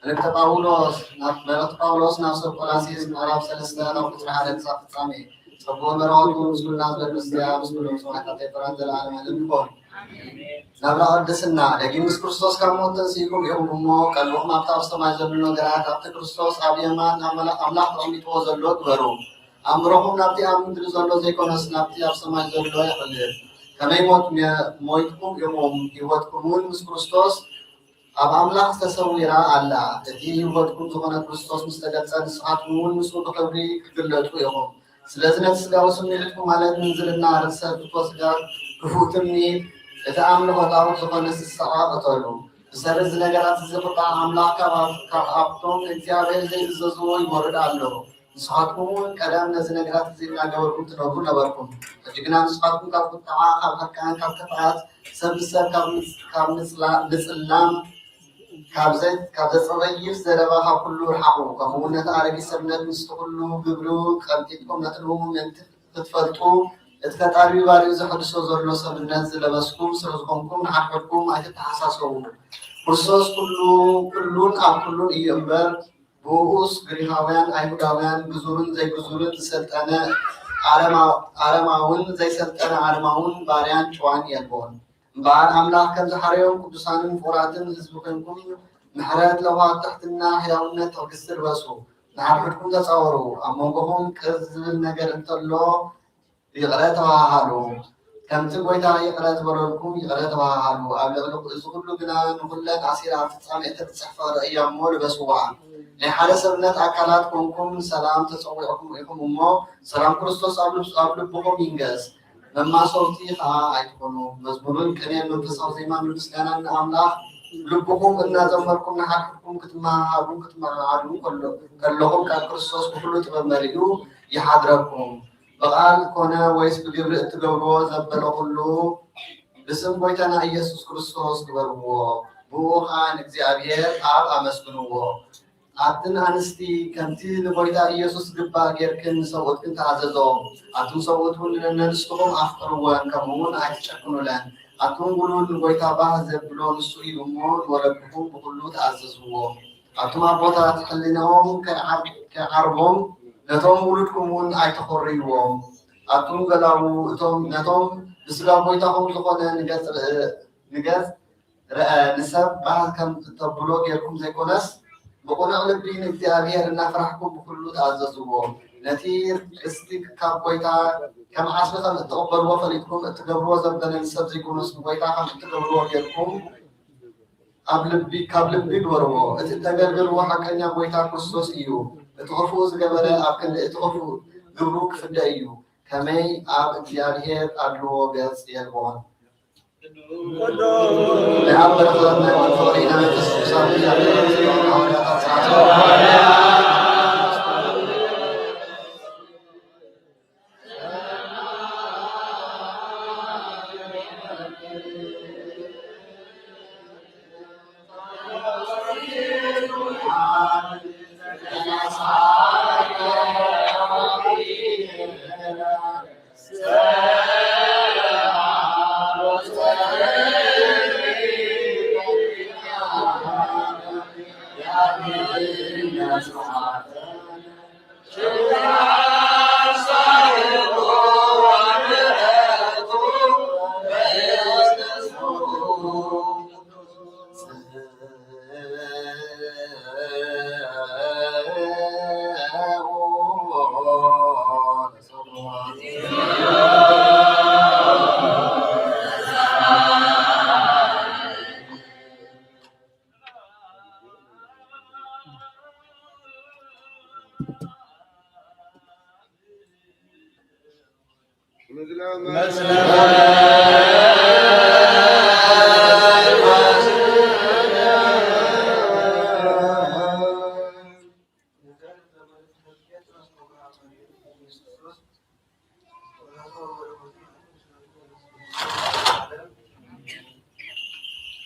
መልእክተ ጳውሎስ ናብ መልእክተ ጳውሎስ ናብ ሰብ ቆላሲስ ምዕራፍ ሰለስተ ካብ ቁጽሪ ሓደ ክሳብ ፍጻሜ። ጸጉ በረኸቱ ምስ ኩልና ዝበል ምስያ ምስ ኩሎም ሰማዕታት ኤርትራን ዘለዓለም ዓለም ይኹን። ናብራ ቅድስና ደጊም ምስ ክርስቶስ ካብ ሞት ተንሲእኩም ኢኹም እሞ ቀልብኹም ኣብቲ ኣብ ሰማይ ዘሎ ነገራት ኣብቲ ክርስቶስ ኣብ የማን ኣመላ- ኣምላኽ ተቐሚጥዎ ዘሎ ግበሩ። ኣእምሮኹም ናብቲ ኣብ ምድሪ ዘሎ ዘይኮነስ ናብቲ ኣብ ሰማይ ዘሎ የቕልብ። ከመይ ሞት ሞይትኩም ኢኹም፣ ህይወትኩም እውን ምስ ክርስቶስ ኣብ ኣምላኽ ተሰዊራ ኣላ። እቲ ህይወትኩም ዝኾነ ክርስቶስ ምስ ተገልጸ፣ ንስኻትኩም እውን ምስኡ ብኽብሪ ክትግለጹ ኢኹም። ስለዚ ነቲ ስጋዊ ስምዒትኩም፣ ማለት ምንዝርና፣ ርክሰት፣ ፍትወት ስጋ፣ ክፉእ ትምኒት፣ እቲ ኣምልኾ ጣኦት ዝኾነ ንስሓ ቅተሉ። ብሰሪ እዚ ነገራት እዚ ቁጥዓ ኣምላኽ ካብ ኣብ- ካብ ኣብቶም ንእግዚኣብሔር ዘይእዘዝዎ ይወርድ ኣሎ። ንስኻትኩም እውን ቀደም ነዚ ነገራት እዚ እናገበርኩም ትነብሩ ነበርኩም። ሕጂ ግና ንስኻትኩም ካብ ቁጥዓ፣ ካብ ሕርቃን፣ ካብ ክፍኣት፣ ሰብ ንሰብ ካብ ምጽ- ካብ ምጽላ- ምጽላም፣ ካብ ዘ- ካብ ዘጸየፍ ዘረባ ካብ ኩሉ ርሓቑ። ከምኡ እውን ነቲ ኣረጊት ሰብነት ምስቲ ኩሉ ግብሩ ቀንጢጥኩም ነቲ ንእኡ ምእንቲ ክትፈልጡ እቲ ፈጣሪ ባርዩ ዘሐድሶ ዘሎ ሰብነት ዝለበስኩም ስለ ዝኾንኩም ንሓድሕድኩም ኣይትተሓሳሰቡ። ክርስቶስ ኩሉ ኩሉን ኣብ ኩሉን እዩ እምበር ብኡስ ግሪኻውያን ኣይሁዳውያን ግዙርን ዘይግዙርን ዝሰልጠነ ኣረማ- ኣረማውን ዘይሰልጠነ ኣረማውን ባርያን ጭዋን የልቦን። እምበኣር ኣምላኽ ከም ዝሓረዮም ቅዱሳንን ፍቑራትን ህዝቢ ኮይንኩም ምሕረት፣ ለውሃት፣ ትሕትና፣ ሕያውነት፣ ትዕግስቲ ልበሱ። ንሓድሕድኩም ተጻወሩ። ኣብ መንጎኹም ቅር ዝብል ነገር እንተሎ ይቕረ ተባሃሃሉ። ከምቲ ጐይታ ይቕረ ዝበለልኩም ይቕረ ተባሃሃሉ። ኣብ ልዕሊ እዚ ኹሉ ግና ንኹለን ኣሲራ ኣብ ፍጻሜ እተብጽሕ ፍቕሪ እያ እሞ ልበስዋ። ናይ ሓደ ሰብነት ኣካላት ኮንኩም ንሰላም ተጸዊዕኩም ኢኹም እሞ ሰላም ክርስቶስ ኣብ ልብ- ኣብ ልብኹም ይንገስ። መማሰውቲ ኸኣ ኣይትኹኑ። መዝሙርን ቅኔን መንፈሳዊ ዜማን ምስጋናን ንኣምላኽ ልብኹም እናዘመርኩም ንሓድሕድኩም ክትመሃሃዱን ክትመዓዓዱን ከሎ- ከለኹም ቃል ክርስቶስ ብኹሉ ጥበብ መሊኡ ይሓድረኩም። ብቓል ኮነ ወይስ ብግብሪ እትገብርዎ ዘበለ ኩሉ ብስም ጐይታና ኢየሱስ ክርስቶስ ግበርዎ። ብኡ ኸኣ ንእግዚኣብሔር ኣብ ኣመስግንዎ። ኣትን ኣንስቲ ከምቲ ንጎይታ ኢየሱስ ዝግባእ ጌርክን ንሰብኡትክን ተኣዘዞ። ኣቱም ሰብኡት እውን ንነንስትኹም ኣፍቅርወን፣ ከምኡ እውን ኣይትጨክኑለን። ኣቱም ውሉድ ንጎይታ ባህ ዘብሎ ንሱ እዩ እሞ ንወለድኹም ብኹሉ ተኣዘዝዎ። ኣቱም ኣቦታት ሕሊናኦም ከይዓር- ከይዓርቦም ነቶም ውሉድኩም እውን ኣይተኾርይዎም። ኣቱም ገላዉ እቶም ነቶም ብስጋ ጎይታኹም ዝኾነ ንገጽ ንገጽ ረአ ንሰብ ባህ ከም እተብሎ ጌርኩም ዘይኮነስ ብቕኑዕ ልቢ ንእግዚኣብሔር እናፈራሕኩም ብኹሉ ተኣዘዝዎ። ነቲ ርስቲ ካብ ጐይታ ከም ዓስቢ ከም እትቕበልዎ ፈሊጥኩም እትገብርዎ ዘበለ ንሰብ ዘይኮነስ ንጐይታ ከም እትገብርዎ ጌርኩም ኣብ ልቢ ካብ ልቢ ግበርዎ። እቲ እተገልገልዎ ሓቀኛ ጐይታ ክርስቶስ እዩ። እቲ ኽፉእ ዝገበረ ኣብ ክንዲ እቲ ኽፉእ ግብሩ ክፍደ እዩ። ከመይ ኣብ እግዚኣብሔር ኣድልዎ ገጽ የልቦን። ናይ ኣብ በረኸት ናይ ወልድ ፍቕሪ ናይ መንፈስ ቅዱስ ኣብ እግዚኣብሔር ኣብ ጽዮን ሃዋርያታት ጸሓፍዎ።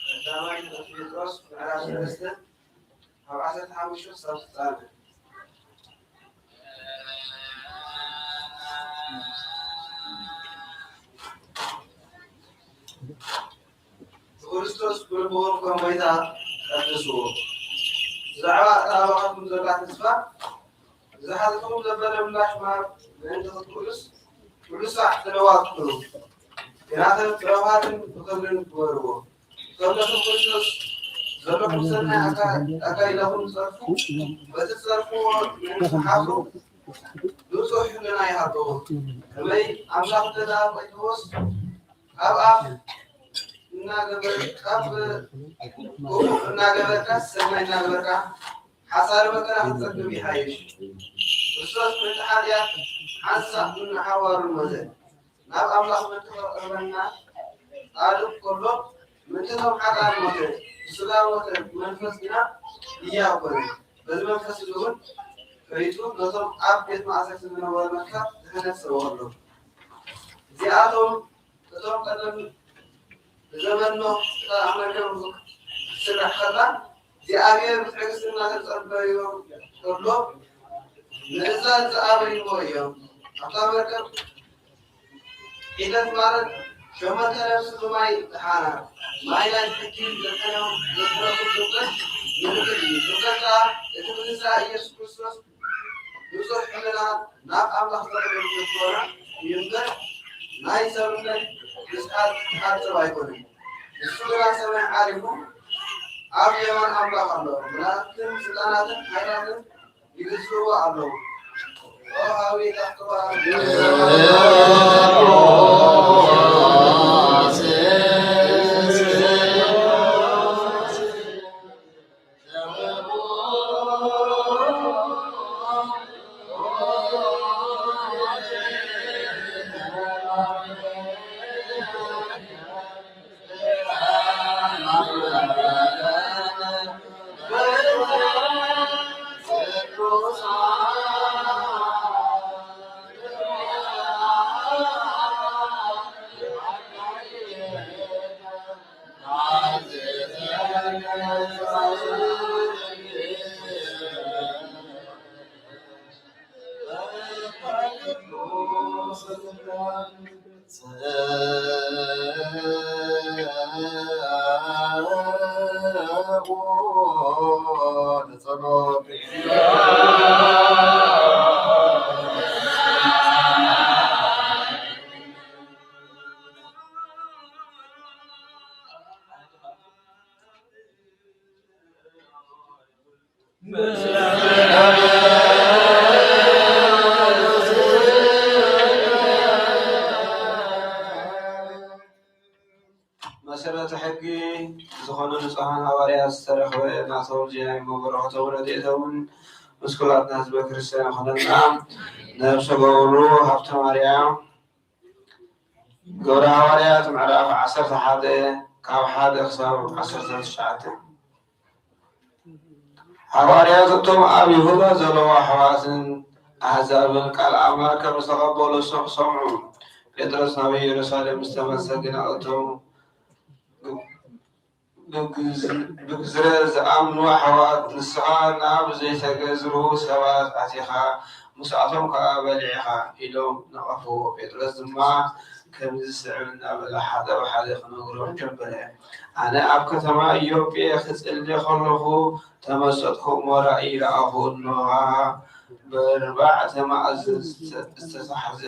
ቀዳማይ ጴጥሮስ ምዕራፍ ሰለስተ ካብ ዓሰርተ ሓሙሽተ ክሳብ ፍጻመ። ብክርስቶስ ብልብኹም ከም ጎይታ ቀድስዎ። ብዛዕባ እታ ኣባኻትኩም ዘላ ተስፋ ዝሓተትኩም ዘበለ ምላሽ ምሃብ ምእንቲ ክትክእሉስ፣ ኩሉ ሳዕ ተለዋወጥኩ። ግናኸ ብረብሃትን ብኽብርን ግበርዎ። ከም ነቶም ክርስቶስ ዘለኩም ሰናይ ኣካ-፣ ኣካይዳኹም ጸርፉ፣ በቲ ትጸርፍዎ ምእንቲ ትሓፍሩ፣ ንጹሕ ሕልና ይሃብኹም። ከመይ ኣምላኽ እንተ ደኣ ቆይትዎስ፣ ካብ ኣፍ እናገበር-፣ ካብ ክፉእ እናገበርካ፣ ሰናይ እናገበርካ፣ ሓሳረ መከራ ክትጸግብ ይሓይሽ። ክርስቶስ ምእንቲ ሓጢኣት ሓንሳእ ንሓዋሩ ሞተ። ናብ ኣምላኽ ምእንቲ ከቕርበና ጻድቕ ከሎ፣ ምእንቲ እቶም ሓጥኣን ሞተ። ብስጋ ሞተ፣ ብመንፈስ ግና ህያው ኮነ። በዚ መንፈስ እዚ እውን ፈይጡ ነቶም ኣብ ቤት ማእሰርቲ ዝነበሩ ነፍሳት ድሕነት ሰበኸሎም። እዚኣቶም እቶም ቀደም ብዘመን ኖህ እታ መርከብ ክትስራሕ ከላ፣ እግዚኣብሔር ብትዕግስቲ እናተጸበዮም ከሎ፣ ምእዛዝ ዝኣበይዎ እዮም። ኣብታ መርከብ ሒደት ማለት ሸሞንተ ነፍሲ ብማይ ደሓና። ማይ ናይ ሕጊ ዘጠነው ዘጥረፉ ጥምቀት ምልክት እዩ። ጥምቀት ከኣ እቲ ብትንሳኤ ኢየሱስ ክርስቶስ ንጹሕ ሕልና ናብ ኣምላኽ ዘቕርብ ልቦና እዩ እምበር፣ ናይ ሰብነት ርስሓት ዝሓጽብ ኣይኮነን። ንሱ ግና ሰማይ ዓሪጉ ኣብ የማን ኣምላኽ ኣሎ። መላእኽትን ስልጣናትን ሓይላትን ይግዝእዎ ኣለዉ። ኦ ሃዊ ታሕተዋ መሰረተ ሕጊ ዝኾኑ ንጹሓን ሃዋርያት ዝተረኽበ ናቶም ዜና እሞ በረኸቶምን ረድኤቶምን ምስ ኩላትና ህዝበ ክርስቲያን ይኹነልና። ነብሰ ገበሩ ሃብተ ማርያም፣ ግብረ ሃዋርያት ምዕራፍ ዓሰርተ ሓደ ካብ ሓደ ክሳብ ዓሰርተ ትሽዓተ። ሃዋርያት እቶም ኣብ ይሁዳ ዘለዉ ኣሕዋትን ኣህዛብን ቃል ኣምላኽ ከም ዝተቐበሉ ክሰምዑ ጴጥሮስ ናብ ኢየሩሳሌም ምስ ተመልሰ ግና እቶም ብግዝ-፣ ብግዝረ ዝኣምኑ ኣሕዋት ንስኻ ናብ ዘይተገዝሩ ሰባት ኣቲኻ ምስኣቶም ከኣ በሊዕኻ ኢሎም ነቐፍዎ። ጴጥሮስ ድማ ከምዚ ዝስዕብ እናበለ ሓደ ብሓደ ክነግሮም ጀመረ። ኣነ ኣብ ከተማ ኢዮጴ ክጽሊ ከለኹ ተመሰጥኩ እሞ ራእይ ረኣኹ፣ እንሆ ብኣርባዕተ መኣዝን ዝተታሕዘ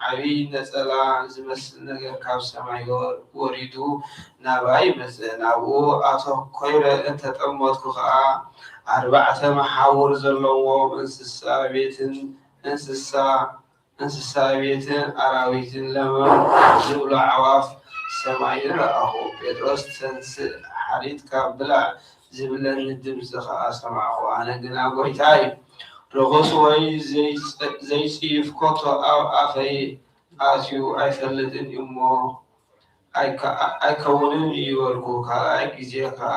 ዓቢ ነጸላ ዝመስል ነገር ካብ ሰማይ ወሪዱ ናባይ መጸ። ናብኡ ኣተኮይረ እንተጠመትኩ ኸኣ ኣርባዕተ መሓውር ዘለዎም እንስሳ ቤትን እንስሳ እንስሳ ቤትን ኣራዊትን ለመም ዝብሉ ኣዕዋፍ ሰማይን ረኣኹ። ጴጥሮስ ተንስእ ሓሪጥካ ብላዕ ዝብለኒ ድምጺ ኸኣ ሰማዕኹ። ኣነ ግና ጐይታይ ርኹስ ወይ ዘይጽ- ዘይጽይፍ ከቶ ኣብ ኣፈይ ኣትዩ ኣይፈልጥን እዩ እሞ ኣይከ- ኣይከውንን እዩ በልኩ። ካልኣይ ግዜ ከኣ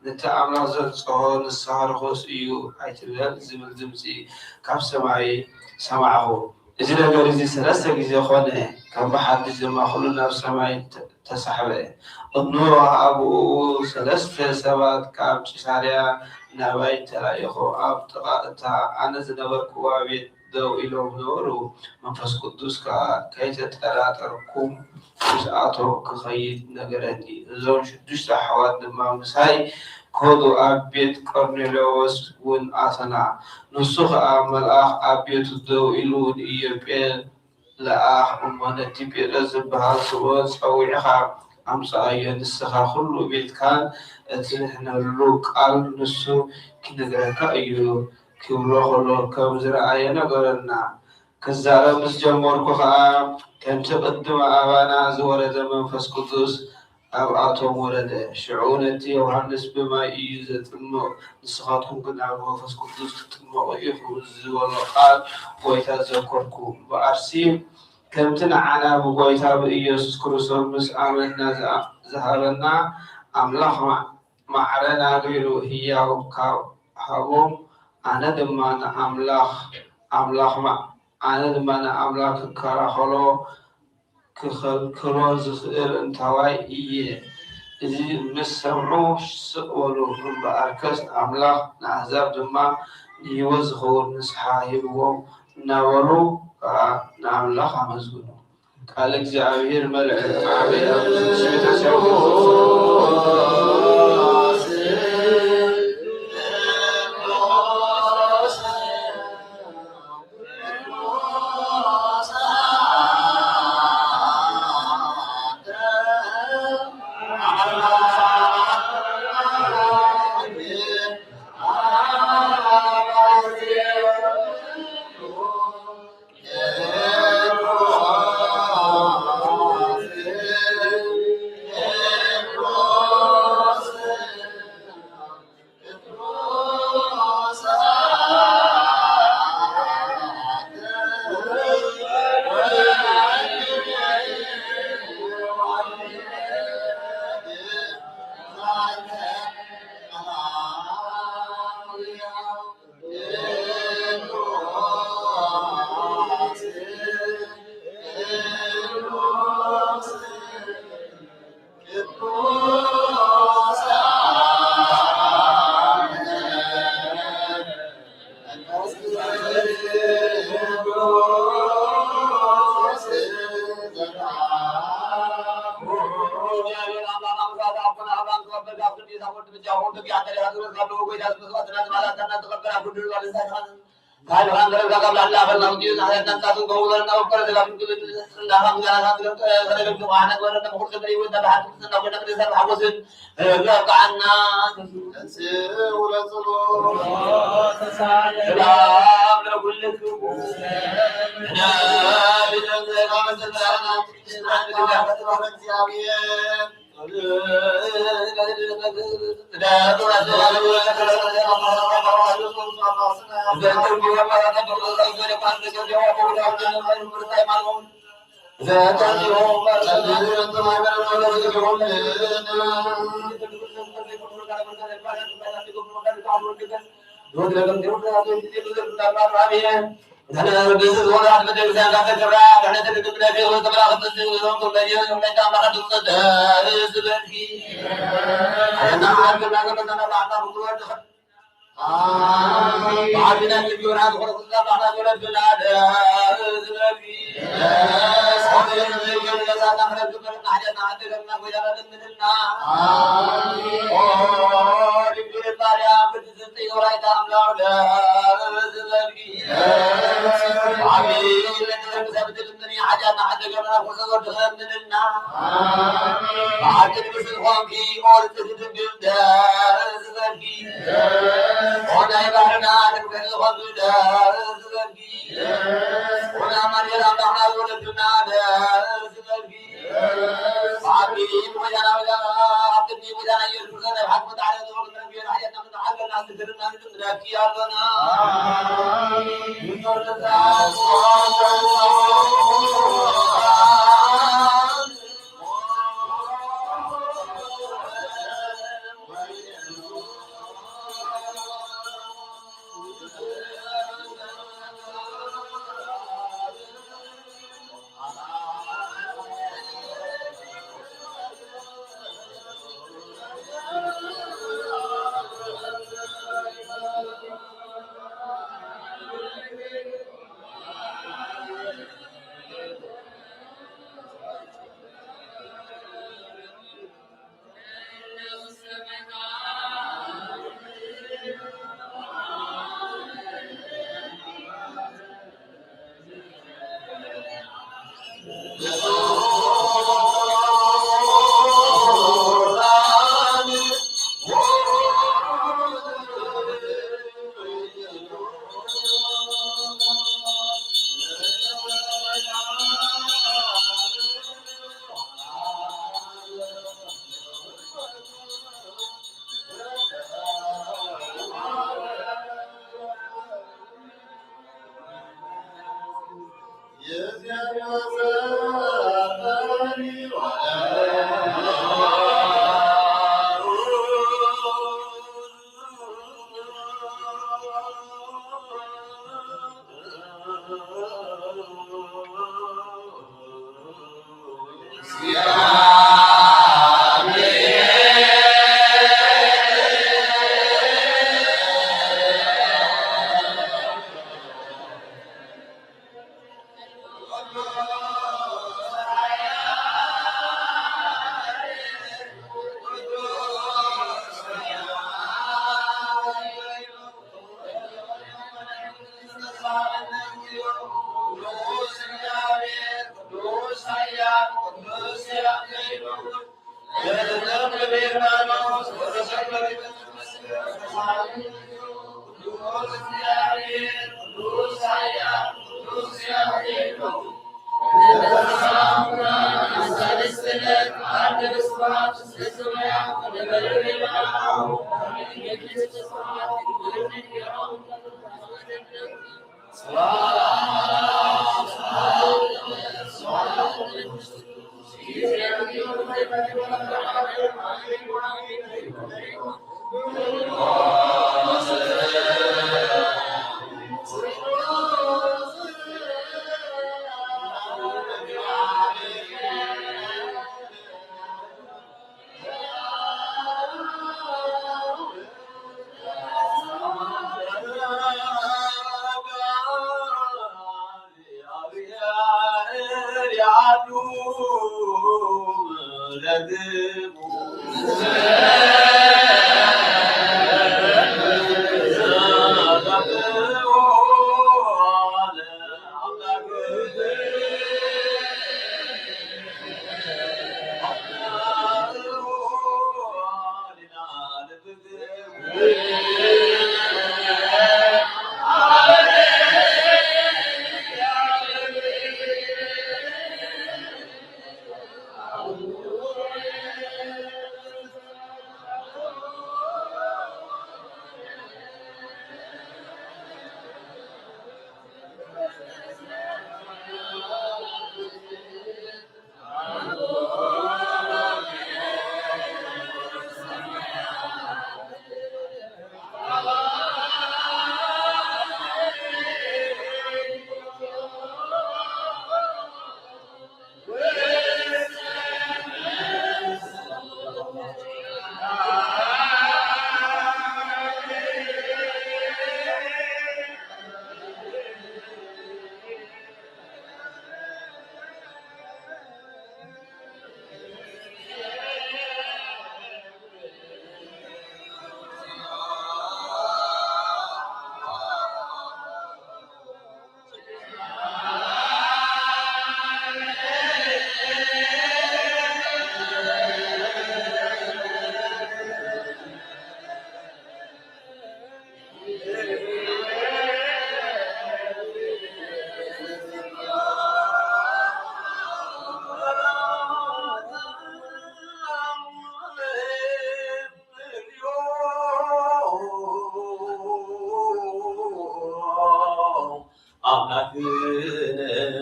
ነቲ ኣምላኽ ዘንጽሆ ንስኻ ርኹስ እዩ ኣይትበል ዝብል ድምጺ ካብ ሰማይ ሰማዕኹ። እዚ ነገር እዚ ሰለስተ ግዜ ኾነ፣ ከም ብሓድሽ ድማ ኹሉ ናብ ሰማይ ተ- ተሳሕበ። እንሆ ኣብኡ ሰለስተ ሰባት ካብ ቂሳርያ ናባይ ተላኢኾም ኣብ ጥቓ እታ ኣነ ዝነበርኩዋ ቤት ደው ኢሎም ነበሩ። መንፈስ ቅዱስ ከኣ ከይተጠራጠርኩም ምስኣቶም ክኸይድ ነገረኒ። እዞም ሽዱሽተ ኣሕዋት ድማ ምሳይ ከዱ። ኣብ ቤት ቆርኔሌዎስ እውን ኣተና። ንሱ ኸኣ መልኣኽ ኣብ ቤቱ ደው ኢሉ ንኢዮጴ ለኣኽ እሞ ነቲ ጴጥሮስ ዝበሃል ስምኦን ጸዊዕኻ ኣምጽኣዮ። ንስኻ ኩሉ ቤትካን እትድሕነሉ ቃል ንሱ ኪነግረካ እዩ ክብሎ ኸሎ ከም ዝረኣየ ነገረና። ክዛረብ ምስ ጀመርኩ ኸኣ ከምቲ ቅድሚ ኣባና ዝወረደ መንፈስ ቅዱስ ኣብኣቶም ወረደ። ሽዑ ነቲ ዮሃንስ ብማይ እዩ ዘጥምቕ፣ ንስኻትኩም ግና ብመንፈስ ቅዱስ ክትጥመቑ ኢኹም ዝበሎ ቃል ጐይታ ዘከርኩ። እምበኣርሲ ከምቲ ንዓና ብጐይታ ብኢየሱስ ክርስቶስ ምስ ኣመንና ዝኣ- ዝሃበና ኣምላኽ ማ- ማዕረና ገይሩ ህያው ካብ ሃቦም ኣነ ድማ ንኣምላኽ ኣምላኽ ማ- ኣነ ድማ ንኣምላኽ ክከላኸሎ ክኸልክሎ ዝኽእል እንታዋይ እየ? እዚ ምስ ሰምዑ ስቕ በሉ። እምበኣርከስ ኣምላኽ ንኣህዛብ ድማ ንህይወት ዝኸውን ንስሓ ሂብዎም እናበሉ ከኣ ንኣምላኽ ኣመስገኑ። ቃል እግዚኣብሔር መልእክት ዓበያ ኣሜን። በዓል ኪዳን ልጅ ዮናስ ኾነ ኩላ ባሕራ ዞረ ብላደ ዝበልኪ። ሆነ የዘዘይ ገለ ለሳና ክረግ መርና ሓደና ሓደገና ጎይታና ለምንልና። ኣሜን። ኦ ድንግል ማርያም ቅድስት ዮራይታ ኣምላክ ለዝበልኪ። ኣሜን። ለንረግ ሰብትል ምን ሓደና ሓደገና ኹሰ ወድኸ ምንልና። ኣሜን። በዓል ቅድስት ኾንኪ ኦርት ድንግል ለዝበልኪ። ኦናይ ባህርና ድንግል ኾንኪ ለዝበልኪ። ኦና ማርያም ኣምላክና ዝወለድና ለዝበልኪ። በዓል ኪዳን ወያና ወያና ኣብ ቅድሚ ወያና ኢየሱስ ናይ ሓቂ መድሓኒ ዝኾነ ነቢያት ሓያልና መድሓኒ ኣስግድና ንድንግላኪ ኣሎና።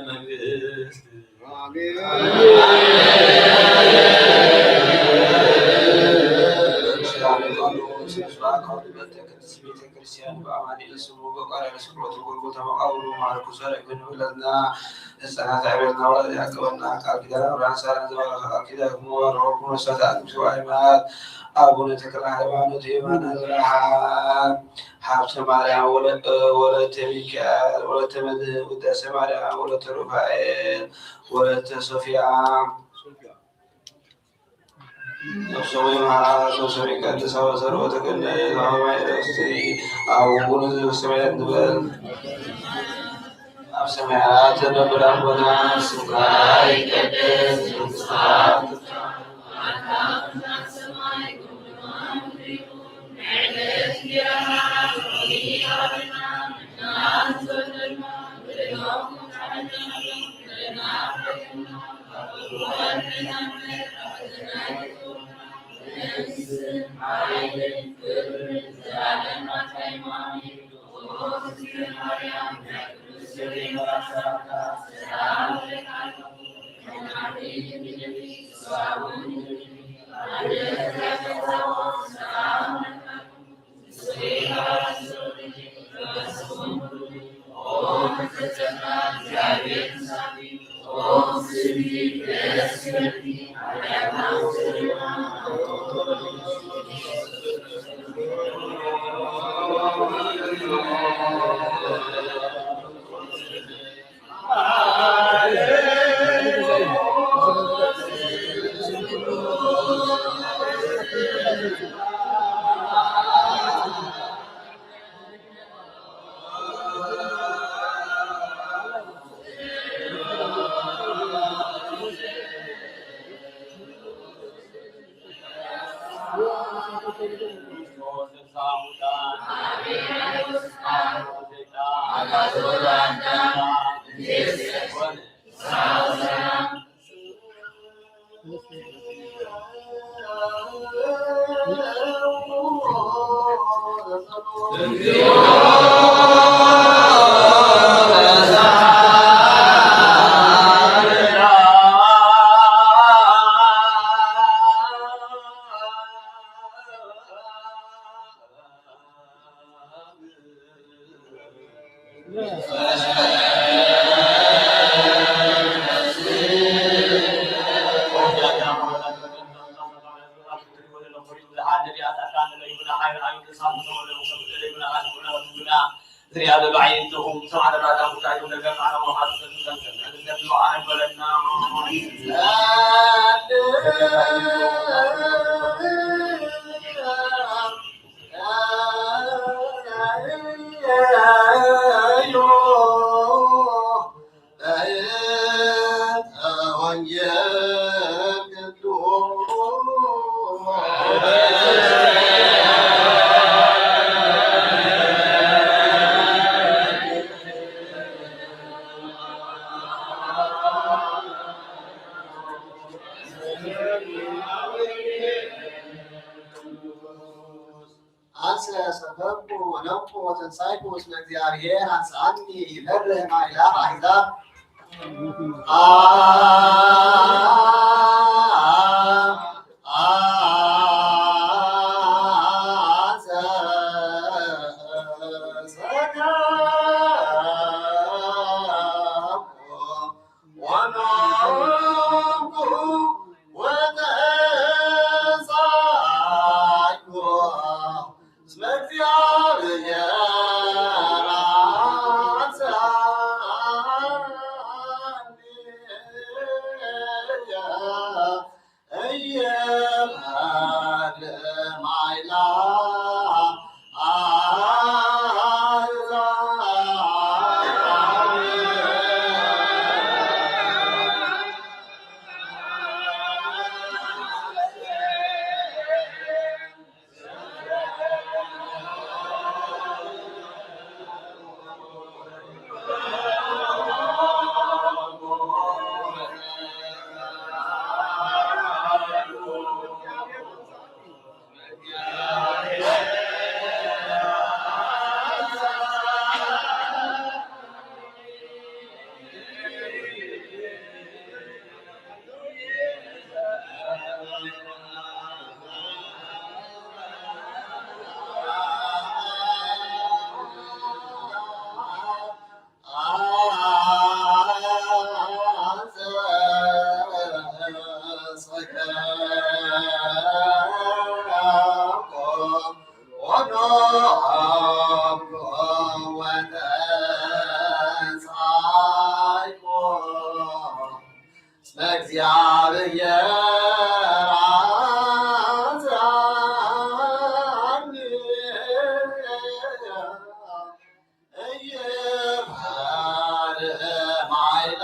መንግስት። ቤተ ክርስቲያን በአማኑኤል ስሙ በቋርያኖስ ጸሎቱ ጎልጎታ መቃብሩ ማርቆስ ዛሬ ክንብለና ህፃናት ዕቤልና ወላዲ ያቀበልና ቃል ኪዳን አብርሃም ሳራን ዘባረከ ቃል ኪዳን ክመባረከኩም መሳታ አቅምሲ ሃይማኖት አቡነ ተክለ ሃይማኖት የማነ ብርሃን ሀብተ ማርያም ወለ- ወለተ ሚካኤል ወለተ መድህን ውዳሴ ማርያም ወለተ ሩፋኤል ወለተ ሶፊያ ነፍሶሙ ይምሃር ነፍሶሙ ይቀድስ አበሰር ወተገነየ ላሆማይ ረፍቲ አቡነ ዘበሰማያት ንበል። ኣብ ሰማያት ነብር አቦና ስምካ ይቀደስ ትምጻእ አንሰ ሰከብኩ ወነቅኩ ወተንሳይኩ እስመ እግዚአብሔር አንስአኒ ይፈርህ ማእላፍ አሕዛብ። አ- አንሰ ሰከብኩ ወኖምኩ ወተንሳእኩ እስመ እግዚአብሔር አንሳኒ። እስመ እግዚአብሔር አጽአኒ እይፋር ማይላ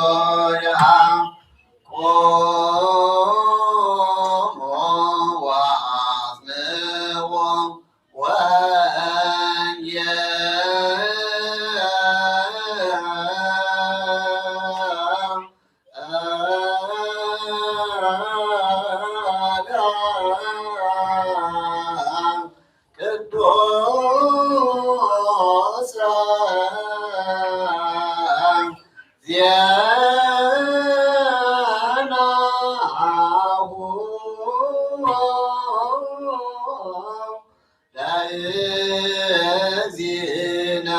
ሃሌሉያ። ቆሙ ወአጽምዑ ወንጌል ቅዱስ ዜናሁ ለእግዚእነ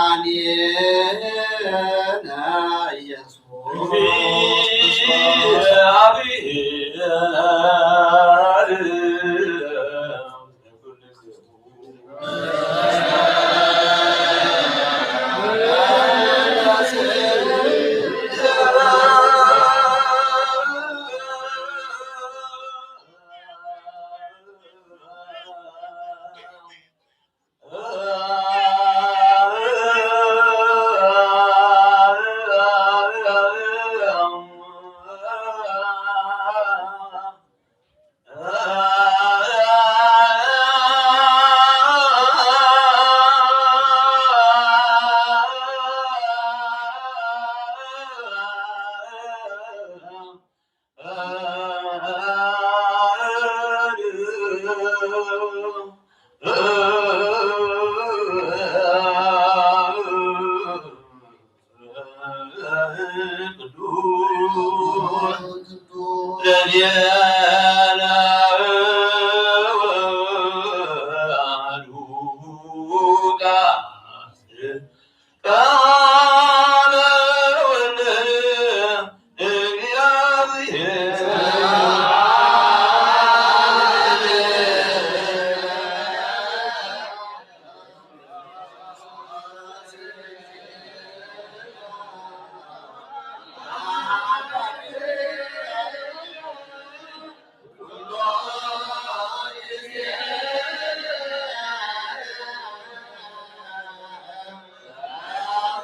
ወመድኃኒነ ኢየሱስ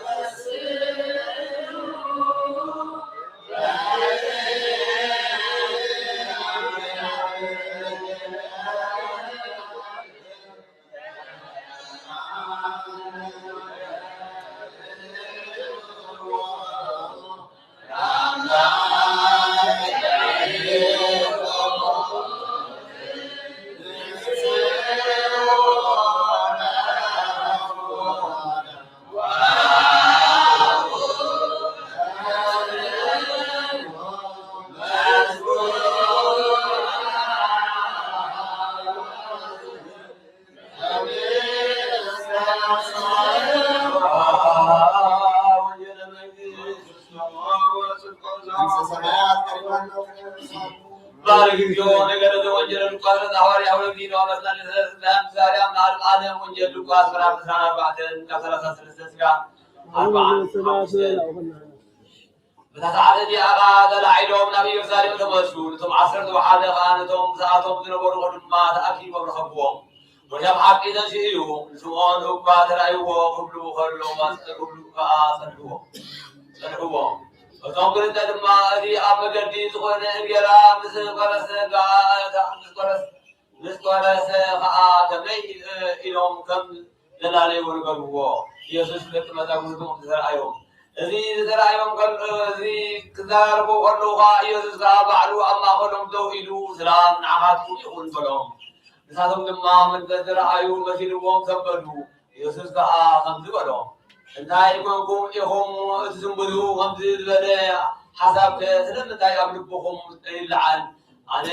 ክርስቶስ። ቃል እግዚኦ ነገረ ዘወንጀለ ሉቃስ መጽሐፍ ሐዋርያ ሐውረ ጊዜ ነው። አመስላን ለሰለስላም ዛሬ አምና ዓለም ወንጀል ሉቃስ ምዕራፍ ዕስራን አርባዕተን ካብ ሠላሳ ሰለስተ ስጋ አርባዓን ሓሙሽተን። በታ ሰዓት እቲኣ ኸዓ ተላዒሎም ናብ ኢየሩሳሌም ተመልሱ። ነቶም ዓሰርተ ወሓደ ኸዓ ነቶም ምስኣቶም ዝነበሩ ድማ ተኣኪቦም ረኸብዎም። ወዲያም ሓቂ ተንስኡ እዩ። ንስምዖን እኳ ተራእይዎ ክብሉ ከሎ ክብሉ ከኣ ጸንሕዎ። ጸንሕዎ። እቶም ክልተ ድማ እቲ ኣብ መገዲ ዝኾነ እንጌራ ምስ ቆረሰ ከኣ ምስ ቆረስ ምስ ቆረሰ ከኣ ከመይ ኢሎም ከም ዘላለይዎ ንገርዎ። ኢየሱስ ደቂ መዛሙርቱ ከም ዝተራእዮም እዚ ዝተራእዮም ከሎ እዚ ክዛረቡ ከለዉ ከኣ ኢየሱስ ከኣ ባዕሉ ኣብ ማእከሎም ደው ኢሉ ሰላም ንዓኻትኩም ይኹን በሎም። ንሳቶም ድማ መንፈስ ዝረኣዩ መሲልዎም ዘንበዱ። ኢየሱስ ከኣ ከምዚ በሎም፣ እንታይ ኴንኩም ኢኹም እትዝንብዱ? ከምዚ ዝበለ ሓሳብከ ስለምንታይ ኣብ ልብኹም ይለዓል? ኣነ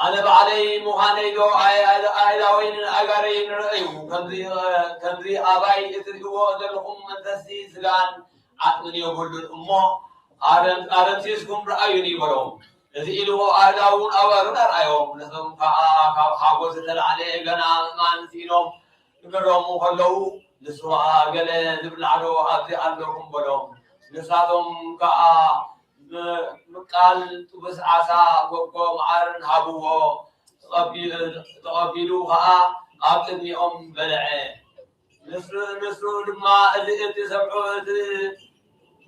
ኣነ ባዕለይ ምዃነይ ዶ ኣይ- ኣይ- ኣእላወይን ኣእጋረይን ርኣዩ? ከምዚ ከምዚ ኣባይ እትርእይዎ ዘለኹም መንፈስሲ ስጋን ዓጽምን የብሉን እሞ ኣደም- ኣደምሲስኩም ረኣዩኒ በሎም። እዚ ኢልዎ ኣእላውን ኣእጋሩን ኣርኣዮም። ንሶም ከኣ ካብ ሓጎስ ዝተላዕለ ገና ምእማን ስኢኖም ክገረሙ ከለዉ፣ ንሱ ኸኣ ገለ ዝብላዕ ዶ ኣብዚ ኣለኩም በሎም። ንሳቶም ከኣ ብ- ምቃል ጥቡስ ዓሳ፣ ጎጎ መዓርን ሃብዎ። ተቐቢ- ተቐቢሉ ኸኣ ኣብ ቅድሚኦም በልዐ። ንሱ ንሱ ድማ እዚ እትሰምዑ እቲ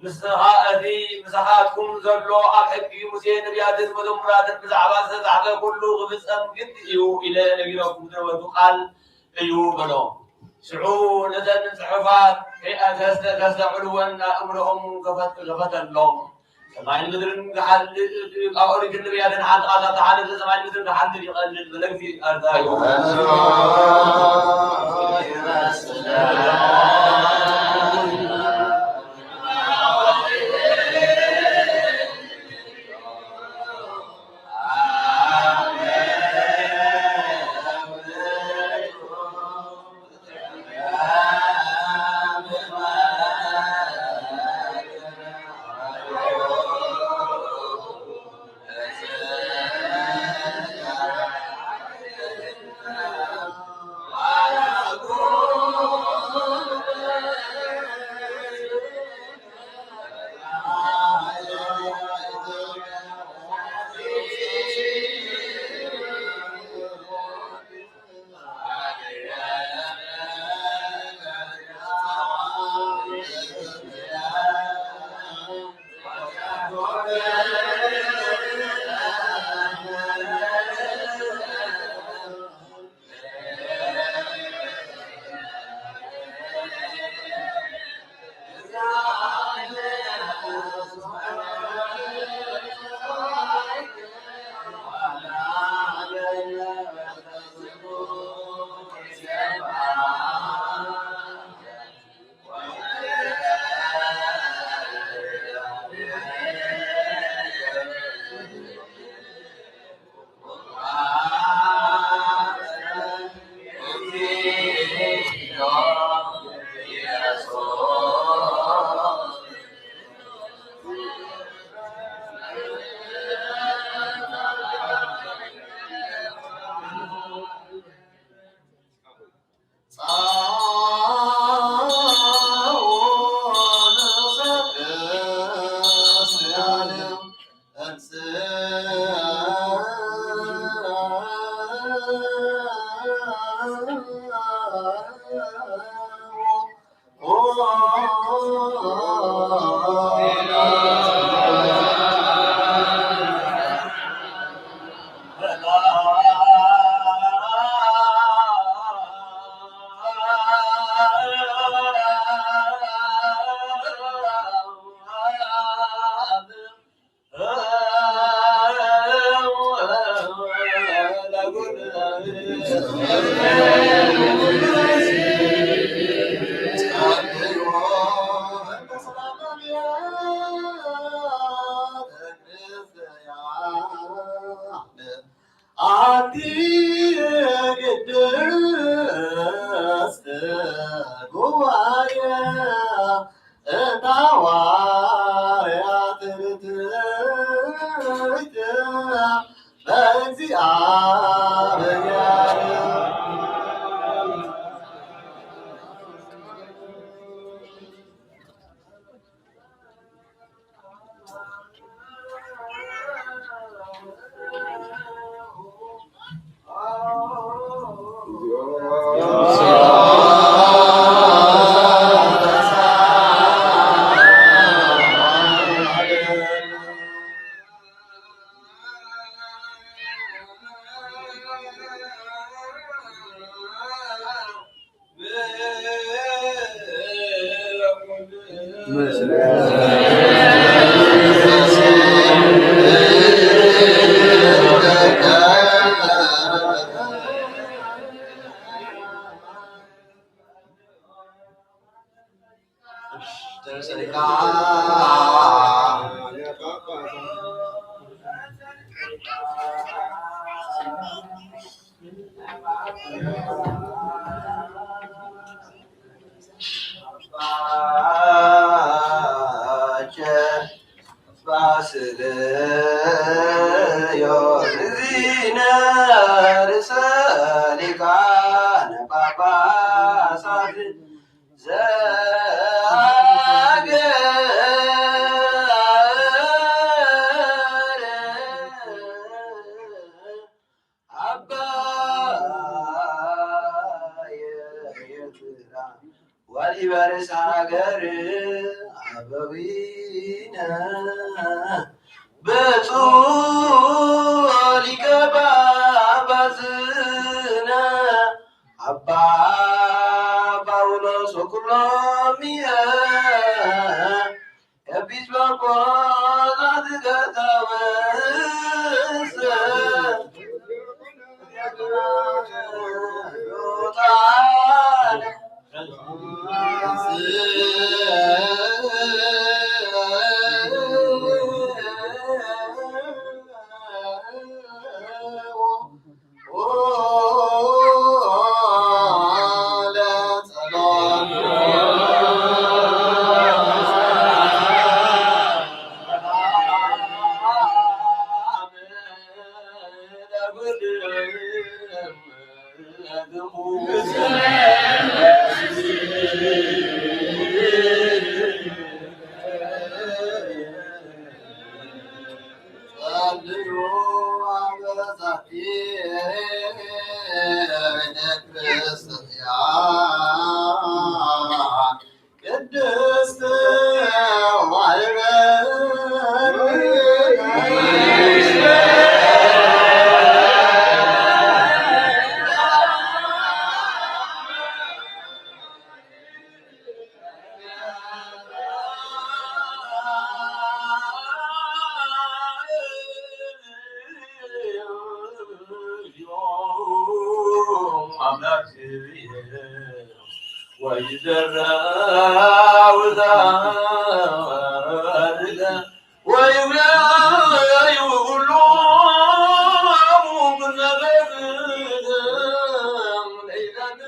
ንስኻ እቲ ምሳኻትኩም ዘሎ ኣብ ሕጊ ሙሴ ነቢያትን መዘሙራትን ብዛዕባ ዝተጻሕፈ ኩሉ ክፍጸም ግዲ እዩ ኢለ ነጊረኩም ዝነበርኩ ቃል እዩ በሎም። ሽዑ ነተን ጽሑፋት ከይኣተስተ- ከስተውዕልወን ኣእምሮኦም ከፈት- ከፈተሎም። ሰማይን ምድርን ክሓልፍ ካብ ኦሪትን ነቢያትን ሓንቲ ቃል ካብ ተሓለፈ ሰማይን ምድርን ክሓልፍ ይቐልል መለክቲ ኣርታ እዩ። ኣንቲ ቅድስት ጉባኤ እታ ዋርያ ትርትርት ባስልዮስ ዚነ ርእሰ ሊቃነ ጳጳሳት ዘሀገረ አባየ ኤርትራ ወሊበርስ ሀገር አበዊነ ብፁዕ ሊቀ ጳጳስነ አባ ጳውሎስ ወኩሎምየ ኤጲስቆጶሳት ዘገዳማት ቅድስት ወይዘራው ዛርገ ወይብላዩ ኩሉ አሙ ብነበርገ ለይላገ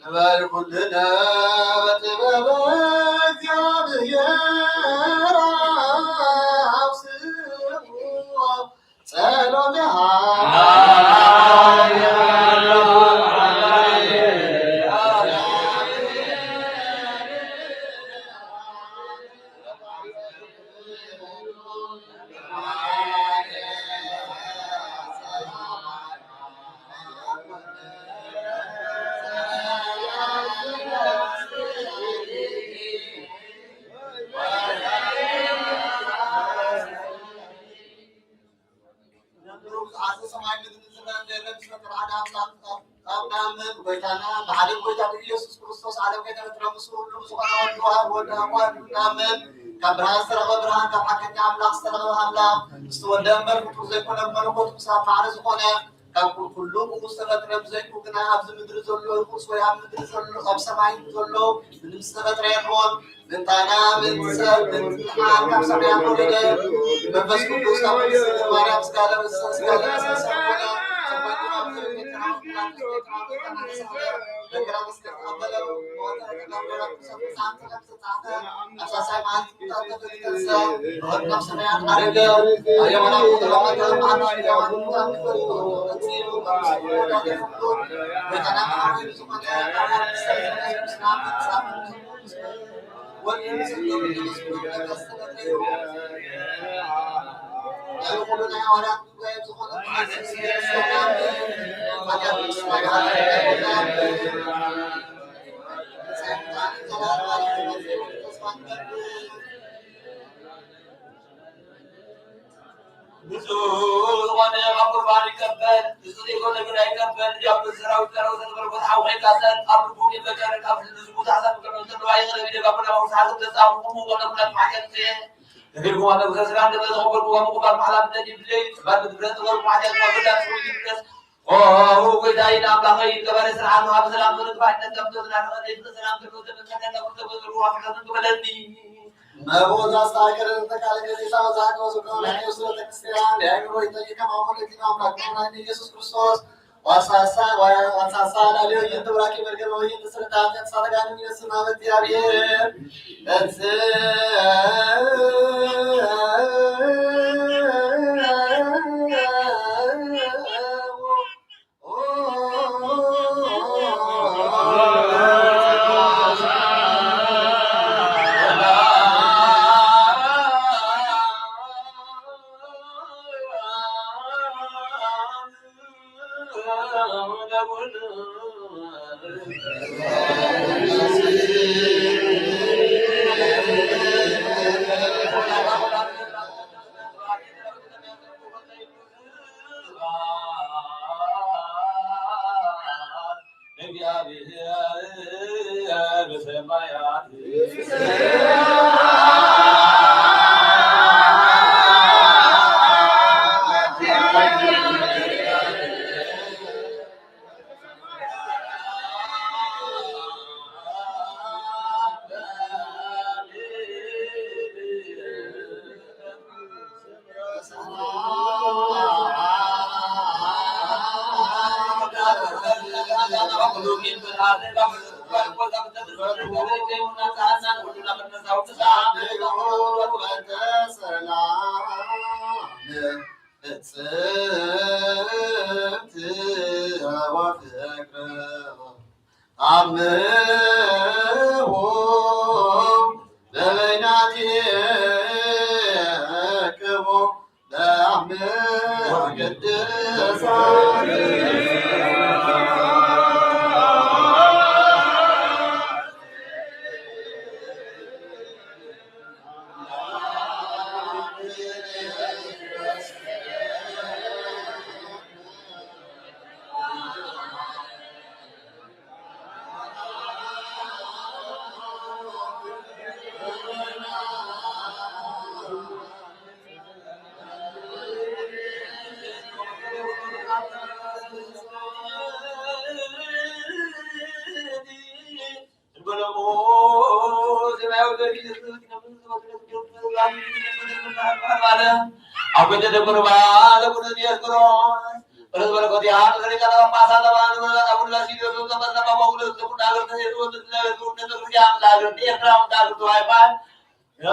ንበል ኩልነ በጥበበ እግዚኣብሔር አብስዎ ጸሎተሃ። ዘምሩ ብዝሓት ሰማይ ምድሪ ዝረአ ዘየለ ምስለ ተባዕደ ኣምላኽ ጻድቃን ጎይታና ብሓደ ጎይታ ብኢየሱስ ክርስቶስ ዓለም ከይተፈጥረ ምስኡ ሁሉ ብዝኾነ ወልድ ወሃብ ወልድ ኣብ ዋህድ እናምን ካብ ብርሃን ዝተረኸበ ብርሃን ካብ ሓቀኛ ኣምላኽ ዝተረኸበ ኣምላኽ ምስቲ ወልደ እምበር ፍጡር ዘይኮነ ብመለኮቱ ክሳብ ማዕረ ዝኾነ ካብ ኩሉ ብኡ ዝተፈጥረ ብዘይኡ ግና ኣብዚ ምድሪ ዘሎ ይኹንስ ወይ ኣብ ምድሪ ዘሎ ኣብ ሰማይ ዘሎ ምንም ዝተፈጥረ የልቦን። ምንታና ምንሰብ ምንትሓን ካብ ሰማያት ወረደ መንፈስ ቅዱስ ካብ ቅድስት ድንግል ማርያም ስጋ ለበሰ ስጋ ለበሰ ሰብ ኮነ። ንጹህ ዝኾነ ካብ ቁርባን ይቀበል፣ ንጹህ ዘይኮነ ግን ኣይቀበል። ዲያብሎስ ሰራዊት ቀረቡ ዘንበርኩት ሓው ከይቃጸል፣ ኣብ ልቡ ቂም በቀልን ኣብ ልቡ ዛዕዛዕ ክገብር እንተሎ ኣይቕረብ ኢለ ባብና መውሳዕቲ ተጻምኹም ወለኩላት ማሕፀን እየ። ተኺልኩም ኣብ ነብሰ ስጋ እንደ ተዘኸበርኩ ኣብ ምቑባል መሓላ ብደጅ ብለይ፣ ባብ ብረት ተገርኩ ማሕፀን ወለዳ ስሩ ይድረስ። ኦ ጎይታዬ ኣምላኸይ፣ ገባሬ ስርዓት ወሃቢ ሰላም፣ ዘረግባይ ነቀምቶ ዝናረቐ ዘይፍረ ሰላም፣ ዘሎ ዘመን ከደና ኩሎ ተበዘሩ ዋፍረትን ክበለኒ። መቦዛ ሳይክል ተቃለ ገዜታ ወዛቆ ዝኮነ ኢየሱስ ቤተክርስቲያን ዲያብሎ ይጠይቅ ከማሞ ለኪና አምላክ ናይ ኢየሱስ ክርስቶስ ዋሳሳ ዋሳሳ ላሊዮ ይንት ብራኪ መርገም ወይ ይንት ስልጣን ተሳተጋኒ ይስማ በእግዚአብሔር።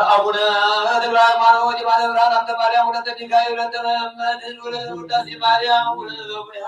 አቡነ ተክለ ሃይማኖት፣ የማነ ብርሃን፣ ሀብተ ማርያም፣ ወለተ ሚካኤል፣ ወለተ መድህን፣ ወለተ ውዳሴ ማርያም፣ ወለተ ዘቡያ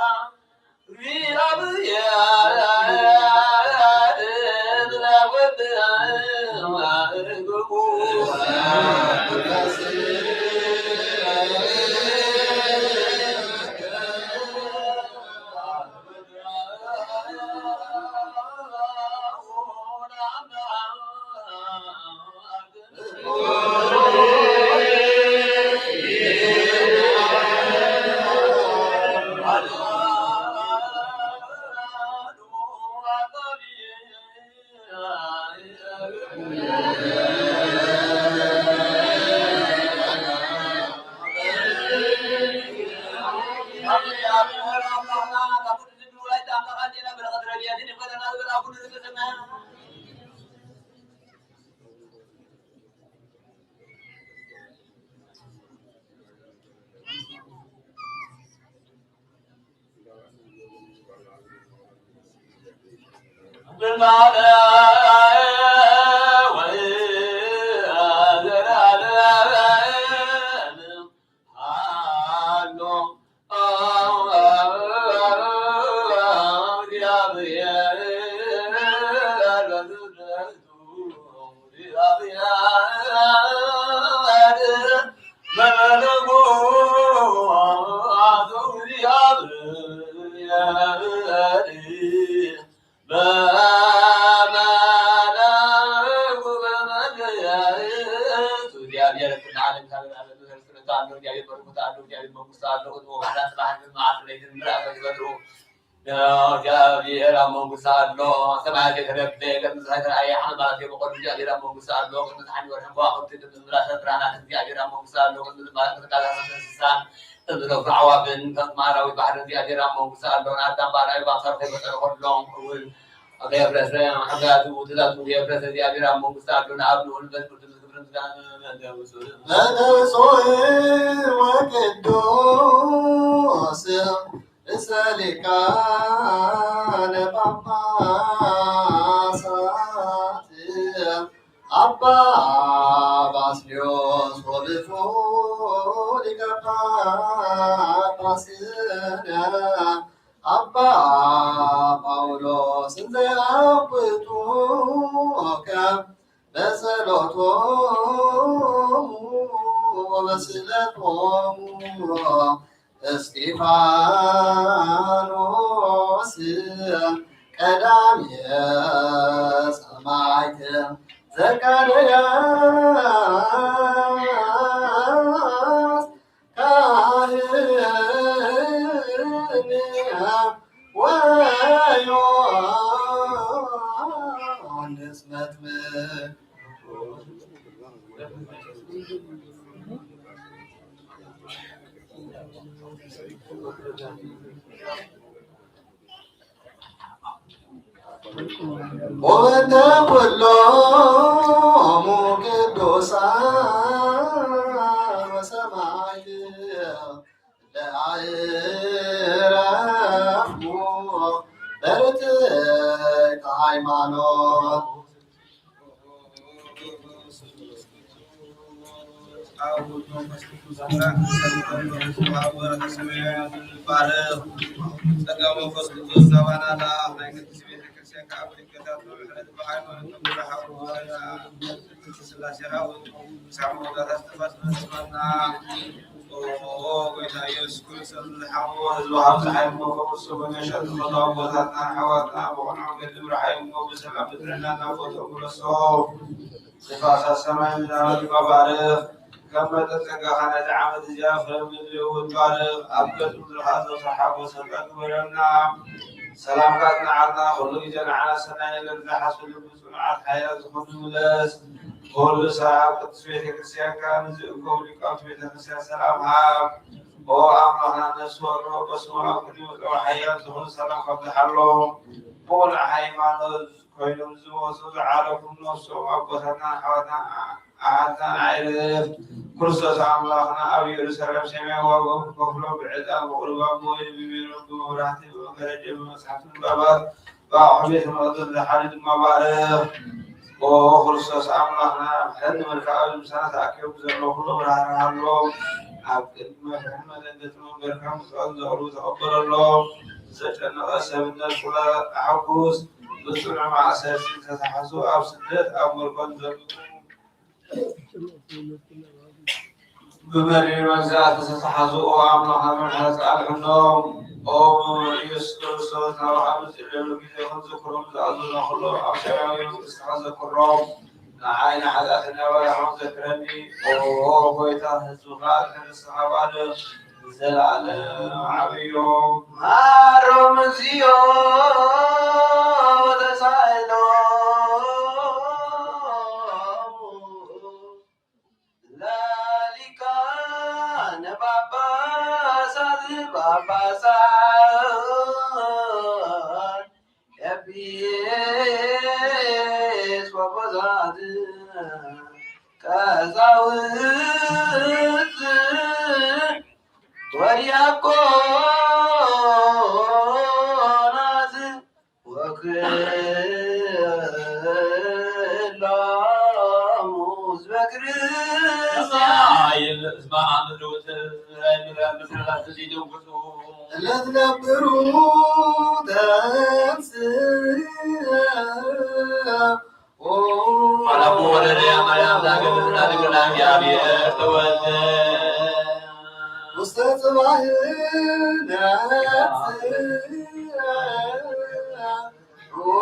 በመለኩ በመለየቱ እግዚአብሔር ኩሉ ዓለም ካብ ዓለም በታች ስልጣን አለው። እግዚአብሔር በርኩት አለው። እግዚአብሔር መንግስት አለው። ቅድመ ወቅዳ ጽባሕ ግን መዓልቲ ለይትን ምልኣተ ዝፈጥሩ። እግዚአብሔር ኣብ መንግስት ኣሎ። ሰማያት የተነበየ ቅድሚ ፀሓይ ተራእየ ዓመት ማለት የበቆሉ። እግዚአብሔር ኣብ መንግስት ኣሎ። ቅድሚ ፀሓይ ወርሕን ከዋክብቲ ቅድሚ ምልኣተ ብርሃናት እግዚአብሔር ኣብ መንግስት ኣሎ። ቅድሚ ዝማሬ ቅድሚ ቃላት እንስሳን እዝረቱ ኣዕዋፍን ከም ማራዊ ባሕሪ እግዚኣብሔር ኣብ መንግስቲ ኣሎ። ንኣዳም ባርያዊ ብኣምሳሉ ከይፈጠረ ከሎ እውን ከየፍረሰ፣ ሕግጋቱ ትእዛዙ ከየፍረሰ እግዚኣብሔር ኣብ መንግስቲ ኣሎ። ንኣብ ንወልድ መንፈስ ቅዱስ ክብርን ምስጋናን ይሁን። በንጹሕ ወቅዱስ ርእሰ ሊቃነ ጳጳሳት አባ ባስልዮስ ወብፁዕ ሊቀ ጳጳስነ አባ ጳውሎስ እንዘ ያውቅቱከ በጸሎቶሙ ወበስእለቶሙ እስጢፋኖስ ቀዳምየ ሰማዕት ዘካርያስ ካህን ወዮሐንስ መጥምቅ ወበእንተ ኩሎሙ ቅዱሳን ወሰማዕት ለአዕረፍኩ በርትዕተ ሃይማኖት። ጸጋ መንፈስ ቅዱስ ናባና ለኣኽ ናይ ቅድስት ቤተ ክርስቲያን ከኣ በረከታቱ ምሕረት ብሃይማኖት ብርሃን ስላሴ ራእዩ ሳሙ ወዳታት ተፋስ መስማና። ኦ ጎይታ ኢየሱስ ክርስቶስ ዝሓሞ ህዝቢ ካብ ፀሓይ እሞ ከብሱ በመሸጥ ፈቶ ኣቦታትና ኣሕዋትና ብቕኑዕ ገድሊ ምርሓይ እሞ ብሰላም ብጥዕና ናብ ቦትኦም ምለሶ። ንፋሳት ሰማይ ምናባትካ ባርኽ። ከም መጠን ጸጋኻ ነቲ ዓመት እዚኣ ፍረ ምድሪ እውን ባርኽ። ኣብ ገጽ ምድርኻ ዘውስኻ ሓጎስ ሰልጣን ግበረልና። ሰላምካ ጽንዓትና ኩሉ ግዜ ንዓና ሰናይ ነገር ዝሓስብ ልቢ ጽኑዓት ሓያል ዝኾኑ ምለስ። ኩሉ ሰብ ኣብ ቅድስት ቤተ ክርስቲያንካ ንዝእከቡ ሊቃውንቲ ቤተ ክርስቲያን ሰላም ሃብ። ኦ ኣምላኽና ነፍሲ ወትሩ በስሙ ኣብ ቅድሚ ወትሩ ሓያል ዝኾኑ ሰላም ከብዝሓሎም። ብቑኑዕ ሃይማኖት ኮይኖም ዝሞቱ ዝዓረፉ ነፍሶም ኣቦታትና ኣሕዋትና ኣሓትና ኣዕርፍ። ክርስቶስ ኣምላኽና ኣብ ኢየሩሳሌም ሰማያዊ ዋጋኦም ክከፍሎም ብዕጣን ብቑርባን ብወይኒ ብሜሮን ብመብራህቲ ብመጋረጃ ብመጽሓፍቲ ምንባባት ብኣቑሑ ቤተ መቕደስ ዝሓሉ ድማ ባርኽ። ኦ ክርስቶስ ኣምላኽና ብሕድሪ ምልካዊ ምሳና ተኣኪቦም ብዘለዉ ኩሎም ራህርሃሎም። ኣብ ቅድሚ መፍርሒ መደንገጺ መንበርካ ምጽዋት ዘቕርቡ ተቐበለሎም። ዝተጨነቐ ሰብነት ኩላ ኣሐጉስ። ብጽኑዕ ማእሰርቲ ዝተታሕዙ ኣብ ስደት ኣብ መርጎን ዘለዉ ብመሪር መግዛእቲ ዝተታሕዙ ኦ ኣምላኽ ኣብ ምሕረት ኣልዕሎም። ኦ መምህር ኢየሱስ ክርስቶስ ናባኻ ብዝጽልየሉ ግዜ ክንዝክሮም ዝኣዘዞ ኩሎም ኣብ ሰማያዊ መንግስትኻ ዘክሮም። ንዓይ ንሓጢኣተኛ ባርያኻ ዘክረኒ። ኦ ጎይታ ህዝብኻ ትሕዝኻ ባርኽ። ንዘለኣለም ዓብዮም። ማሮም እግዚኦ ወተሳእሎም ለሊቃነ ጳጳሳት ጳጳሳት ኤጲስ ቆጶሳት ቀሳውስት ወዲያቆናት ወክ ህዝባ ምድውት ምስረታት እዚ ደንጉጹ። ለትነብሩ ተንስእ ኦ፣ ማርያም ወረደ፣ ማርያም ዳግም ድንግል እግዚአብሔር ተወልደ። ውስተ ጽባሕ ነጽእ። ኦ፣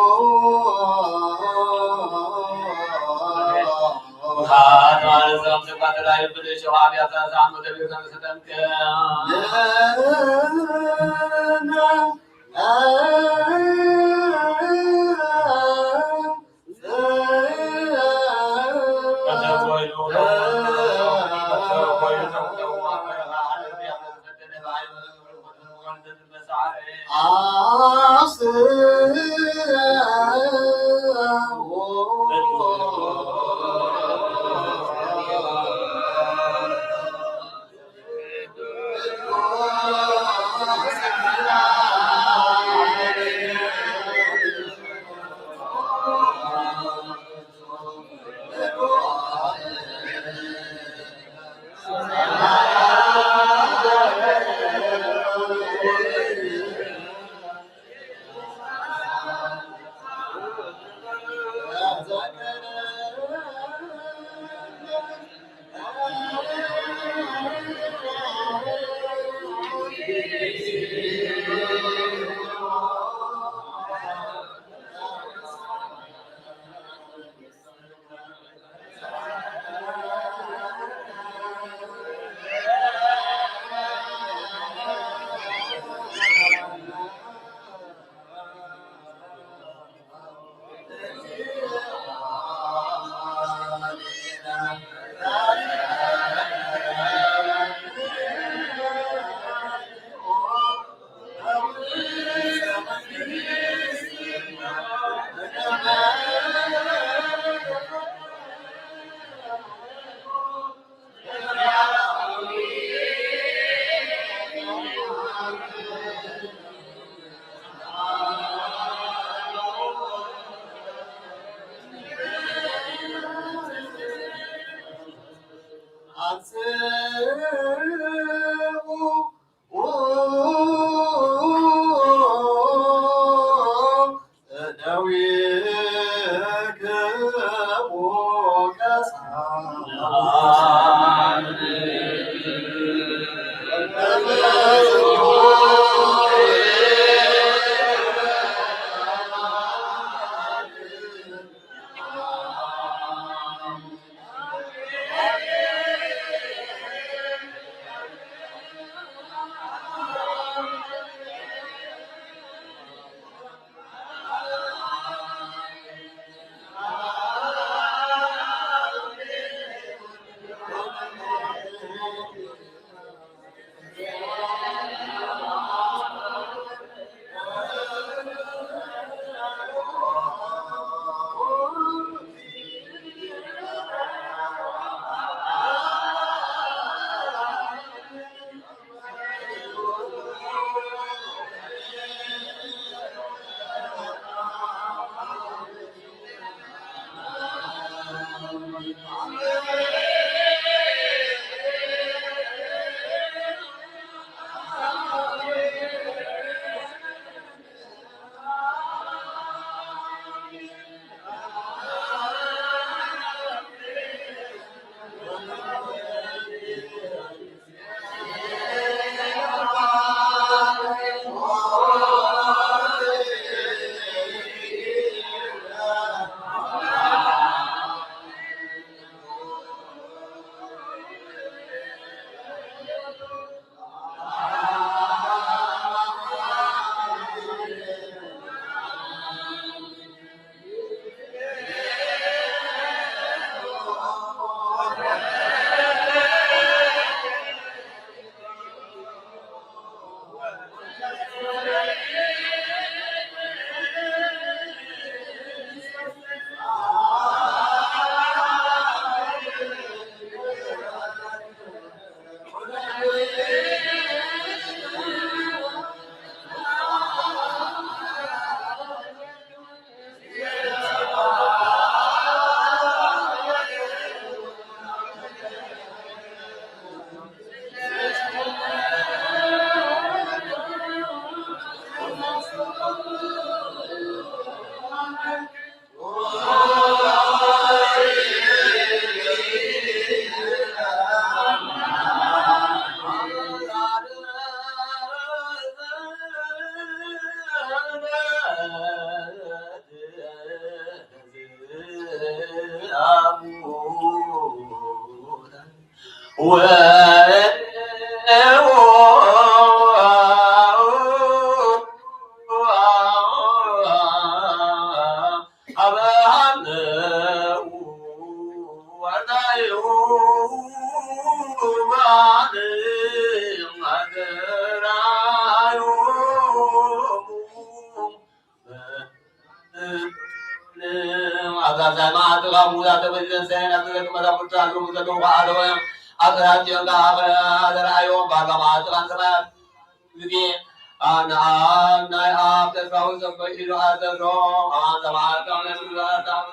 ኣብዛ ዛይ መዓልቲ ካብ ምዉታት ተመሊሰን ሰየን ኣብ ዘገርም መዛሙርቲ ኣንትርሙ ዘለዉ ከኣ ኣለወ። ኣብ ጽርሐት ጽዮን ከኣ ኣኽለ ዘርኣዮም። ባርካ መዓልቲ ካብ ሰማያት ግዜ ኣነ ኣብ ናይ ኣብ ተስፋዊ ዘበ ኢሉ ኣዘዞ። ኣብዛ መዓልቲ ካብ ናይ ምሉእ ኣዳም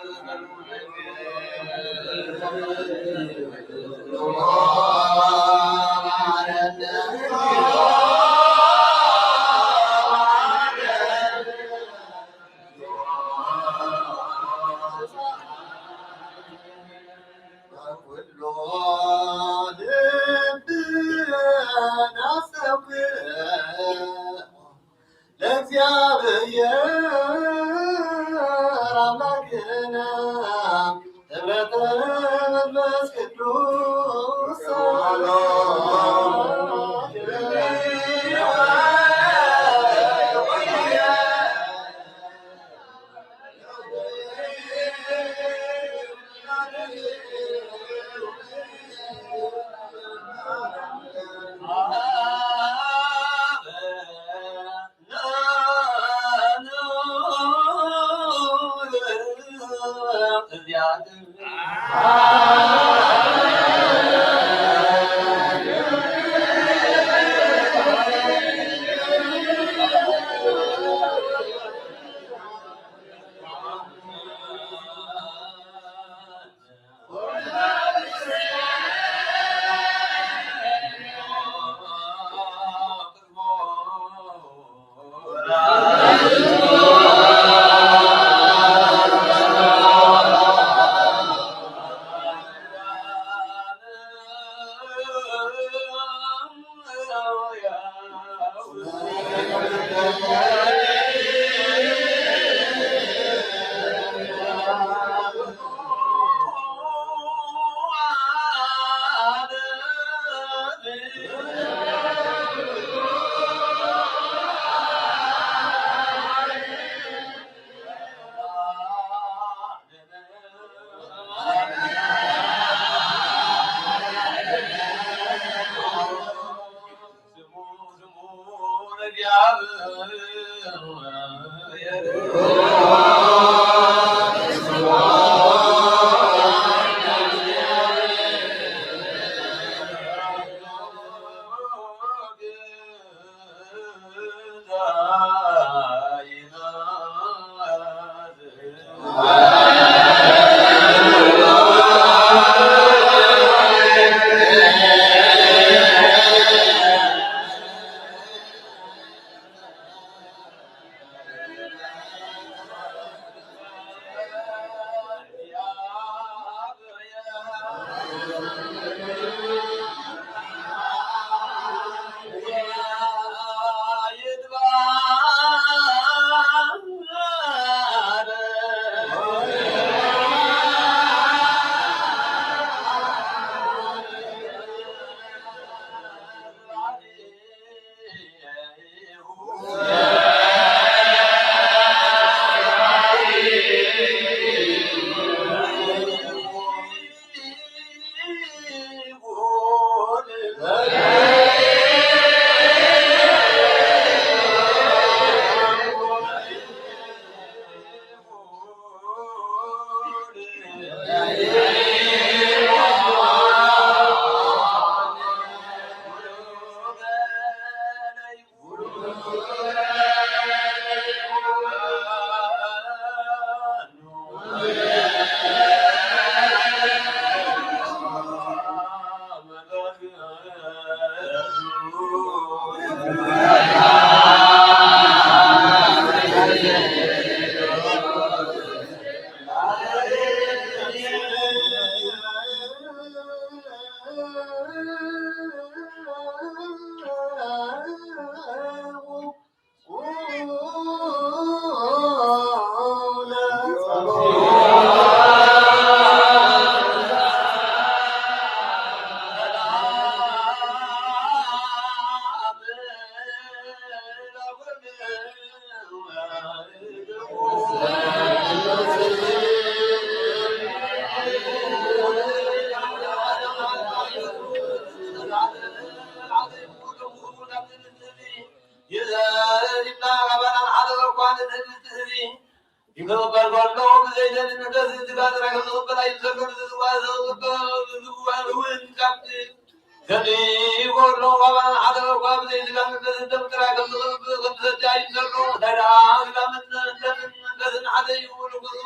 ይዘሪብና ካባና ሓደ እኳ ንትዕብት ህዝቢ ይቕበል ከሎ ብዘይ ደልነት ስጋ ጥራይ ከም ዝቕበል ኣይምሰሉን። ዝዝዋ ዝቕበል ዝዝዋን እውን ካብቲ ገሊኡ ከሎ ካባና ሓደ እኳ ብዘይ ስጋ መንፈስን ደም ጥራይ ከም ዝቕበል ከም ዝሰቲ ኣይምሰሉ። እንታይ ደኣ ስጋ መንፈስን መንፈስን ሓደ እዩ ንጉስ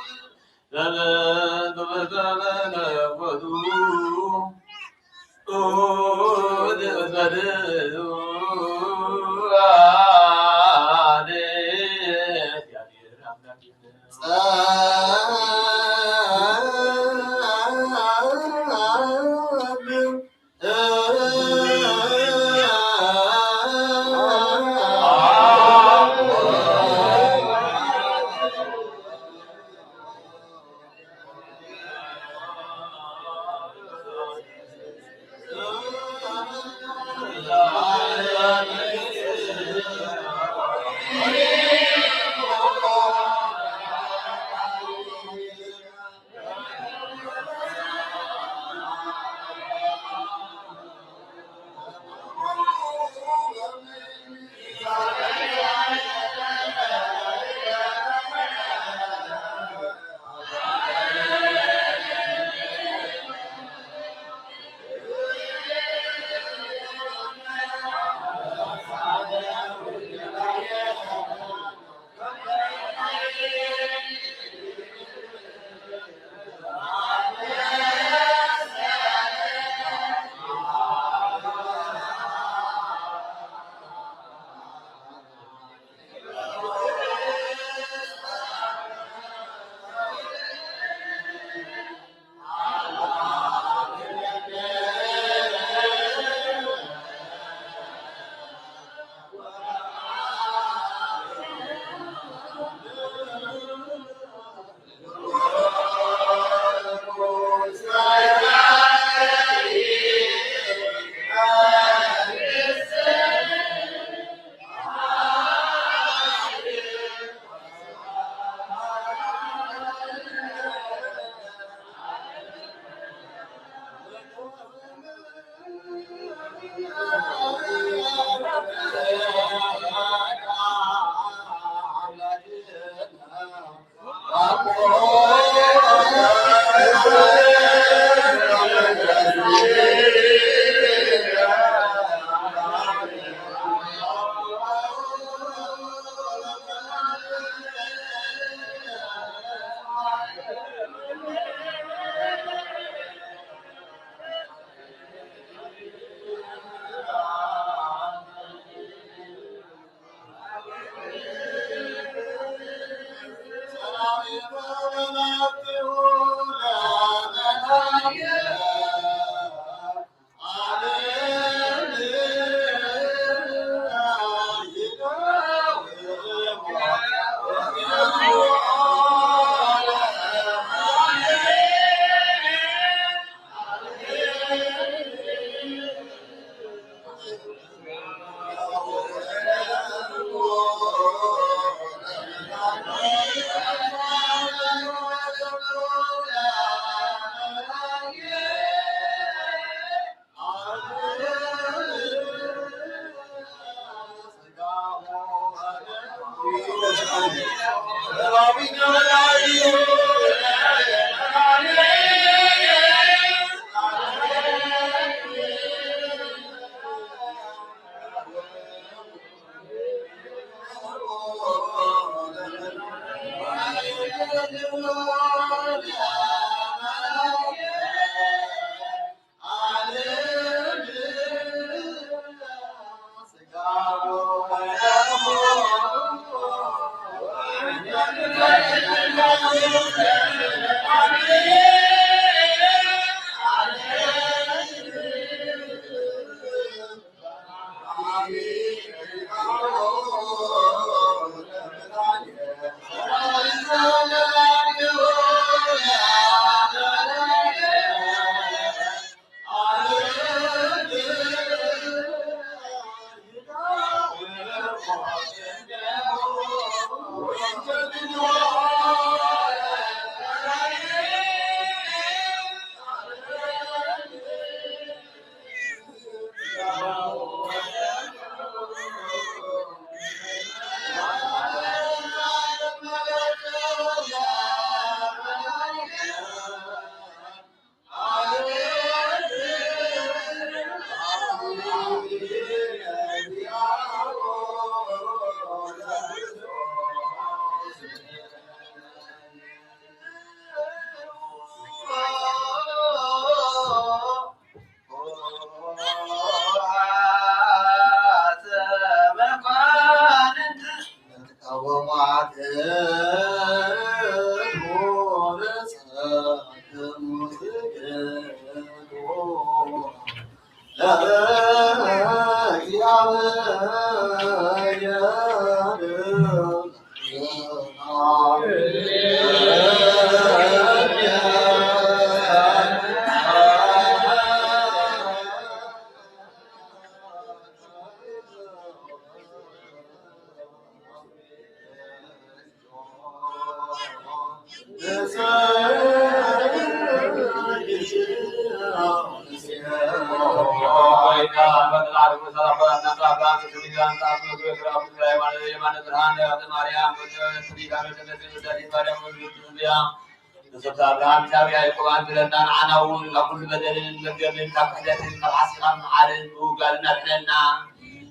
ንሰብቲ ኣብርሃም፣ ይስሐቅ፣ ያዕቆብ ኣንብረና፣ ንዓና እውን ካብ ኩሉ በደልን መርገምን፣ ካብ ክሕደትን ካብ ሓሲኻን መሓርን ምውጋድን ኣድሕነና።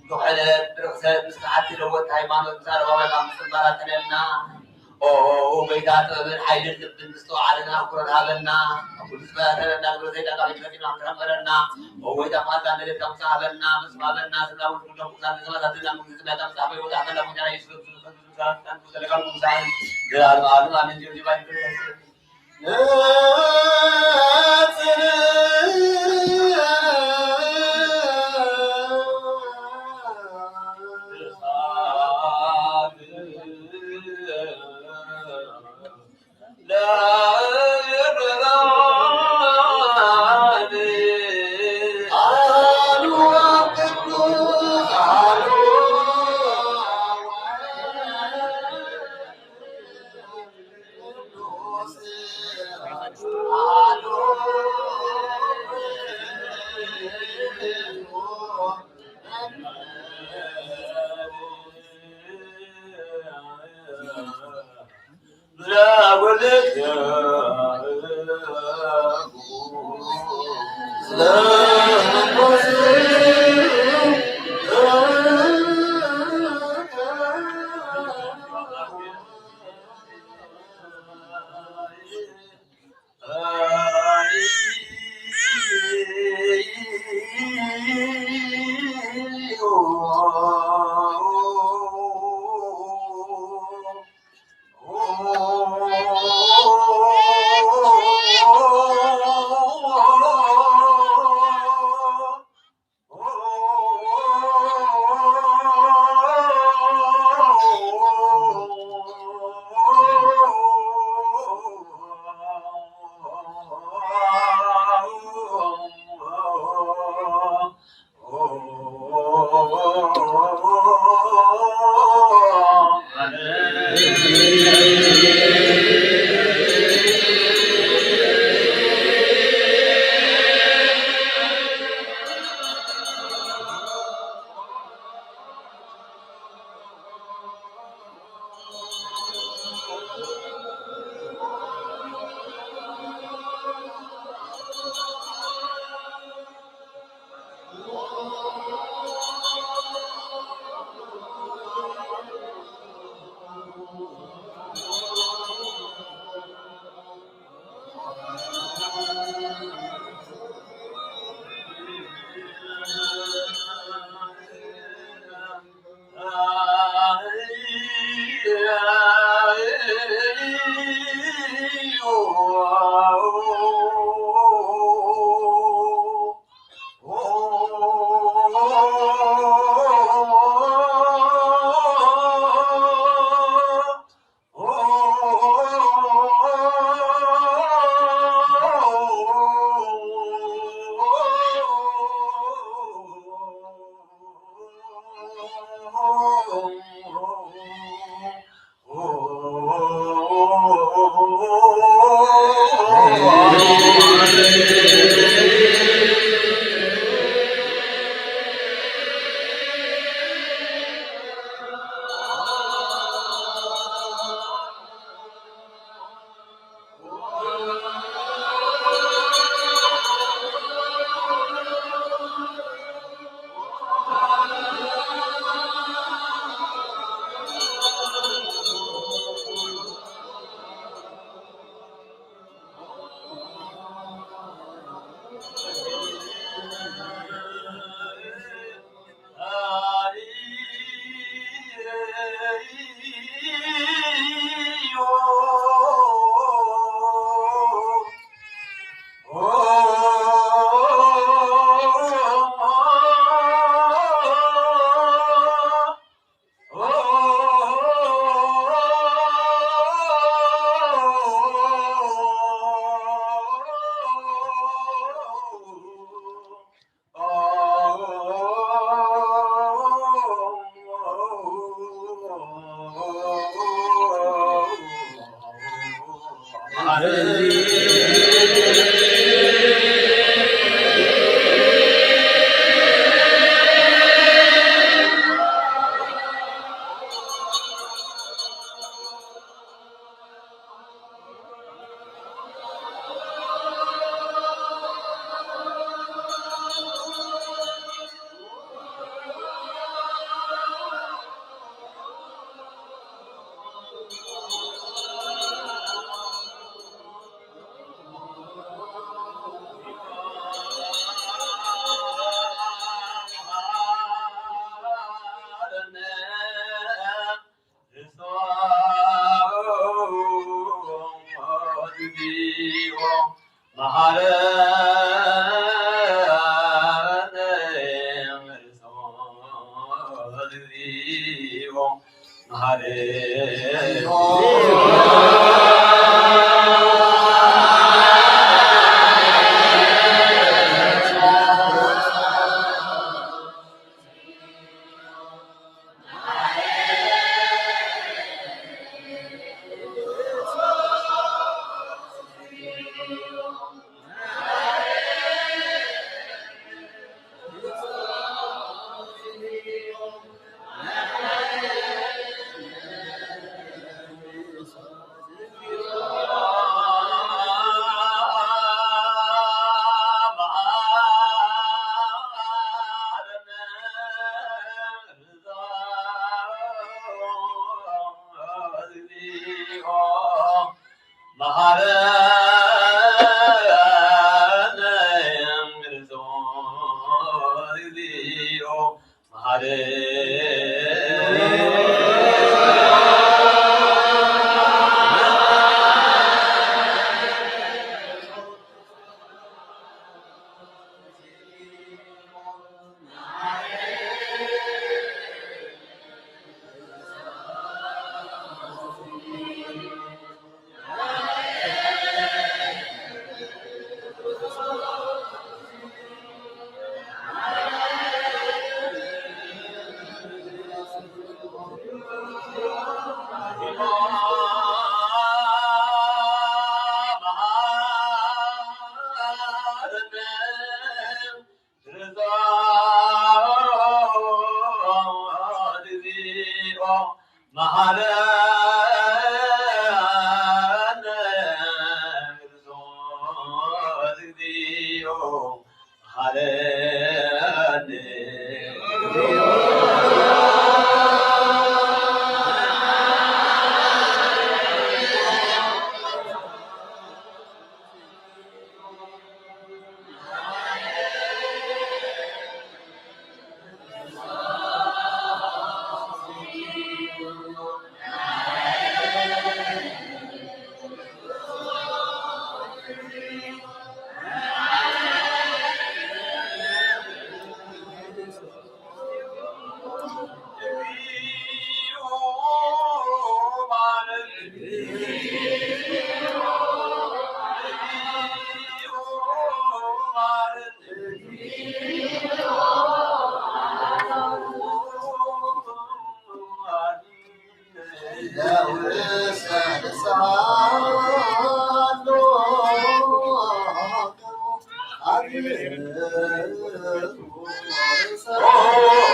ብክሕደት፣ ብርኽሰት፣ ምስ ክሓድቲ ለወጥቲ ሃይማኖት፣ ምስ ኣረጋውያን፣ ካብ ምጽንባር ኣድሕነና። ኦ፣ ኦ፣ ኦ፣ ጎይታ፣ ጥበብን ሓይልን ልብን ምስትውዓልን ኣንክሮን ሃበና። ኣብ ኩሉ ዝፈታተነና ግብረ ሰይጣን ካብ እጅ ፈጺምና ክትሕን ፍቐደልና። ኦ፣ ጎይታ፣ መዓልታ እንደሌት ካብ ምሳሕ ሃበና፣ ፍጹም ሃበና፣ ስጋ ወትሩ ደቁ ሳት ሰማዕታትና መንግስቲ ሰማያት ኣምጽእ። ኣቦይ፣ ወዳ፣ ፈላ፣ ጎይታ፣ ኢየሱስ ክርስቶስ፣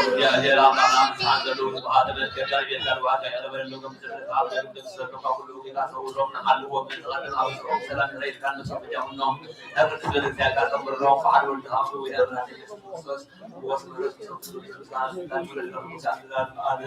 እግዚኣብሔር ኣምላኽና ምሳና ዘለዉ ንጹሃት ነፍሲ፣ እግዚኣብሔር ቃል ዋጋ የቕርበለሎም። ከምዚ ዝሓለፈ ዘሎ ካብ ኩሉ ጌጋ ሰውሮም፣ ንሓልዎም፣ ንዝቐድም ኣብ ስርሖም ሰላም ይረይድካ፣ ነፍሶም ብጃኹኖም ናብ ቅድስቲ ቤተክርስትያን ቃል ተንብሮም፣ ብሓደ ወልድኻ ብስውእ ኣምላኽ ኢየሱስ ክርስቶስ፣ ንጉስ ምሕረት ሰብስቡ፣ ቅዱሳን ስልጣን ወለድካ ቅዱሳን ስልጣን ኣነ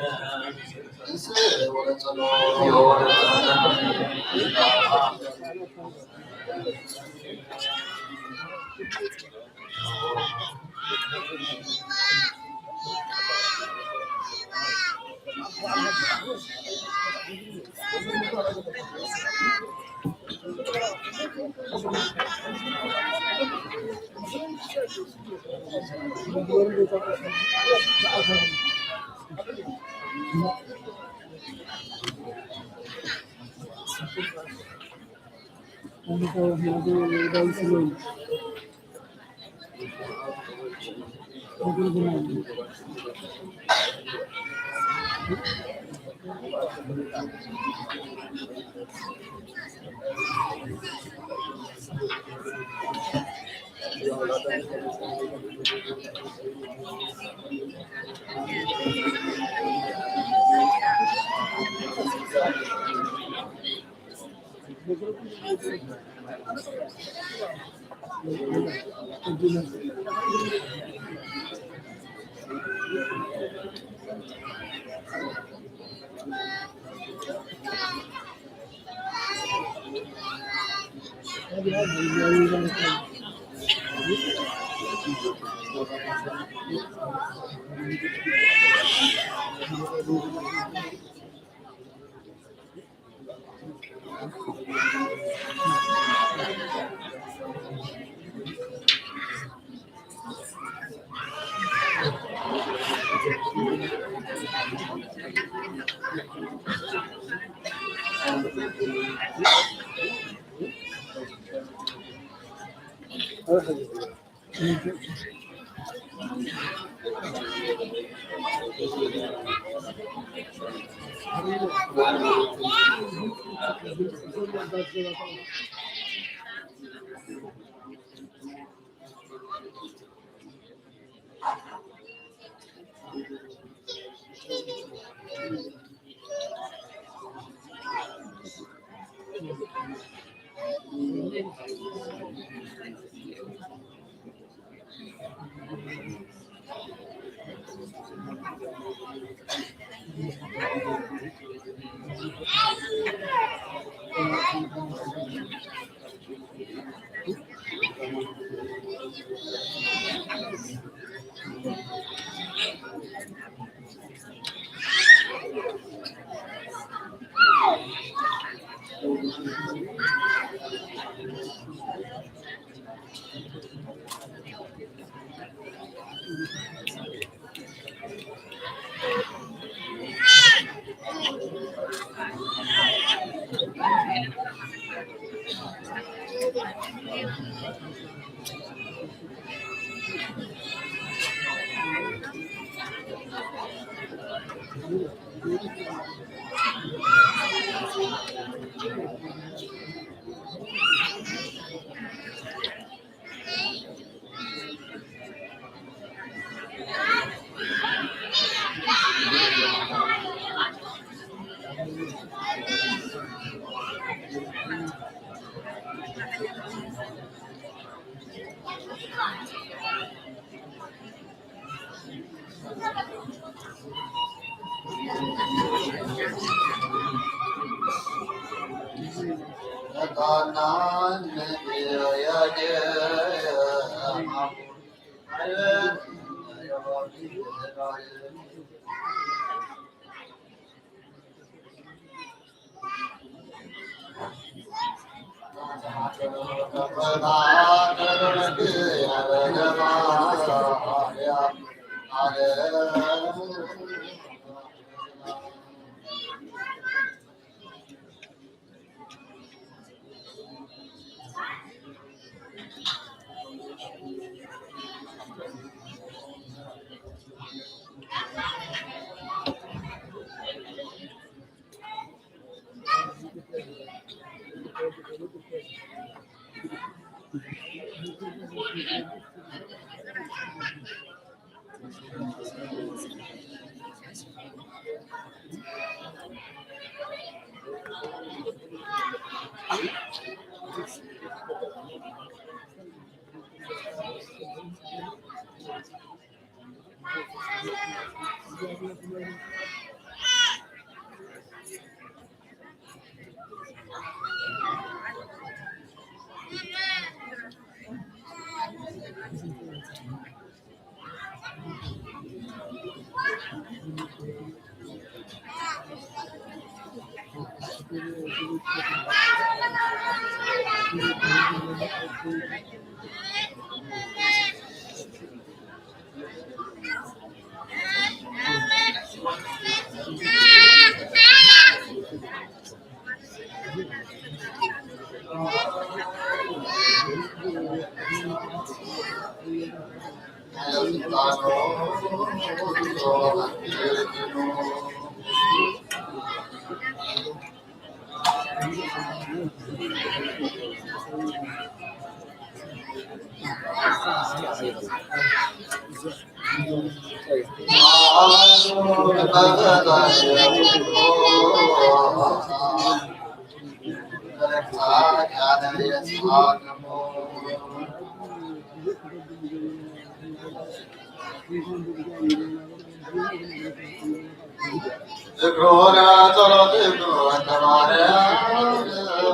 ዝክሮና ጸሎት ይግበረና ማርያም።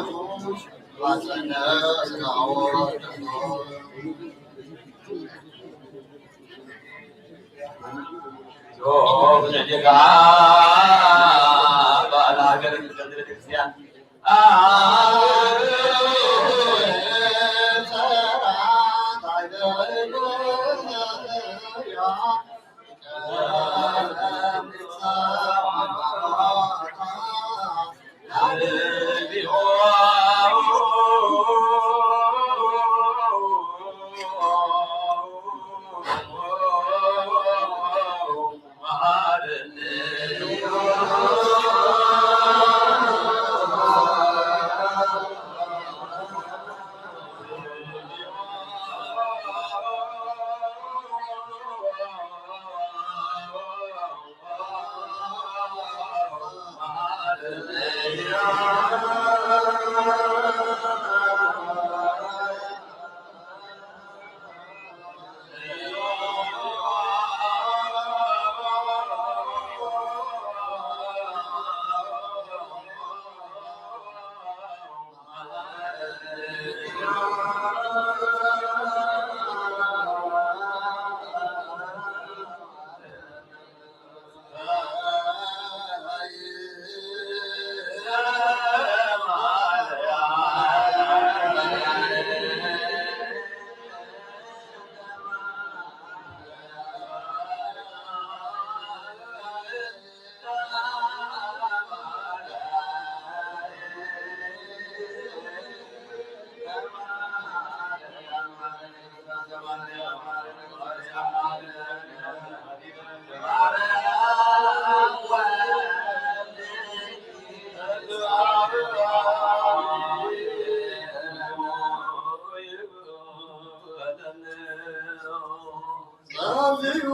ጸልዩ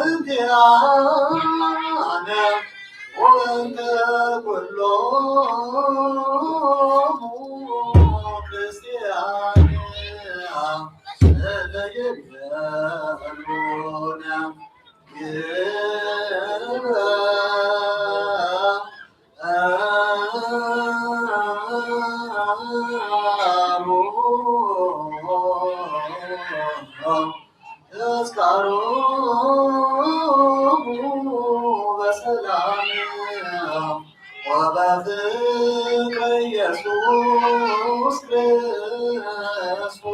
እንዲያነ ወእንተ ኩሎሙ ክርስቲያን ለይቤሉነ ግበ ተስካሮሙ በሰላም ወበፍቅረ ኢየሱስ ክርስቶስ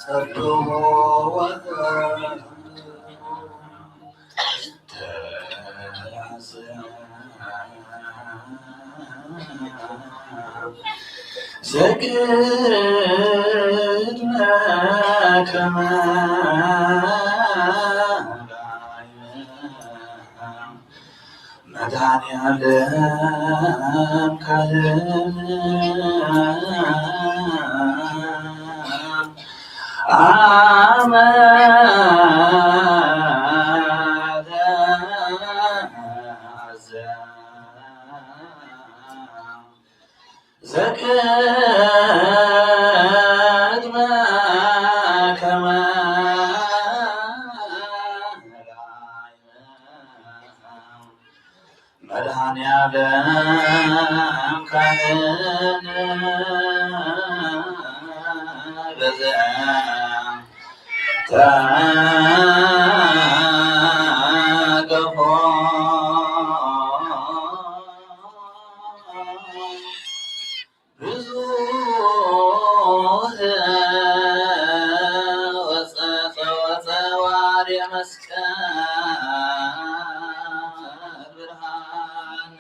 ጸልዩ ወጸልዩ። ዘቅድመ ከመ መድኃኔዓለም ካህን አመ ተአዘ ዘቅድመ ከመ መድኃኔዓለም ካህን በዘ ተገፎ ብዙህ ወጸ-፣ ወጸ-፣ ወጸዋርየ መስቀል ብርሃን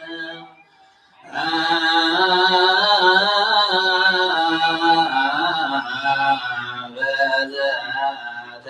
በዘተ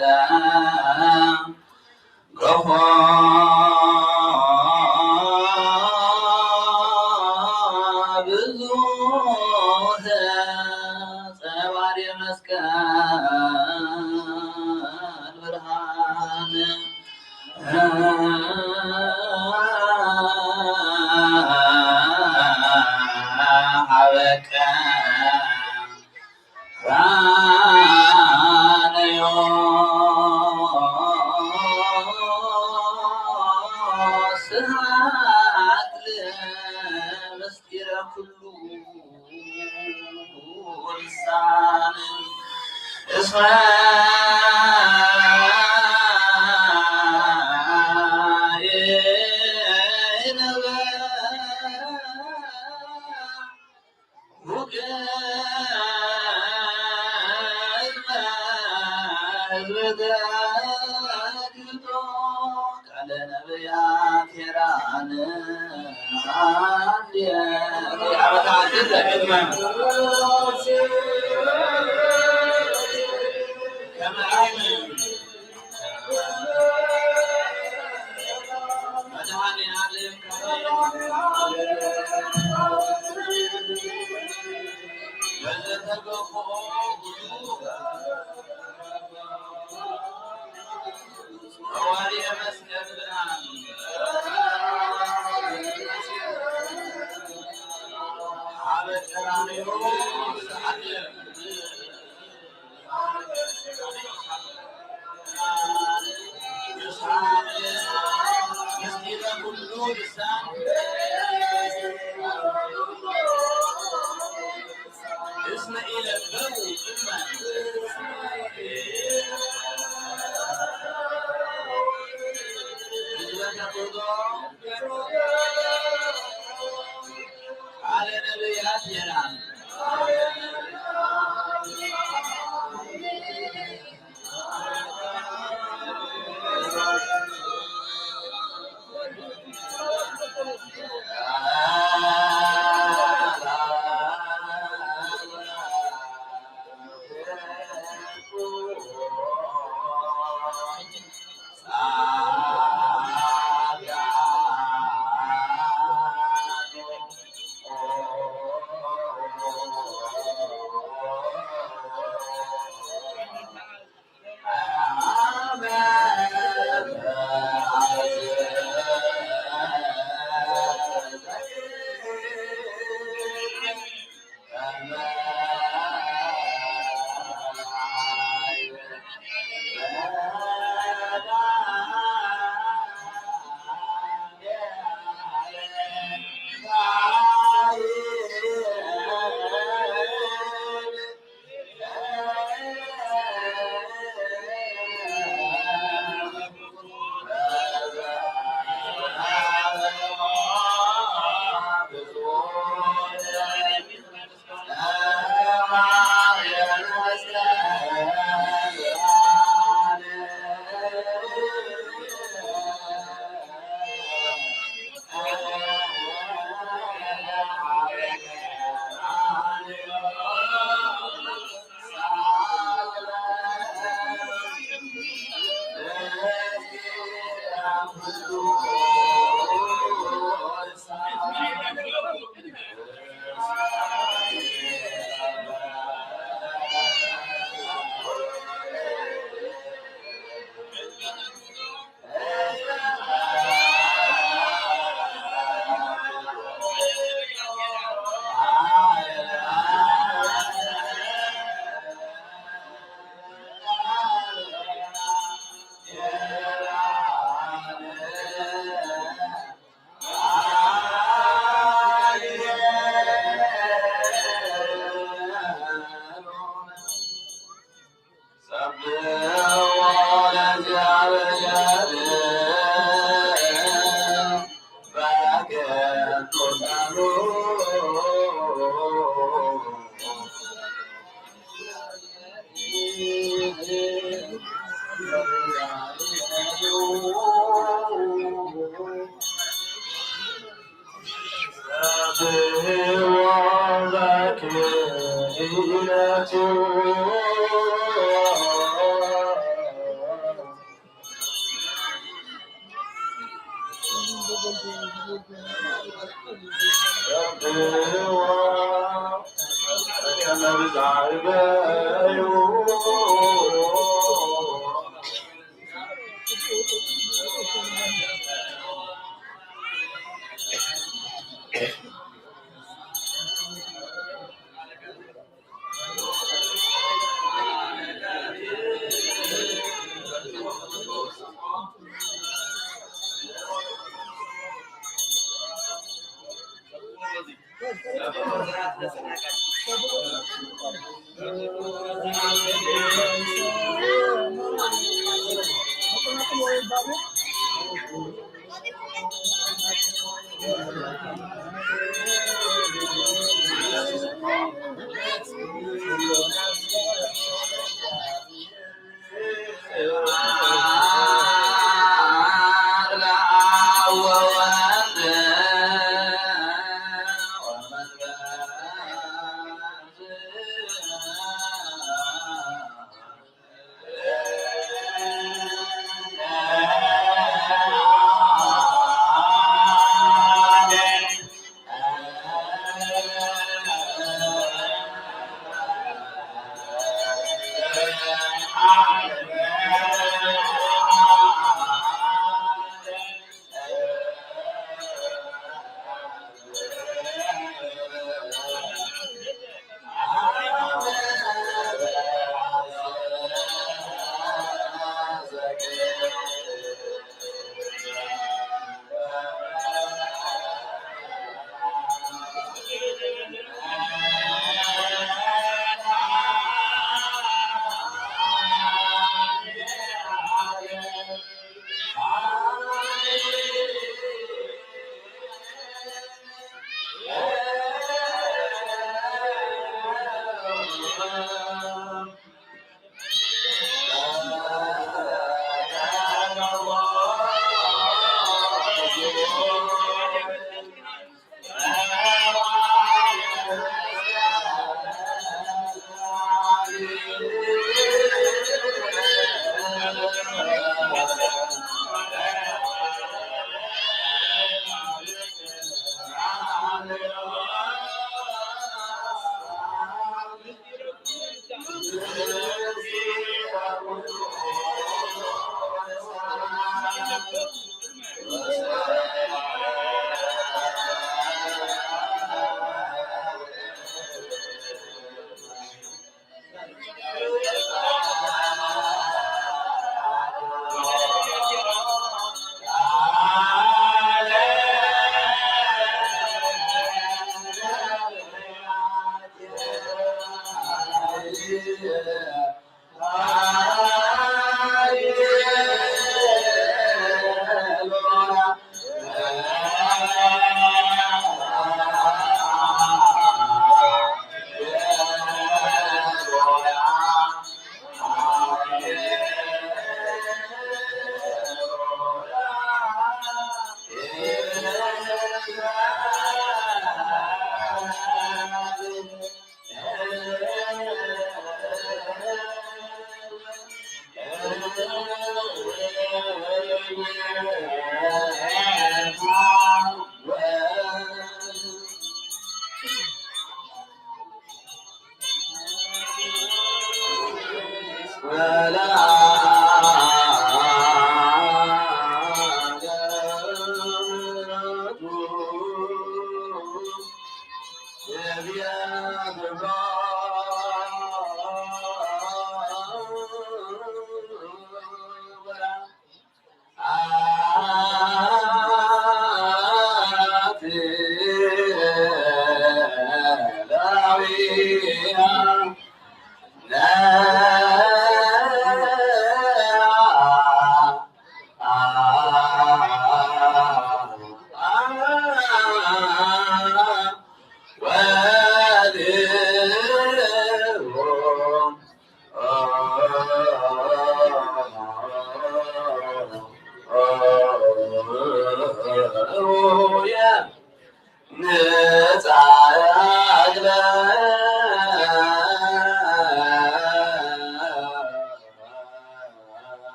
ስብሐት ለምስጢረ ኩሉ ልሳን እስመ ቃለ ነቢያት ሄራን ቃለ ነቢያት ሄራን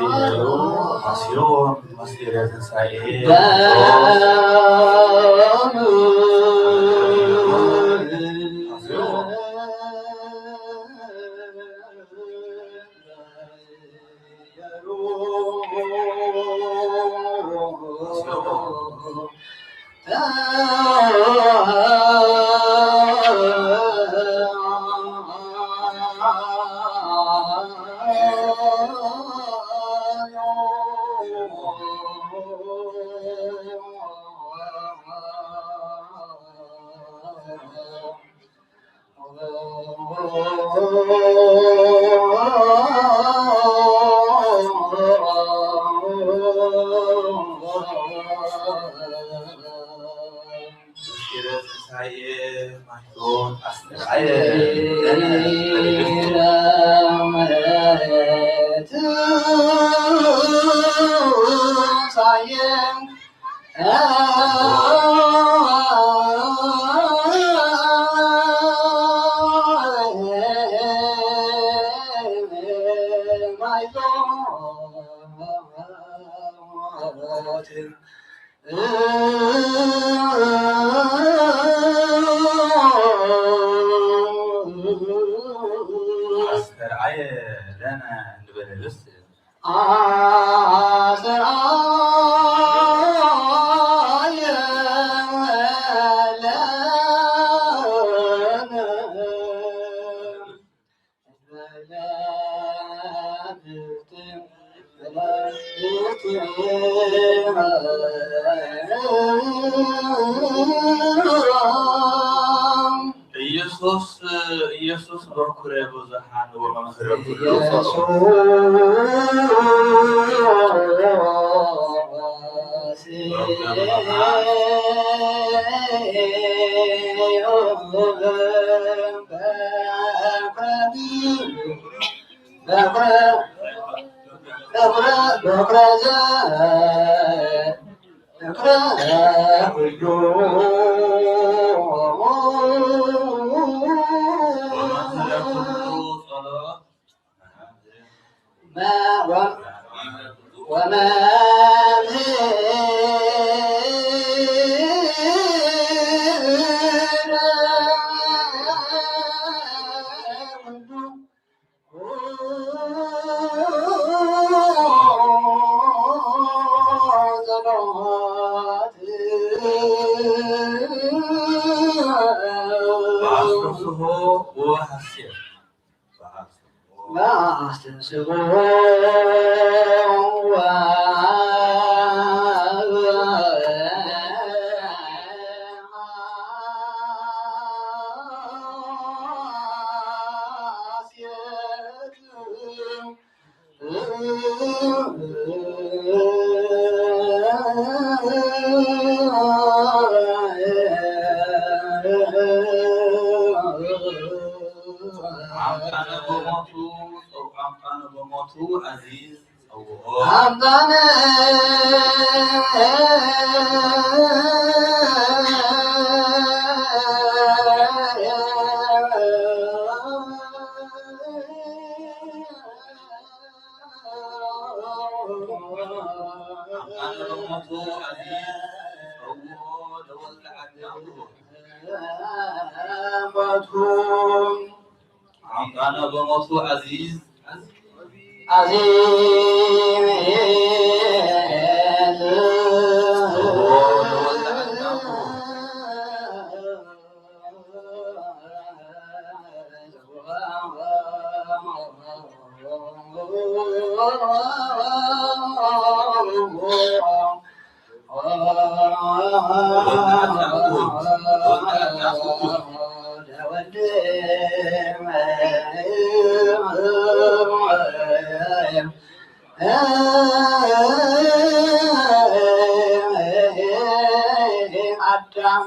እያሉ ኣስዮም ምስጢረ ትንሳኤ ምስጢረ ትንሳኤ ማይቶት ኣስተርኣየ። ኣስተርኣየ ለነ እንበለ ደስ ይብል። ኣስተርኣየ ለነ ኢየሱስ፣ ኢየሱስ በኩረ ብዙኃን ወመምህረ ኩሉ ኢየሱስ። በአስተፍስሆ ወሐሴት። በአስተፍስሆ ወሐሴት። አምጣነ በሞቱ፣ አምጣነ በሞቱ አዚዝ ጸውዖ። አምጣነ አምጣነ በሞቱ አዚዝ አዚዝ ኣዳም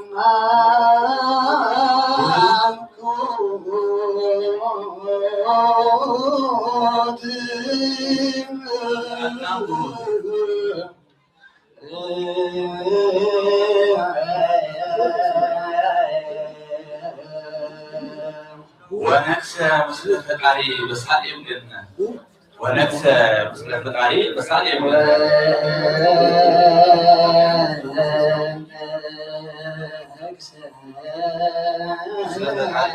ወነግሰ ምስለ ፈጣሪ በሳሌም ገነት። ወነግሰ ምስለ ፈጣሪ በሳሌም ገነት። ምስለ ፈጣሪ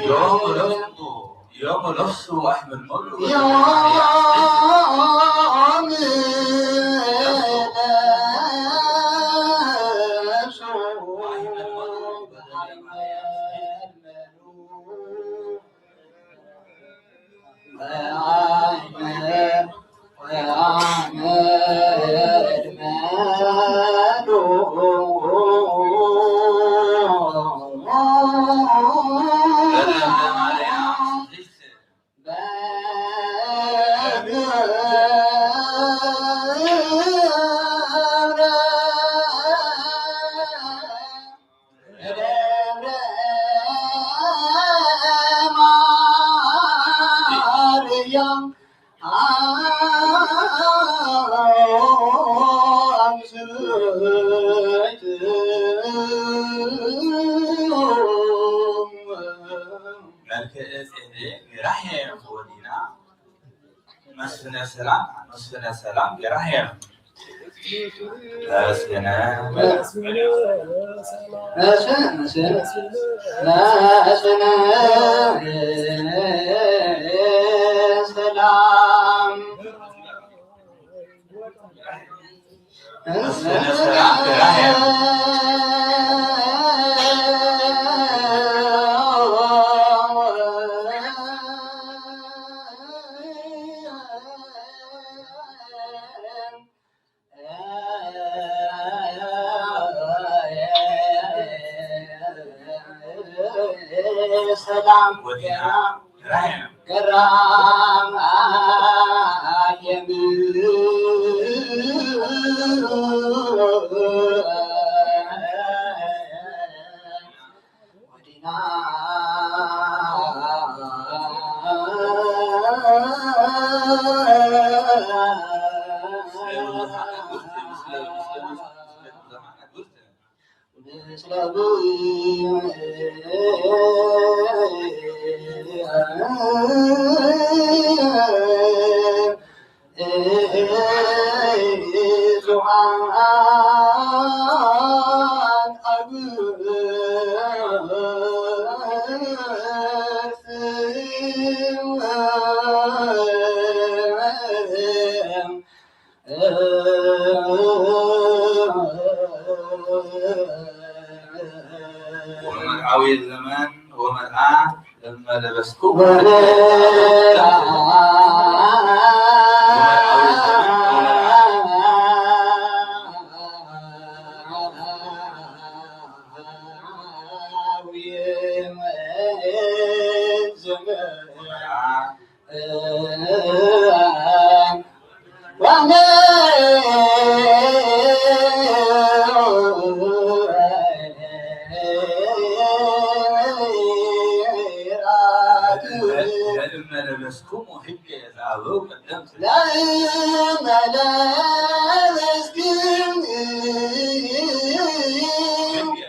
يوم لفظ يوم لفظ أحمد مولود. يوم لفظ أحمد مولود. መልክዕ ጽሕኒ ራሄም ወዲና መስፍነ ሰላም፣ መስፍነ ሰላም ራሄም መስፍነ መስፍነ መስፍነ ሰላም ሰላም ወዲና ራሄም ገራም ኣየም ወዲና ወመርዓዊ ዘመን ወመርዓ እመ ለበስኩም። ወመርዓዊ ዘመን ወመርዓ ለእመ ለበስኩሙ ህገ ዘአበው ቀደምት። ለእመ ለበስክሙ ህገ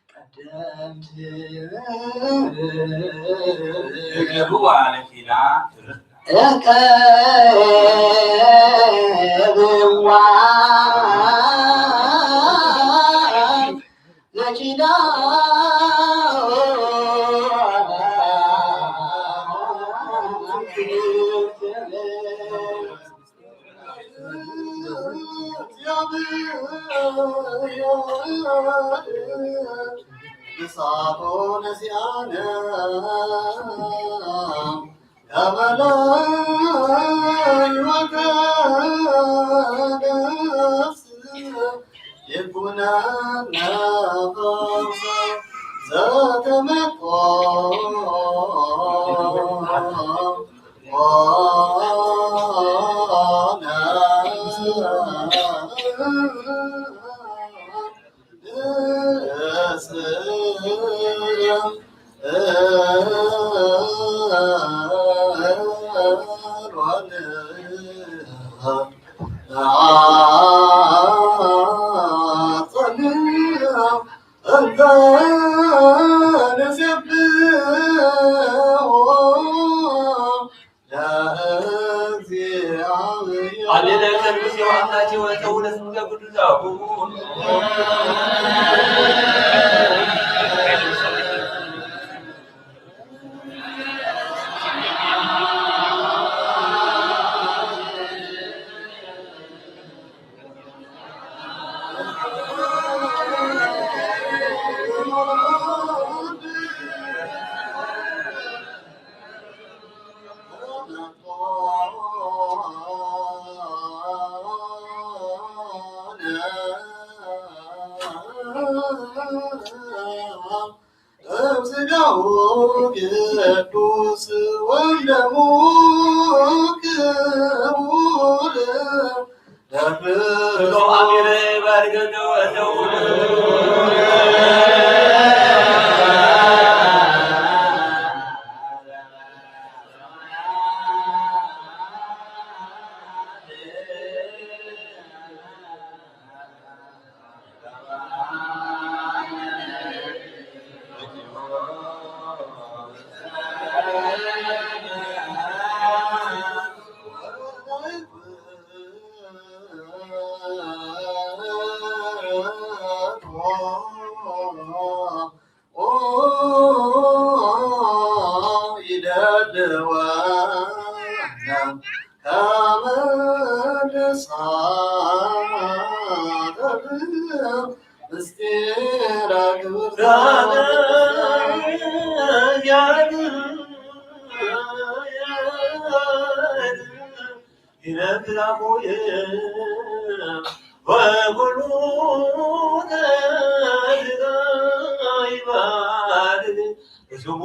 ቀደምት እግሩ ዋለኪና ትርዳ። እቀብዋ ለኪዳ ሃሌሉያ፣ ቅዱስ ዮሐንስ ወፀው ለስምከ ቅዱስ አቡነ። እምስጋሁ ቅዱስ ወደሙ ክቡር። ይደልወና ከመ ንሳተፍ ምስጢረ ክብርተ ይነብር አቡየ ወኩሉ ተድላ ይባርክ ስሙ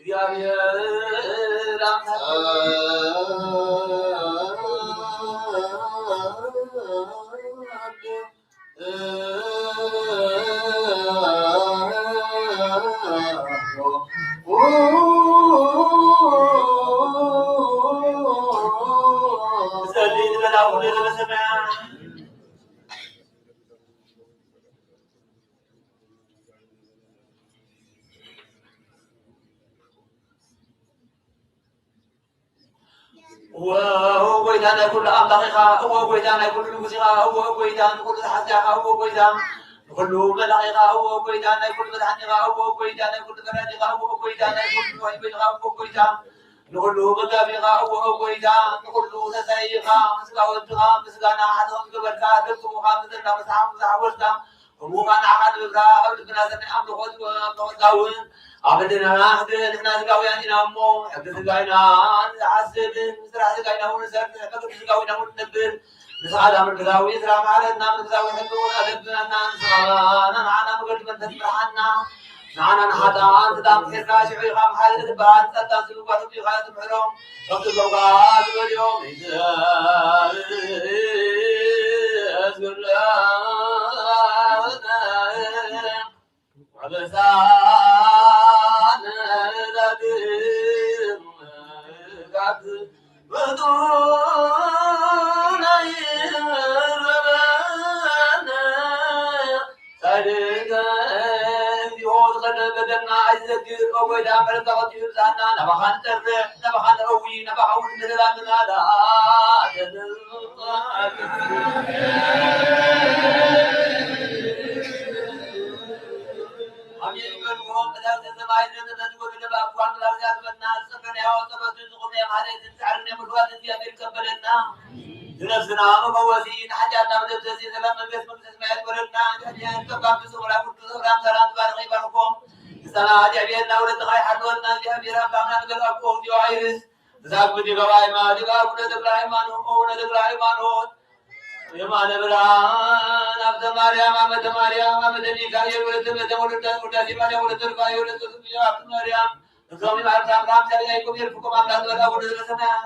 ለዓለመ ዓለም። እወ ጎይታ ናይ ኩሉ ኣምላኽ ኢኻ፣ እወ ጎይታ ናይ ኩሉ ንጉስ ኢኻ፣ እወ ጎይታ ንኩሉ ዝሓዝካ ኢኻ፣ እወ ጎይታ ንኩሉ መላኽ ኢኻ፣ እወ ጎይታ ናይ ኩሉ መድሓኒ ኢኻ፣ እወ ጎይታ ናይ ኩሉ ፈራዲ ኢኻ፣ እወ ጎይታ ናይ ኩሉ ወይቦ ኢኻ፣ እወ ጎይታ ንኩሉ መጋቢ ኢኻ፣ እወ ጎይታ ንኩሉ ሰሳይ ኢኻ። ምስላ ወድኻ ምስጋና ሓደ ከም ገበርካ፣ ደቅሙኻ ምድርና መጽሓፍ ዝሓወስካ ህሙማን ንዓኻ ንምብራኽ ኣብ ልብና ሰናይ ኣምልኾ ዝወ-፣ ኣምልኾ ዝኸውን ኣብ ልዕልና ንሕና ስጋውያን ኢና እሞ፣ ሕጊ ስጋ ኢና ንሓስብ፣ ስራሕ ስጋ ኢና እውን ንሰርሕ፣ ሕጊ ስጋዊ ኢና እውን ንነብር። ንስኻ እታ መንፈሳዊ ስራሕ መሓረትና፣ መንፈሳዊ ሕጊ እውን ኣለብናና። ንስኻ ንዓና መገዲ መንፈስ ምርሓና። ንዓና ንሓጥኣን ስልጣን ምሒርካ፣ ሽዑ ኢኻ መሓሪ ትበሃል። ጻድቃን ዝብሉ ጓሶት ኢኻ ትምሕሮም። ከምቲ ዞም ከኣ ዝበልዮም ይትእዝ ወበሳነ ዳግም ጻድቃን ጻድቃን ዚሆን ዝኸደ በደልና ኣይትዘክር፣ ኦ ጐይታ፣ ምሕረትካ ቀልጢፉ ይብዝሓልና። ናባኻ ንጠርዕ፣ ናባኻ ንረዊ፣ ናባኻ እውን ንደላምና ደኣ። ኣሜን ይበልዎ። መላእክተ ሰማይ ዘተተዝጎደለ ብኣኳን መላእክት ያስበና። ዝጸበናዮ ጸሎትን ዝቖመዮ ማሕሌትን ጻዕርን ናይ ምልዋት እግዚኣብሔር ይቀበለና። ንነፍስና መፈወሲ፣ ንሓጢኣትና መደምሰሲ፣ ሰላም መንግስት መንግስተ ሰማያት ይግበረልና። እግዚኣብሔር ጸጋ ፍጹም ወላ ቅዱስ ኣብርሃም ሳራን ዝባረኸ ይባርኮም። ንሳና እግዚኣብሔር ናብ ወለድኻ ይሓልወልና። እግዚኣብሔር ኣምላኽና ንገል ኣቦ እግዚኦ ኣይርስ። እዛ ግዲ ገባይ ማዲጋ አቡነ ተክለ ሃይማኖት፣ አቡነ ተክለ ሃይማኖት የማነ ብርሃን፣ ሀብተ ማርያም፣ አመተ ማርያም፣ አመተ ሚካኤል፣ ወለተ ቤተ ወለተ ውዳሴ ማርያም፣ ወለተ ሩፋኤል፣ ወለተ ሱስያ፣ ሀብተ ማርያም፣ እዞም ይባርክ አምላክ፣ ያዕቆብ ይርፍቆም አምላክ፣ ወደ አቡነ ዘበሰማያት።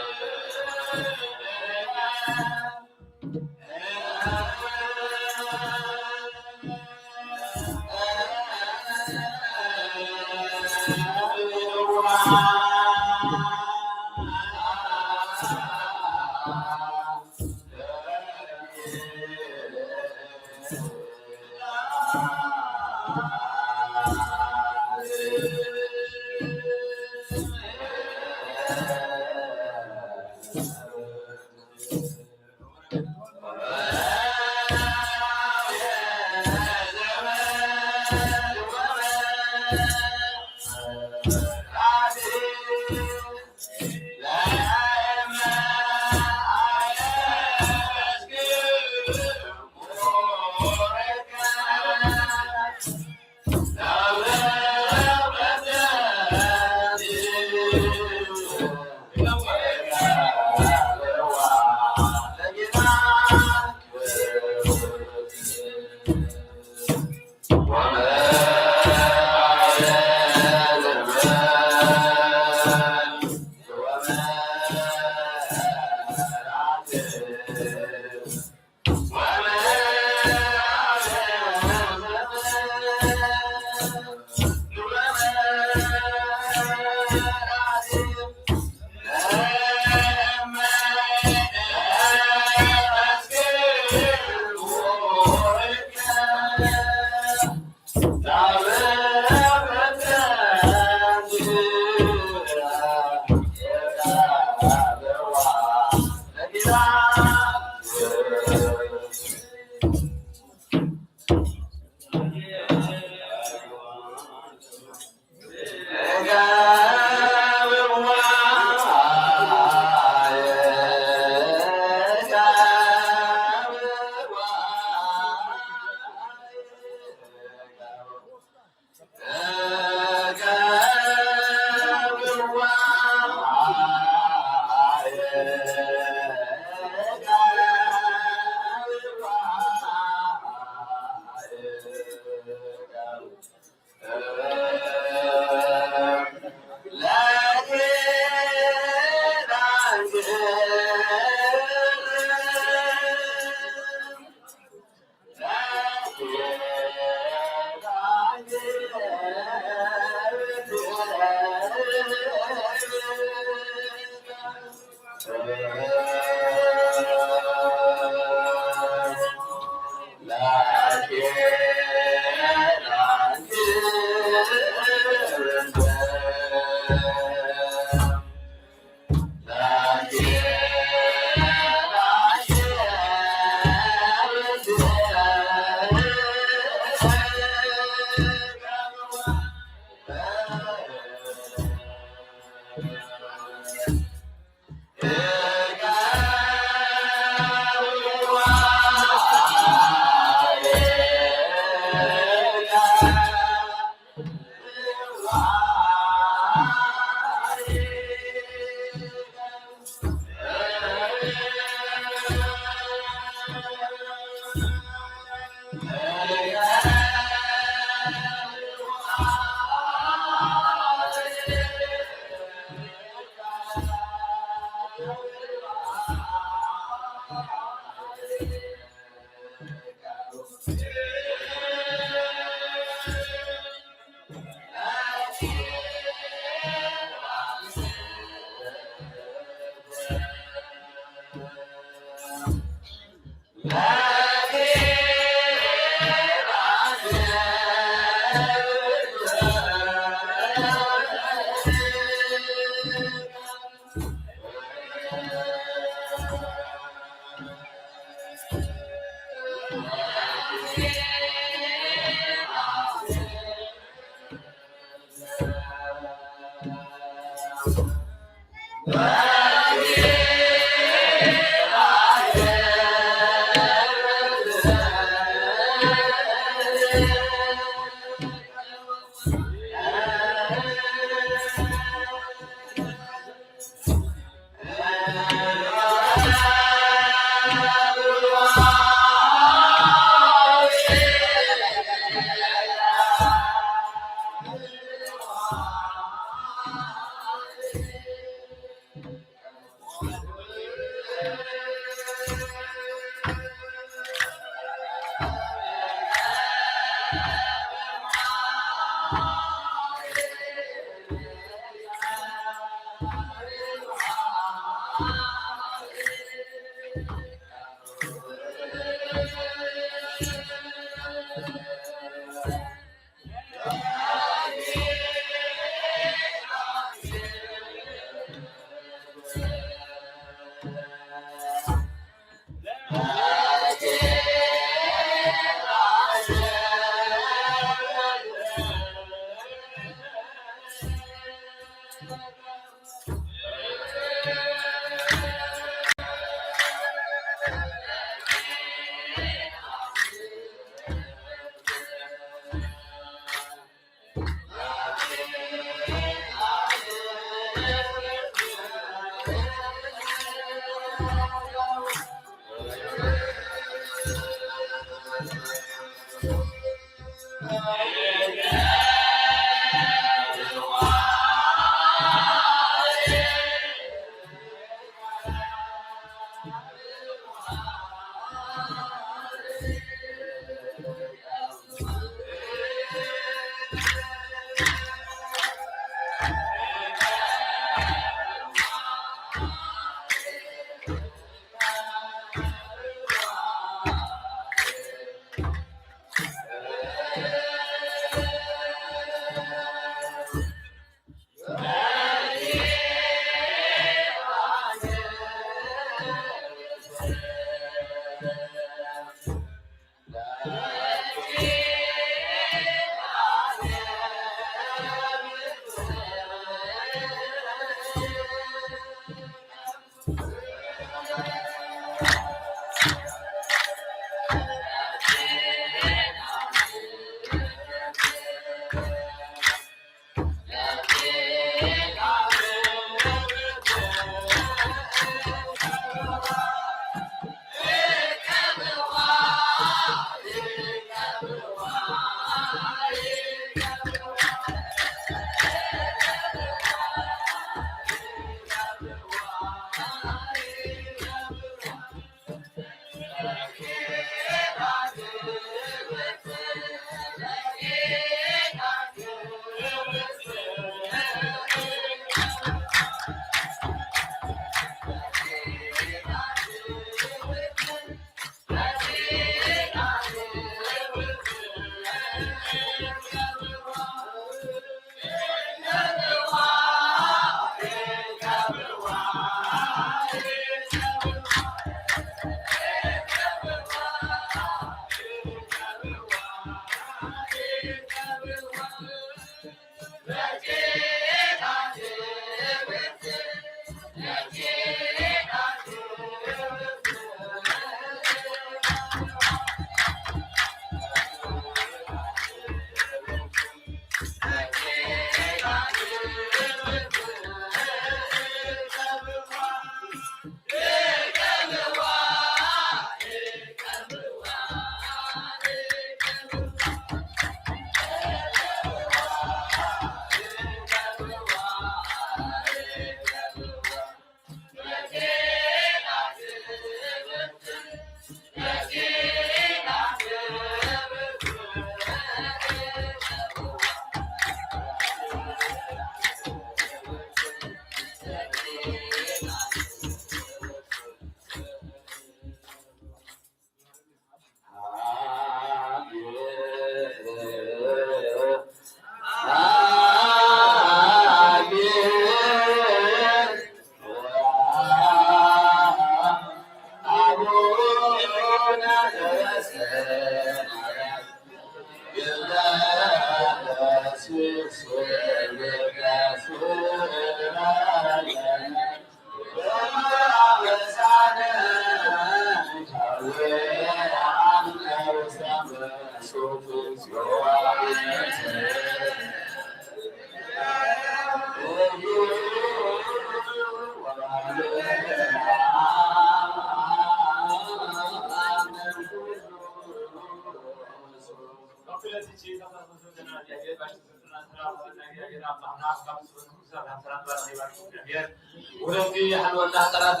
ወለዲ ሓልወና ጥራት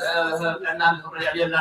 ጥዕና ንክብሪ የዕብየልና።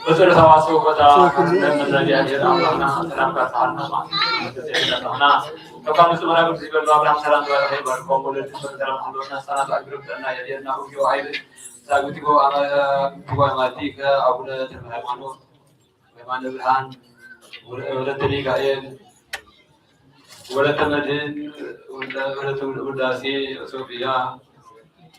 በጸሎተ ተዋስኦ ቦታ መዛጊያ ጌርና ኣምላኽና ሰላምካ ዝሃብና። ተባም ዝመራግብ ዝበሉ ኣምላኽ ሰላም ዝበረኸ ይባርኮም። ወለዲ ሰላም ኣለና። ህፃናት ኣግርም ጥዕና የድየና። ውጊ ኃይል ዛግቲጎ አማቲከ አቡነ ተክለ ሃይማኖት፣ የማነ ብርሃን፣ ወለተ ሚካኤል፣ ወለተ መድህን፣ ወለተ ውዳሴ ሶፊያ፣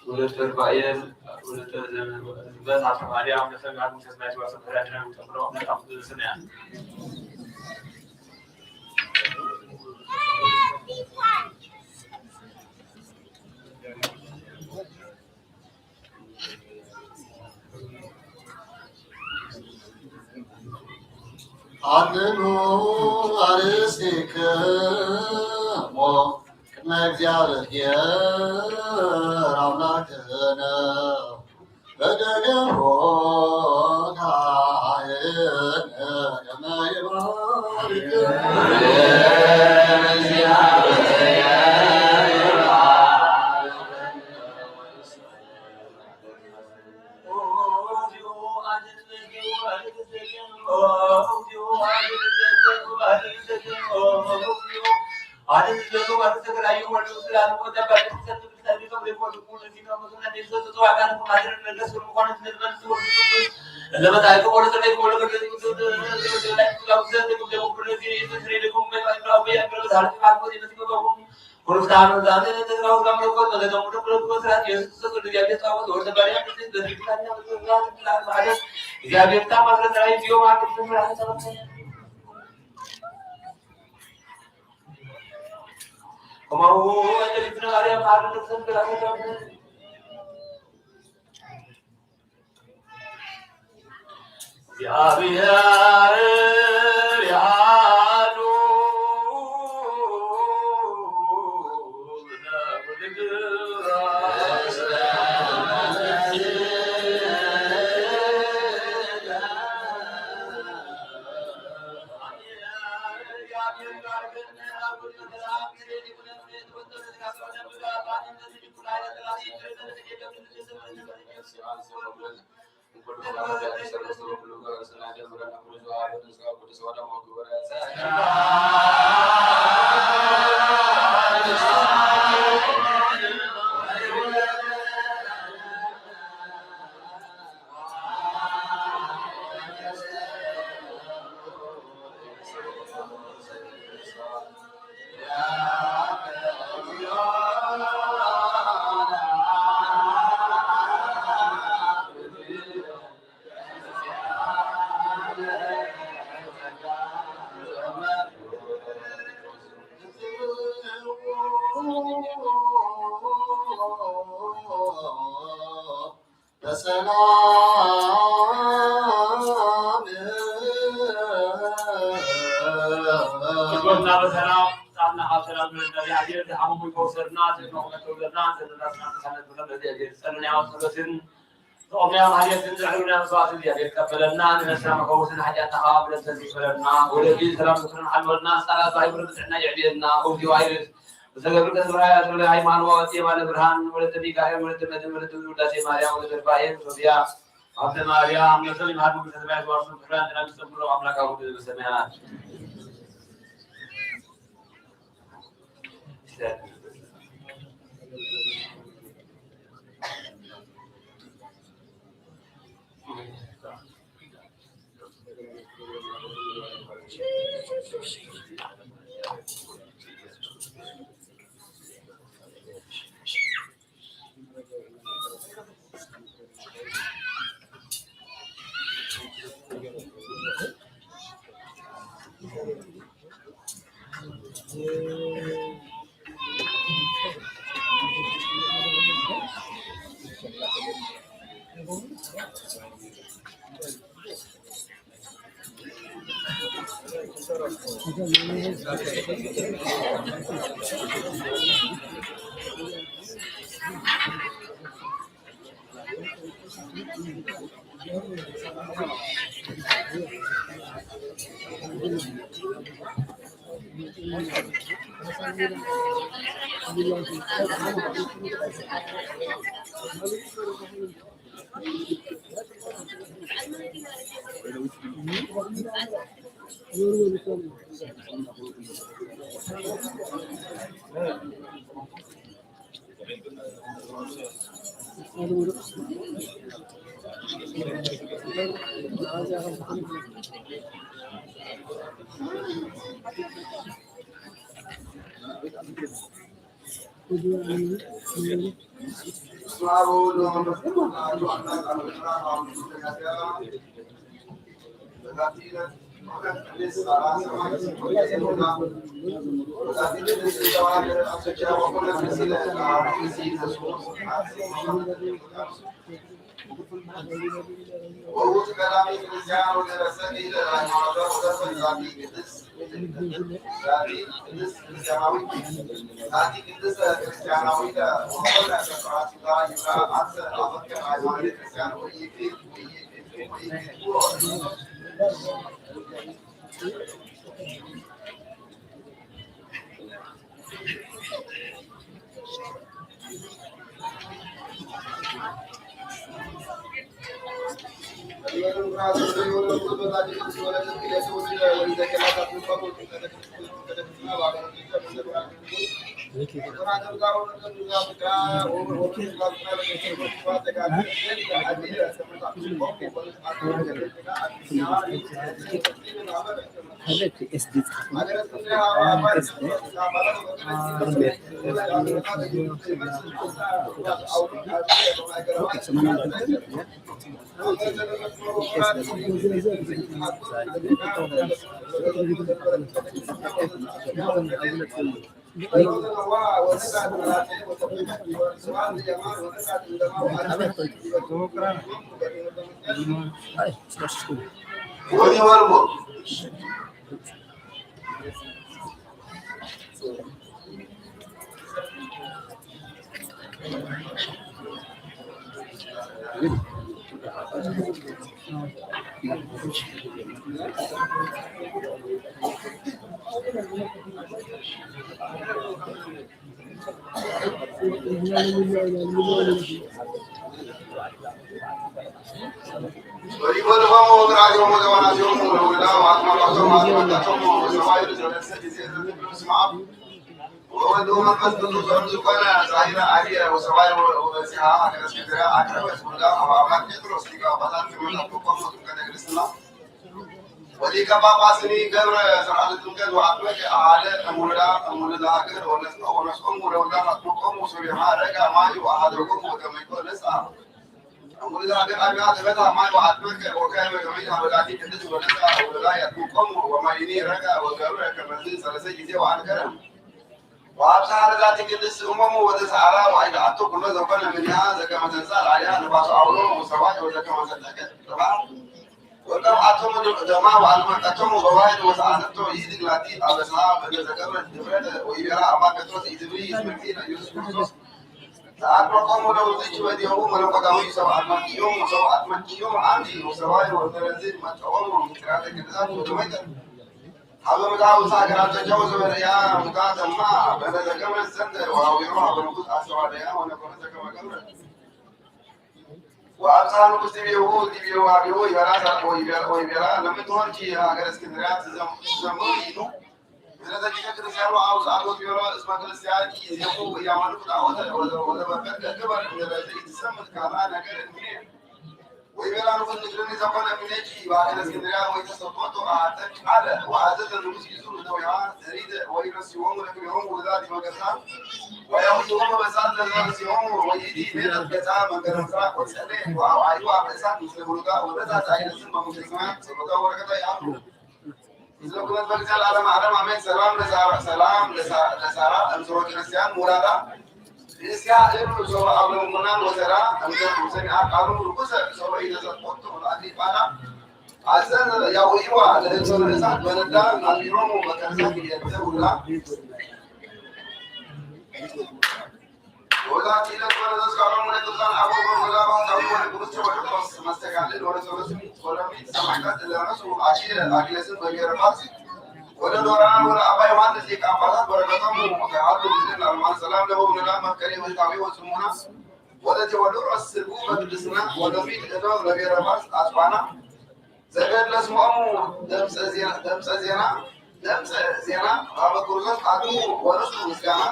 ወለተ ሩፋኤል፣ ወለተ ዘመን፣ ወለተ ማርያም፣ ወለተ ጋር ተስማይ ተዋሰ ተራድና ተምሮ ነጣም ስናያ። አድኑ አርሴክሞ ቅድመ እግዚአብሔር አምላክነ በደገፎታ ከመ ይባርክ ክርስቲያኑ ዛሬ ተዝራው ጋር መቆጥ ለደሙ ለኩለ ስራት ኢየሱስ ክርስቶስ ወደ እግዚአብሔር ጻወት ወደ ባሪያ ክርስቶስ በዚህ ቃል ማለት እግዚአብሔር ታማረ ራይ ዲዮ ማለት ከማሁ ወደ ልጅ ማርያም አርነት ሰንደራ እግዚአብሔር ያሉ በሰላም እግሮትና በሰላም ጻና ካብ ሰላም ብለን እግዚኣብሔር ዝሓመሙ ይፈውሰልና፣ ዝመቑመ ተውለና፣ ዘለና ስና ተሳነት ብለን እግዚኣብሔር ጸልናዮ ጸሎትን ተቆምናዮ ማህሌትን ዝዕልና መስዋዕትን እግዚኣብሔር ይቀበለልና፣ ንነፍስና መፈወስን ሓጢኣትና ከዓ ብለን ተዝይበለና፣ ወደ ፊት ሰላም ዝፍርን ሓልወልና፣ ጻላት ባይብር ብጥዕና ይዕብየልና፣ ውዲ ዋይርስ ብሰገብር ተስብራያ ተብለ ሃይማኖት የማነ ብርሃን ወለተ ሚካኤል ወለተ መድን ወለተ ውዳሴ ማርያም ወለተ ርፋኤል ሶፊያ ሀብተ ማርያም ነፍሰ ይምሃር መንግስተ ሰማያት ዋርሱ ክብራን ጥራን ጸምሮ አምላክ አቡነ ዘበሰማያት። ወወልድ ወመንፈስ ቅዱስ ኦም ዝኾነ ዛይረ ኣየ ወሰማይ ወበዚሃ ሃገረ እስክንድርያ ኣቅረበት ኩላ ኣብ ኣምላክ ጴጥሮስ ሊቀ ጳጳሳት ክመጣ ተቆሞ ጥምቀተ ክርስትና ወሊቀ ጳጳስኒ ገብረ ስርዓተ ጥምቀት ወአጥመቀ አሃደ እሙልዳ እሙልዳ ሀገር ወነስኦ ወነስኦም ወለውዳ አጥመቆሙ ሱሪሃ ረጋ ማዩ አሃደጎሙ ወተመይቆ ነስአ እሙልዳ ሀገር አብያ ተፈታ ማይ ወአጥመቀ ወካይ በገመይ አበዳቲ ቅድስ ወነስአ ወለዳ ያጥመቆሙ ወማይኒ ረጋ ወገብረ ከመዚ ሰለሰ ጊዜ ወአንከረ ወአብጽሐ ለዛቲ ቅድስት እሞሙ ወተሰዓራ ወአይደዓቶ ኩሎ ዘኮነ ምንያ ዘከመ ተንሳ ለአሊሃ ነፋሱ አውሎ ወሰማይ ወዘከመ ሰጠቀ ጥባ ወቀብአቶሙ ደማ ወአልመቀቶሙ በዋይድ ወሰአነቶ ይእድግ ላቲ አበሳ በደ ዘገብረት ድፍረተ ወይቤላ አባ ጴጥሮስ ኢትብሊ ይስምዕቲ ኢየሱስ ክርስቶስ ተአቅረቆሙ ለውዝች በዲሆሙ መለኮታዊ ሰብ አጥመቅዮም ወሰብ አጥመቅዮም አንቲ ወሰማይ ወዘረዝን መጠቆሙ ምስጢራተ ቅዱሳት ወደመይተ ሀበ ምድሃ ውስተ ሀገራተ ጨው ዘበለያ ሙታ ተማ በለ ዘገብረ ዘንተ ወአዊሮ ሀበ ንጉስ አስተዋደያ ወነኮነ ዘከመ ገብረ ወአብጽሐ ንጉስ ዲቤሁ ዲቤሁ አብዮ ይበላ ወይቤላ ለምትሆን ሀገረ እስክንድርያ ትዘምሩ ይኑ ምሕረተ ኪደ ክርስቲያኑ አውስአት ወቢሮ እስመ ክርስቲያን ኢዜሙ ወኢያመልኩ ጣዖተ ወዘበከት ገግበር ምሕረተ ኢትሰምዕ ካልአ ነገር እምኔ ወይቤላ ንጉስ ንግርኒ ዘኮነ እምኔኪ በሀገረ እስክንድርያ ወኢተሰጥኦቶ አሐተ ቃለ ወአዘዘ ንጉስ ይዙሩ እደዊሃ ዘሪደ ወኢረስዮሙ ለክልኤሆሙ ውሉዳ ዲበ ገጻ ወያውፅኦሙ በሳት ለዘረስዮሙ ወይእቲ ሜጠት ገጻ መንገረ ምስራቅ ወጸለየት ወአውዓይዋ በእሳት ምስለ ውሉዳ ወበዛ ዛይለስን በሙሴ ሰማያት ጸሎታ ወበረከታ ይአምሩ። ምስለ ኩነት በጊዜ ለዓለመ ዓለም አሜን። ሰላም ለሳራ፣ ሰላም ለሳ-፣ ለሳራ እምስሮ ክርስቲያን ሙላዳ ክርስቲያ እሉ ሶበ አብለምኩናን ወሰራ እምተ ሰሚዓ ቃሉ ርኩሰ ሶበ ኢተሰጥቆቶ ለአቲ ቃላ አዘን ያውኢዋ ለእንሶ ለእሳት በነዳ አቢሮሙ በከርሳ ክልኤተ ውላ ወዛቲ ዕለት ወለዘዝካሮም ወለቅዱሳን አበው ወለባሕታዊ ወለቅዱስ ቴዎድሮስ መስተጋድል ወለሰበስሚት ወለሚት ሰማዕታት ለነሱ አኪለ አኪለስን በብሔረ ፋርስ ወለዶራ ወለአባ ዮሐንስ ሊቀ ጳጳሳት በረከቶም ወከሃሉ ምስልን አልማን ሰላም ለበው ንላ መፍቀሪ ወልታዊ ወጽሙና ወለቴዎድሮስ ስርጉ በቅድስና ወለሚት እቶ ለብሔረ ፋርስ አስፋና ዘገድለ ስምኦሙ ደምፀ ዜና፣ ደምፀ ዜና፣ ደምፀ ዜና አበ ክርስቶስ አቅሙ ወርሱ ምስጋና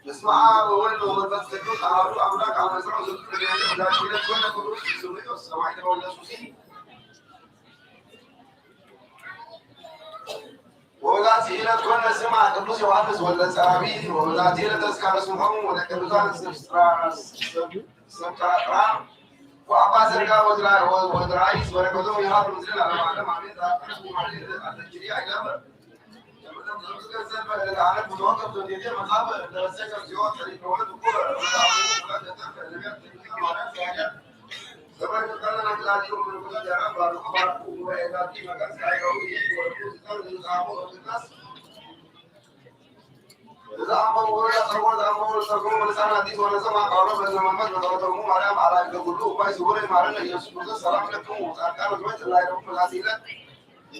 በስመ አብ ወወልድ ወመንፈስ ቅዱስ አሐዱ አምላክ አመ ዕስራ ወሰለስቱ ለሚያዝያ በዛቲ ዕለት ኮነ ቅዱስ ስምርዮስ ሰማዕት ወልደ ሱሲ። ወበዛቲ ዕለት ኮነ ስማ ቅዱስ ዮሐንስ ወልደ ጸራቢ። ወበዛቲ ዕለት ተስካረ ስምዖሙ ወለቅዱሳን ስብስራ-፣ ስብጣጥራ ወአባ ዘርጋ ወዝራ-፣ ወ-፣ ወዝራይስ በረከቶም ይሃሉ ምስሌነ ለዓለመ ዓለም አሜን። ዛቲ ማሕሌት አተኪሪ አይዳበር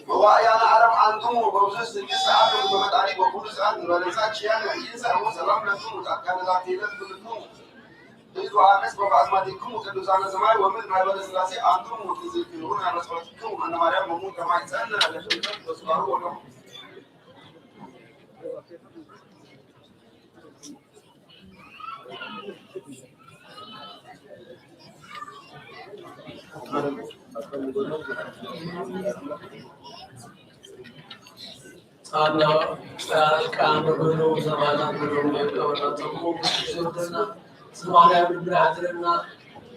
መዋእያነ ዓለም አንትሙ በብዙ ስድስት ሰዓት በመጣኒ በኩሉ ሰዓት እንበለሳ ኪያን ይንሳኡ ሰላም ለክሙ ጻድቃነ ዛቲ ዕለት ኩልክሙ ዮሐንስ በአስማቲክሙ ቅዱሳነ ሰማይ ወምድር ማህበረ ሥላሴ አንትሙ ትዝክሩነ በጸሎትክሙ እነ ማርያም ወሙ ከማይ ጸነ ለፍልፈል በስባሩ ወደሙ ኣና ቃል ቃል ንብሉ ዘማና ብሉ የቀበላተሙ ዘውደና ዝማርያ ብድር ዓድረና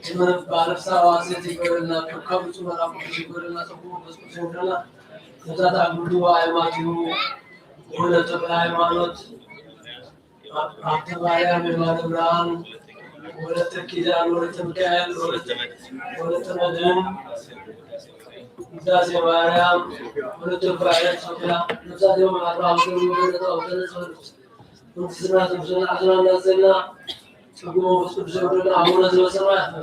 ዝመረብ ባረሳ ዋሴት ይበለና ከብቱ መራቁ ይበለና ተቁ ዘውደና ነዛት ኣጉዱ ሃይማኖት ወለተ ሃይማኖት ኣተ ማርያም የማነ ብርሃን ወለተ ኪዳን ወለተ ሚካኤል ወለተ መድህን ውዳሴ ማርያም ወለተ ፋይረት ሶፊያ ነብሳት የማነ ብርሃን ወለተ ወለተ ጸሎት መንግስትና ትምስና ዓድና እናዘልና ሕጊ መንፈስ ቅዱስ የውርደና ኣቡነ ዘበሰማያት።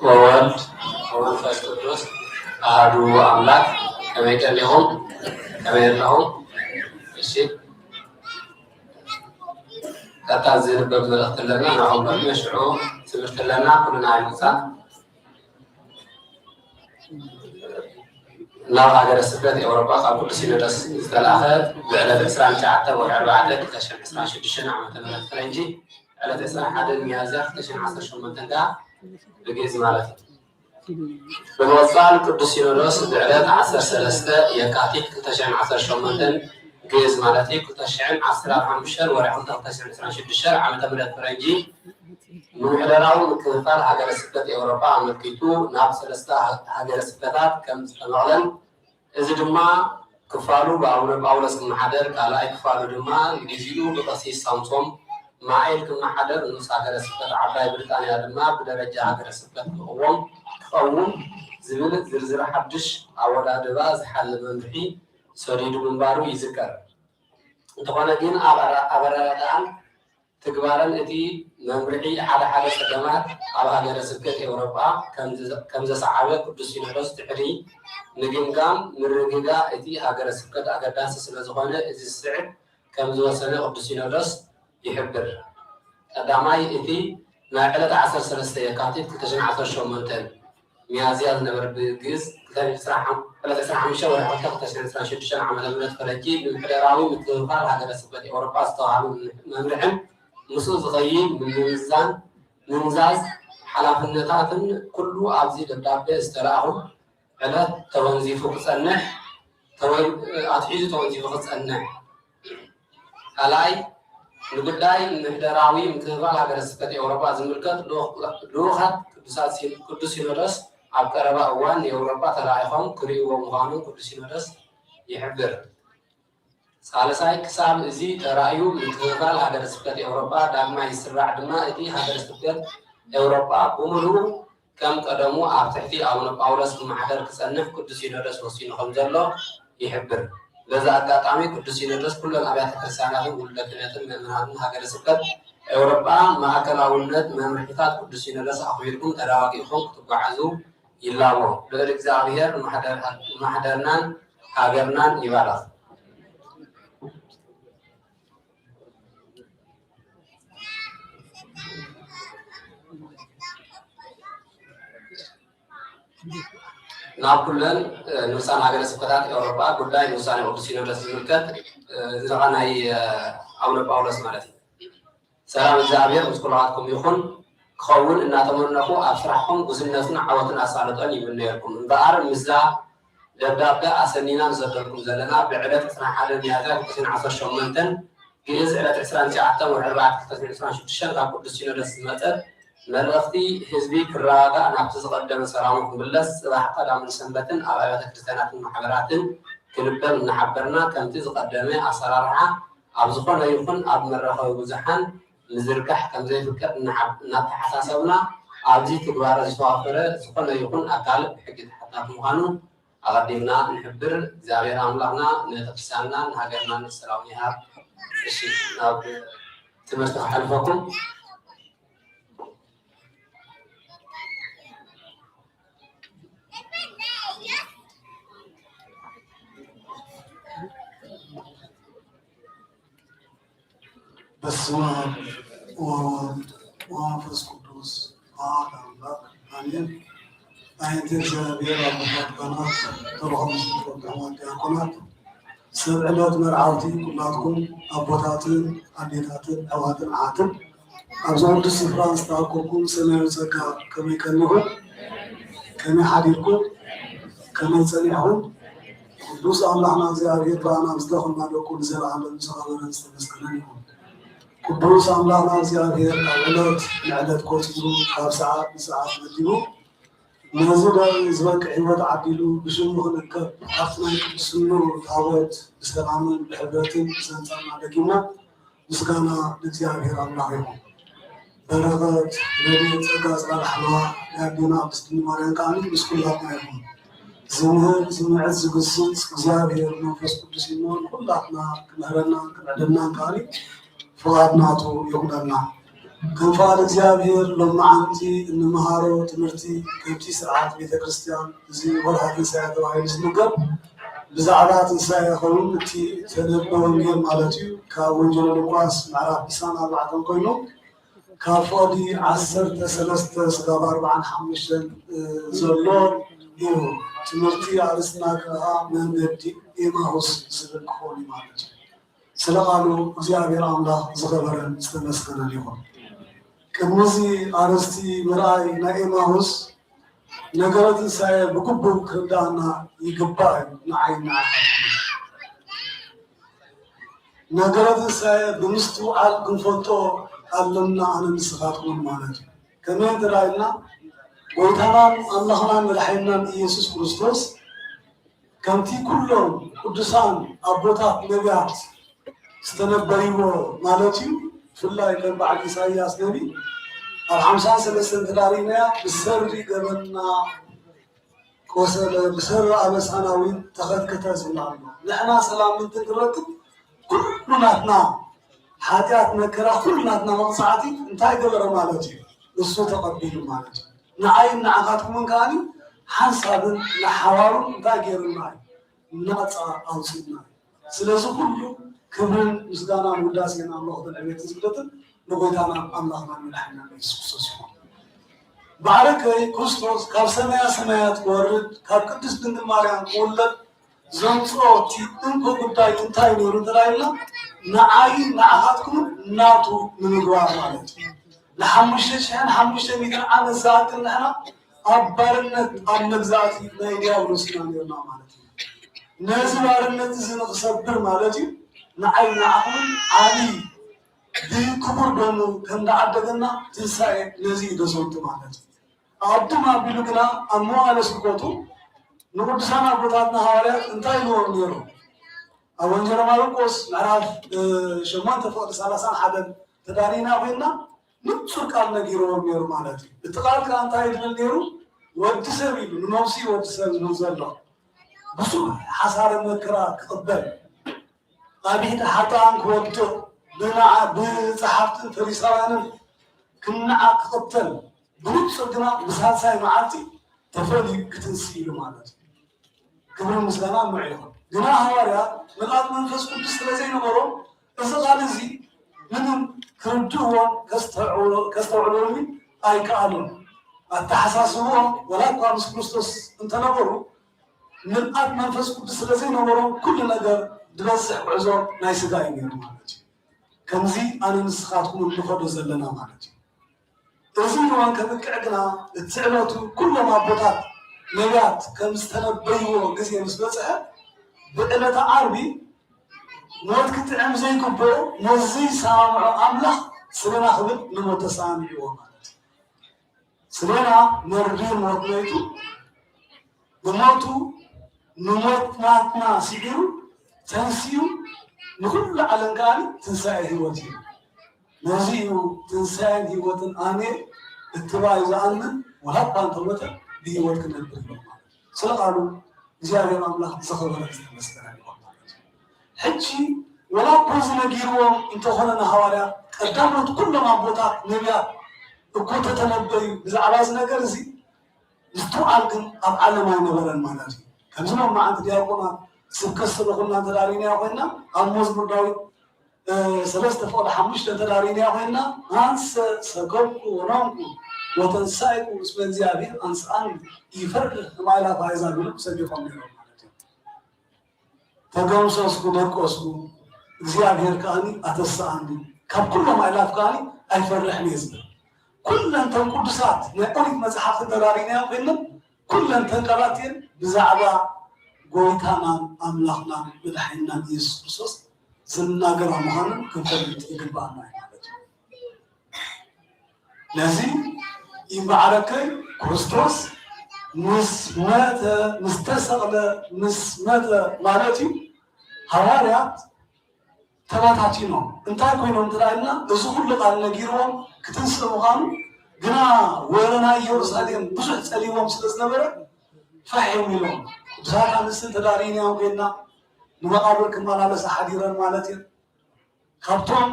ወወልድ ወመንፈስ ቅዱስ ኣሐዱ ኣምላክ። ከመይ ቀኒኹም? ከመይ ኣለኹም? እሺ፣ ቀጥታ ዝንበብ መልእኽቲ ኣለና። ንዕኦም ቅድሚ ሽዑ ትምህርቲ ኣለና። ኩልና ኣይምጻእ ናብ ሃገረ ስብከት ኤውሮጳ ካብ ቅዱስ ሲኖዶስ ዝተላእኸ ብዕለት ዕስራን ትሽዓተን ወርሒ ኣርባዕተ ክልተ ሽሕን ዕስራን ሽዱሽተን ዓመተ ምህረት ፈረንጂ ዕለት ዕስራን ሓደን ሚያዝያ ክልተ ሽሕን ዓሰርተ ሸሞንተን ከኣ ብግእዝ ማለት እዩ። ብምቕጻል ቅዱስ ሲኖዶስ ብዕለት ዓሰርተ ሰለስተ የካቲት ክልተ ሽሕን ዓሰርተ ሸሞንተን ግእዝ ማለት እዩ ክልተ ሽሕን ዓሰርተ ሓሙሽተን ወርሒ ክልተ ክልተ ሽሕን ዕስራን ሽዱሽተን ዓመተ ምህረት ፈረንጂ ንምሕደራዊ ምክፍፋል ሃገረ ስብከት ኤውሮጳ ኣመልኪቱ ናብ ሰለስተ ሃገረ ስብከታት ከም ዝተመቕለን፣ እዚ ድማ ክፋሉ ብኣቡነ ጳውሎስ ክመሓደር፣ ካልኣይ ክፋሉ ድማ ንግዚኡ ብቀሲስ ሳምሶም ማኤል ክመሓደር ንኡስ ሃገረ ስብከት ዓባይ ብሪጣንያ ድማ ብደረጃ ሃገረ ስብከት ክቕወም ክኸውን ዝብል ዝርዝር ሓድሽ ኣወዳድባ ዝሓዘ መምርሒ ሰዲዱ ምንባሩ ይዝከር። እንተኾነ ግን ኣብ ኣረ- ኣበረዳእን ትግባረን እቲ መምርሒ ሓደ ሓደ ጸገማት ኣብ ሃገረ ስብከት ኤውሮጳ ከም ዘ- ከም ዘሰዓበ ቅዱስ ሲኖዶስ ድሕሪ ምግምጋም ምርግጋእ እቲ ሃገረ ስብከት ኣገዳሲ ስለ ዝኾነ እዚ ዝስዕብ ከም ዝወሰነ ቅዱስ ሲኖዶስ ይሕብር። ቀዳማይ እቲ ናይ ዕለት ዓሰርተ ሰለስተ የካቲት ክልተ ሽሕን ዓሰርተ ሸሞንተን ሚያዝያ ዝነበረ ብግእዝ ዕለት ዕስራን ሓሙሽተን ወርሒ ክልተ ክልተ ሽሕን ዕስራን ሽዱሽተን ዓመተ ምህረት ፈረንጂ ንምሕደራዊ ምትህብባር ሃገረ ስብከት ኤውሮጳ ዝተዋህበ መምርሕን ምስኡ ዝኸይድ ምምዝዛን ምምዛዝ ሓላፍነታትን ኩሉ ኣብዚ ደብዳቤ ዝተላእኹ ዕለት ተወንዚፉ ክጸንሕ ኣትሒዙ ተወንዚፉ ክጸንሕ ካልኣይ ንጉዳይ ምሕደራዊ ምክፍፋል ሃገረ ስብከት ኤውሮጳ ዝምልከት ልኡኻት ቅዱስ ሲኖዶስ ኣብ ቀረባ እዋን ንኤውሮጳ ተላኢኾም ክርእይዎ ምዃኖም ቅዱስ ሲኖዶስ ይሕብር። ሳልሳይ ክሳብ እዚ ተራእዩ ምክፍፋል ሃገረ ስብከት ኤውሮጳ ዳግማይ ይስራዕ ድማ እቲ ሃገረ ስብከት ኤውሮጳ ብምሉኡ ከም ቀደሙ ኣብ ትሕቲ ኣቡነ ጳውሎስ ክመሓደር ክጸንሕ ቅዱስ ሲኖዶስ ወሲኑ ከም ዘሎ ይሕብር። በዚ ኣጋጣሚ ቅዱስ ሲኖዶስ ኩለን ኣብያተ ክርስቲያናትን ውሉደ ክህነትን ምእመናንን ሃገረ ስብከት ኤውሮጳ ማእከላውነት መምርሒታት ቅዱስ ሲኖዶስ ኣኽቢርኩም ተዳዋጊእኩም ክትጓዓዙ ይላቦ። ልዑል እግዚኣብሔር ንማሕደርናን ሃገርናን ይባርኽ። ናብ ኩለን ንኡሳን ሃገረ ስብከታት ኤውሮጳ ጉዳይ ንኡሳን ቅዱስ ሲኖዶስ ዝምልከት ዝለቐ ናይ ኣቡነ ጳውሎስ ማለት እዩ። ሰላም እግዚኣብሔር ምስ ኩላትኩም ይኹን። ክኸውን እናተመነኹ ኣብ ስራሕኹም ጉስነትን ዓወትን ኣሳልጦን ይምነየልኩም። እምበኣር ምስዛ ደብዳበ ኣሰኒና ንሰደልኩም ዘለና ብዕለት ዕስራን ሓደን ሚያዝያ ክልተ ሽሕን ዓሰርተ ሸሞንተን ግእዝ ዕለት ዕስራን ትሽዓተን ወርሒ ኣርባዕተ ክልተ ሽሕን ዕስራን ሽዱሽተን ካብ ቅዱስ ሲኖዶስ ዝመጸት መልእኽቲ ህዝቢ ክረጋጋእ ናብቲ ዝቐደመ ሰላሙ ክምለስ ጽባሕ ቀዳምን ሰንበትን ኣብ ኣብያተ ክርስቲያናትን ማሕበራትን ክንበብ እናሓበርና ከምቲ ዝቐደመ ኣሰራርሓ ኣብ ዝኾነ ይኹን ኣብ መራኸቢ ብዙሓን ምዝርጋሕ ከምዘይፍቀድ እናተሓሳሰብና ኣብዚ ትግባረ ዝተዋፈረ ዝኾነ ይኹን ኣካል ብሕጊ ተሓታቲ ምዃኑ ኣቐዲምና ንሕብር። እግዚኣብሔር ኣምላኽና ንቤተክርስትያንና ንሃገርናን ሰላም ይሃብ። እሺ ናብ ትምህርቲ ክሓልፈኩም። በስመ አብ ወወልድ ወመንፈስ ቅዱስ አሐዱ አምላክ አሜን። ኣይንተ እግዚኣብሔር አቦታት ካህናት፣ ተባሆም ዝተቆጠሙ ዲያቆናት፣ ሰብ ዕለት መርዓውቲ ኩላትኩም ኣቦታትን ኣዴታትን ኣሕዋትን ኣሓትን ኣብዚ ቅዱስ ስፍራ ዝተኣከብኩም ሰማያዊ ጸጋ ከመይ ቀኒኹም? ከመይ ሓዲርኩም? ከመይ ጸኒሕኩም? ቅዱስ ኣምላኽና እግዚኣብሔር ብኣና ምስ ደኸምና ደቁ ንዘለዓለም ዝኸበረን ዝተመስገነን ይኹን። ቅዱስ ኣምላኽና እግዚኣብሔር ካብ ዕለት ንዕለት ቆጺሩ ካብ ሰዓት ንሰዓት መዲቡ ነዚ ደቂ ዝበቅዕ ህይወት ዓዲሉ ብሽሙ ክንከብ ኣብቲ ናይ ቅድስኑ ታቦት ብሰላምን ብሕብረትን ዘምጻና ደጊምና ምስጋና ንእግዚኣብሔር ኣምላኽ ይኹን። በረኸት ረድኤት ጸጋ ጽላል ሓለዋ ናይ ኣዴና ቅድስት ድንግል ማርያም ከኣ ምስ ኩላትና ይኹን። ዝምህር ዝምዕድ ዝግስጽ እግዚኣብሔር መንፈስ ቅዱስ ይሞ ንኩላትና ክምህረና ክምዕደናን ከኣ ፍቓድ ናቱ ይኹነልና። ከም ፍቓድ እግዚኣብሔር ሎማዓንቲ እንመሃሮ ትምህርቲ ከምቲ ስርዓት ቤተ ክርስቲያን እዚ ወርሃ ትንሳኤ ተባሂሉ ዝንገር ብዛዕባ ትንሳኤ ይኸውን። እቲ ተነበበ ወንጌል ማለት እዩ ካብ ወንጌል ሉቃስ ምዕራፍ ዕስራን ኣርባዕተን ኮይኑ ካብ ፍቕዲ ዓሰርተ ሰለስተ ስጋብ ኣርባዓን ሓሙሽተን ዘሎ እዩ። ትምህርቲ ኣርእስትና ከዓ መንገዲ ኤማሁስ ዝብል ክኸውን እዩ ማለት እዩ። ስለ ቃሉ እግዚኣብሔር ኣምላኽ ዝኸበረን ዝተመስገነን ይኹን። ቅድሚ እዚ ኣርእስቲ ምርኣይ ናይ ኤማሁስ ነገረ ትንሳኤ ብግቡእ ክርድኣና ይግባእ እዩ ንዓይ ንዓኻ። ነገረ ትንሳኤ ብምስትውዓል ክንፈልጦ ኣለና ኣነ ንስኻትኩምን ማለት እዩ። ከመይ እንተ ኢልና ጎይታናን ኣምላኽናን መድሓኒናን ኢየሱስ ክርስቶስ ከምቲ ኩሎም ቅዱሳን ኣቦታት ነቢያት ዝተነበይዎ ማለት እዩ። ብፍላይ ከም በዓል ኢሳይያስ ነቢ ኣብ ሓምሳን ሰለስተን ተዳሪናያ ብሰሪ ገበንና ቆሰለ ብሰሪ ኣበሳና እውን ተኸትከተ ዝብል ኣሎ። ንሕና ሰላም ምእንቲ ክንረክብ ኩሉ ናትና ሓጢኣት መከራ ኩሉ ናትና መቕፃዕቲ እንታይ ገበረ ማለት እዩ? እሱ ተቐቢሉ ማለት እዩ። ንዓይን ንዓኻትኩምን ከኣ ሓንሳብን ንሓዋሩን እንታይ ገይሩና እዩ? ናፃ ኣውፅእና እዩ። ስለዚ ኩሉ ክብርን ምስጋናን ውዳሴን ኣምልኾትን ዕቤትን ስግደትን ንጎይታና ኣምላኽና መድሓኒና ኢየሱስ ክርስቶስ ይኹን። ባዕለከይ ክርስቶስ ካብ ሰማያ ሰማያት ክወርድ ካብ ቅድስት ድንግል ማርያም ክውለድ ዘምፅኦ እቲ እንኮ ጉዳይ እንታይ ነይሩ እንተዳይልና ንዓይ ንዓኻትኩምን ናቱ ንምግባር ማለት እዩ። ንሓሙሽተ ሽሕን ሓሙሽተ ሚእትን ዓመት ዝኣክል ንሕና ኣብ ባርነት ኣብ መግዛእቲ ናይ ዲያብሎስ ኢና ነርና ማለት እዩ። ነዚ ባርነት እዚ ንክሰብር ማለት እዩ ንዓይ ንዓኹምን ዓብዪ ብክቡር ደሙ ከም ዝዓደገና ትንሳኤ ነዚ እዩ ዘዘንቱ ማለት እዩ። ኣድም ኣቢሉ ግና ኣብ መዋእለ ስብከቱ ንቅዱሳን ኣቦታትና ሃዋርያት እንታይ ኢልዎም ነይሩ? ኣብ ወንጌል ማርቆስ ምዕራፍ ሸሞንተ ፍቕዲ ሰላሳን ሓደን ተዳሊና ኮይና ንጹር ቃል ነጊርዎም ነይሩ ማለት እዩ። እቲ ቃል ከዓ እንታይ ይብል ነይሩ? ወዲ ሰብ ኢሉ ንነብሱ እዩ ወዲ ሰብ ዝብል ዘሎ ብዙሕ ሓሳረ መከራ ክቕበል ኣብ ኢድ ሓጥኣን ክወድቕ ብጸሓፍትን ፈሪሳውያንን ክነዓቕ ክቕተል ብንጹር ግና ብሳልሳይ መዓልቲ ተፈልዩ ክትንስእ ኢሉ ማለት እዩ። ክብርን ምስጋና ንዑ ይኹን። ግና ሃዋርያት ምልኣት መንፈስ ቅዱስ ስለ ዘይነበሮም እዚ ቃል እዚ ምንም ክርድእዎን ከስተውዕልዎን ኣይከኣሉን። ኣተሓሳስብኦም ወላ እኳ ምስ ክርስቶስ እንተነበሩ ምልኣት መንፈስ ቅዱስ ስለ ዘይነበሮም ኩሉ ነገር ዝበዝሕ ጉዕዞ ናይ ስጋ እዩ ነይሩ ማለት እዩ። ከምዚ ኣነ ንስኻትኩም እንኸዶ ዘለና ማለት እዩ። እዚ እዋን ከብቅዕ ግና እቲ ዕለቱ ኩሎም ኣቦታት ነቢያት ከም ዝተነበይዎ ግዜ ምስ በጽሐ ብዕለተ ዓርቢ ሞት ክጥዕም ዘይግብኦ ሞት ዘይሰማምዖ ኣምላኽ ስለና ክብል ንሞት ተሰማሚዕዎ ማለት እዩ። ስለና መሪር ሞት ሞይቱ ብሞቱ ንሞት ናትና ስዒሩ ተንሲኡ ንኹሉ ዓለም ከኣ ትንሳኤ ህይወት እዩ። ነዚ እዩ ትንሳኤን ህይወትን ኣነ እትባይ ዝኣምን ወላ እኳ እንተሞተ ብህይወት ክነብር ይብል ማለት እዩ። ስለ ቃሉ እግዚኣብሔር ኣምላኽ ዝኸበረ ዝተመስገነ ይኹን ማለት እዩ። ሕጂ ወላ እኮ እዚ ነጊርዎም እንተኾነ ንሃዋርያት ቀዳሞት ኩሎም ኣቦታት ነቢያት እኮ ተተነበዩ ብዛዕባ እዚ ነገር እዚ ምስትውዓል ግን ኣብ ዓለም ኣይነበረን ማለት እዩ። ከምዚ ሎማዓንቲ ዲያቆናት ስብከት ሰበኹልና እንተዳሊናዮ ኮይና ኣብ መዝሙር ዳዊት ሰለስተ ፍቕዲ ሓሙሽተ እንተዳሪና ኮይና፣ ኣንሰ ሰከብኩ ወኖምኩ ወተንሳይኩ እስመ እግዚኣብሔር ኣንስኣኒ ይፈርህ ማእላፍ ኣሕዛብ ኢሉ ሰቢኾም ነይሮም ማለት እዩ። ተገምሰስኩ ደቀስኩ እግዚኣብሔር ከኣኒ ኣተስኣኒ ካብ ኩሎም ኣእላፍ ከኣኒ ኣይፈርሕን እየ ዝብል። ኩለን እተን ቅዱሳት ናይ ኦሪት መጽሓፍቲ እንተዳሪናዮ ኮይነን ኩለን እተን ቃላት እየን ብዛዕባ ጎይታናን ኣምላኽናን መድሓኒናን ኢየሱስ ክርስቶስ ዝናገራ ምዃነን ክንፈልጥ ይግባኣና እዩ ማለት እዩ። ነዚ ይምበዓረከይ ክርስቶስ ምስ መተ ምስ ተሰቕለ ምስ መተ ማለት እዩ። ሃዋርያት ተባታቲኖም እንታይ ኮይኖም ትላልና እዚ ኩሉ ቃል ነጊርዎም ክትንስእ ምዃኑ ግና ወረ ናይ ኢየሩሳሌም ብዙሕ ጸሊዎም ስለ ዝነበረ ፋሕ እዮም ኢሎም። ቅዱሳት ኣንስትን ተዳሪናዮም ኮይና ንመቓብር ክመላለሳ ሓዲረን ማለት እዩ። ካብቶም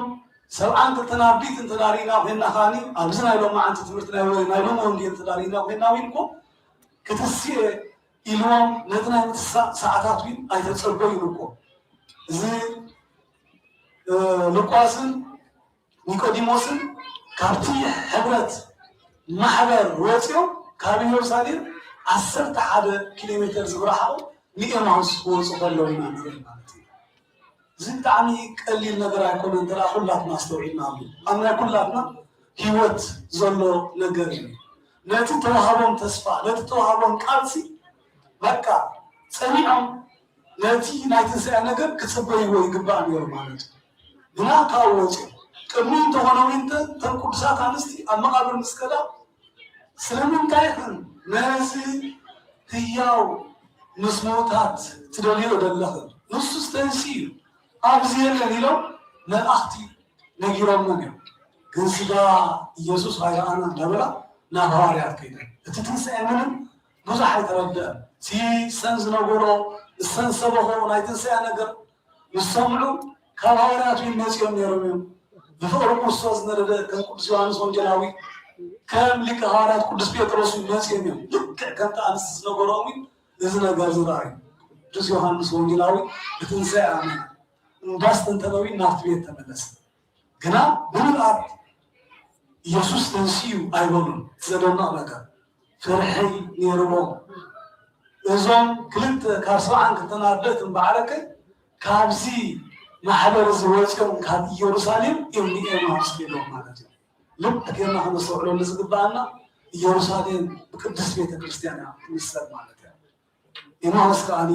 ሰብዓን ክልተን ኣርድእቲ እንተዳሪና ኮይና ከዓኒ ኣብዚ ናይ ሎማዓንቲ ትምህርቲ ናይ ናይ ሎሚ ወንጌል እንተዳሪና ኮይና እውን እኮ ክትስኤ ኢልዎም ነቲ ናይ ምትሳእ ሰዓታት እውን ኣይተጸበዩን እኮ። እዚ ሉቃስን ኒቆዲሞስን ካብቲ ሕብረት ማሕበር ወፂኦም ካብ ኢየሩሳሌም ዓሰርተ ሓደ ኪሎ ሜትር ዝረሓቑ ንኤማውስ ክወፁ ከለዉ ኢና ንርኢ ማለት እዩ። እዚ ብጣዕሚ ቀሊል ነገር ኣይኮነ እንተ ኩላትና ኣስተውዒልና ኣሎ ኣብ ናይ ኩላትና ህይወት ዘሎ ነገር እዩ። ነቲ ተዋህቦም ተስፋ ነቲ ተዋህቦም ቃልሲ በቃ ፀኒዖም ነቲ ናይ ትንሳኤ ነገር ክፅበይዎ ይግባእ ነይሩ ማለት እዩ። ግና ካብኡ ወፂኦም ቅድሚ እንተኾነ እተን ቅዱሳት ኣንስቲ ኣብ መቓብር ምስ ከዳ ስለምንታይ ኢኽን ነዚ ህያው ምስ ምዉታት ትደልዮ ዘለኽን ንሱስ ተንሲ እዩ ኣብዚ የለን ኢሎም መላእኽቲ ነጊሮምና እዮም። ግን ስጋ ኢየሱስ ኣይረኣና እንዳበላ ናብ ሃዋርያት ከይደን እቲ ትንሳኤ ምንም ብዙሕ ኣይተረድአን። ሲሰን ዝነበሮ እሰን ሰበኾ ናይ ትንሳኤ ነገር ምስ ሰምዑ ካብ ሃዋርያት እውን መፂኦም ነይሮም እዮም። ብፍቕሪ ክርስቶስ ዝነደደ ከም ቅዱስ ዮሃንስ ወንጌላዊ ከም ሊቀ ሃዋርያት ቅዱስ ጴጥሮስ እውን መፂኦም እዮም። ልክዕ ከምቲ ኣንስቲ ዝነበሮም እውን እዚ ነገር ዝረኣዩ ቅዱስ ዮሃንስ ወንጌላዊ ብትንሳኤ ኣመና እንዳስተንተነ እውን ናብቲ ቤት ተመለሰ። ግና ብምልኣት ኢየሱስ ተንሲኡ ኣይበሉን። ዘደንቕ ነገር ፍርሒ ነይርዎም። እዞም ክልተ ካብ ሰብዓን ክልተን ኣርድእቲ እምበዓረከ ካብዚ ማሕበር እዚ ወፂኦም ካብ ኢየሩሳሌም እዮም ንኤማውስ ከይዶም ማለት እዩ። ልብ ጌርና ከነስተውዕለሉ ዝግባኣና ኢየሩሳሌም ብቅድስት ቤተ ክርስቲያን እያ ትምሰል ማለት እያ። ኤማውስ ከዓኒ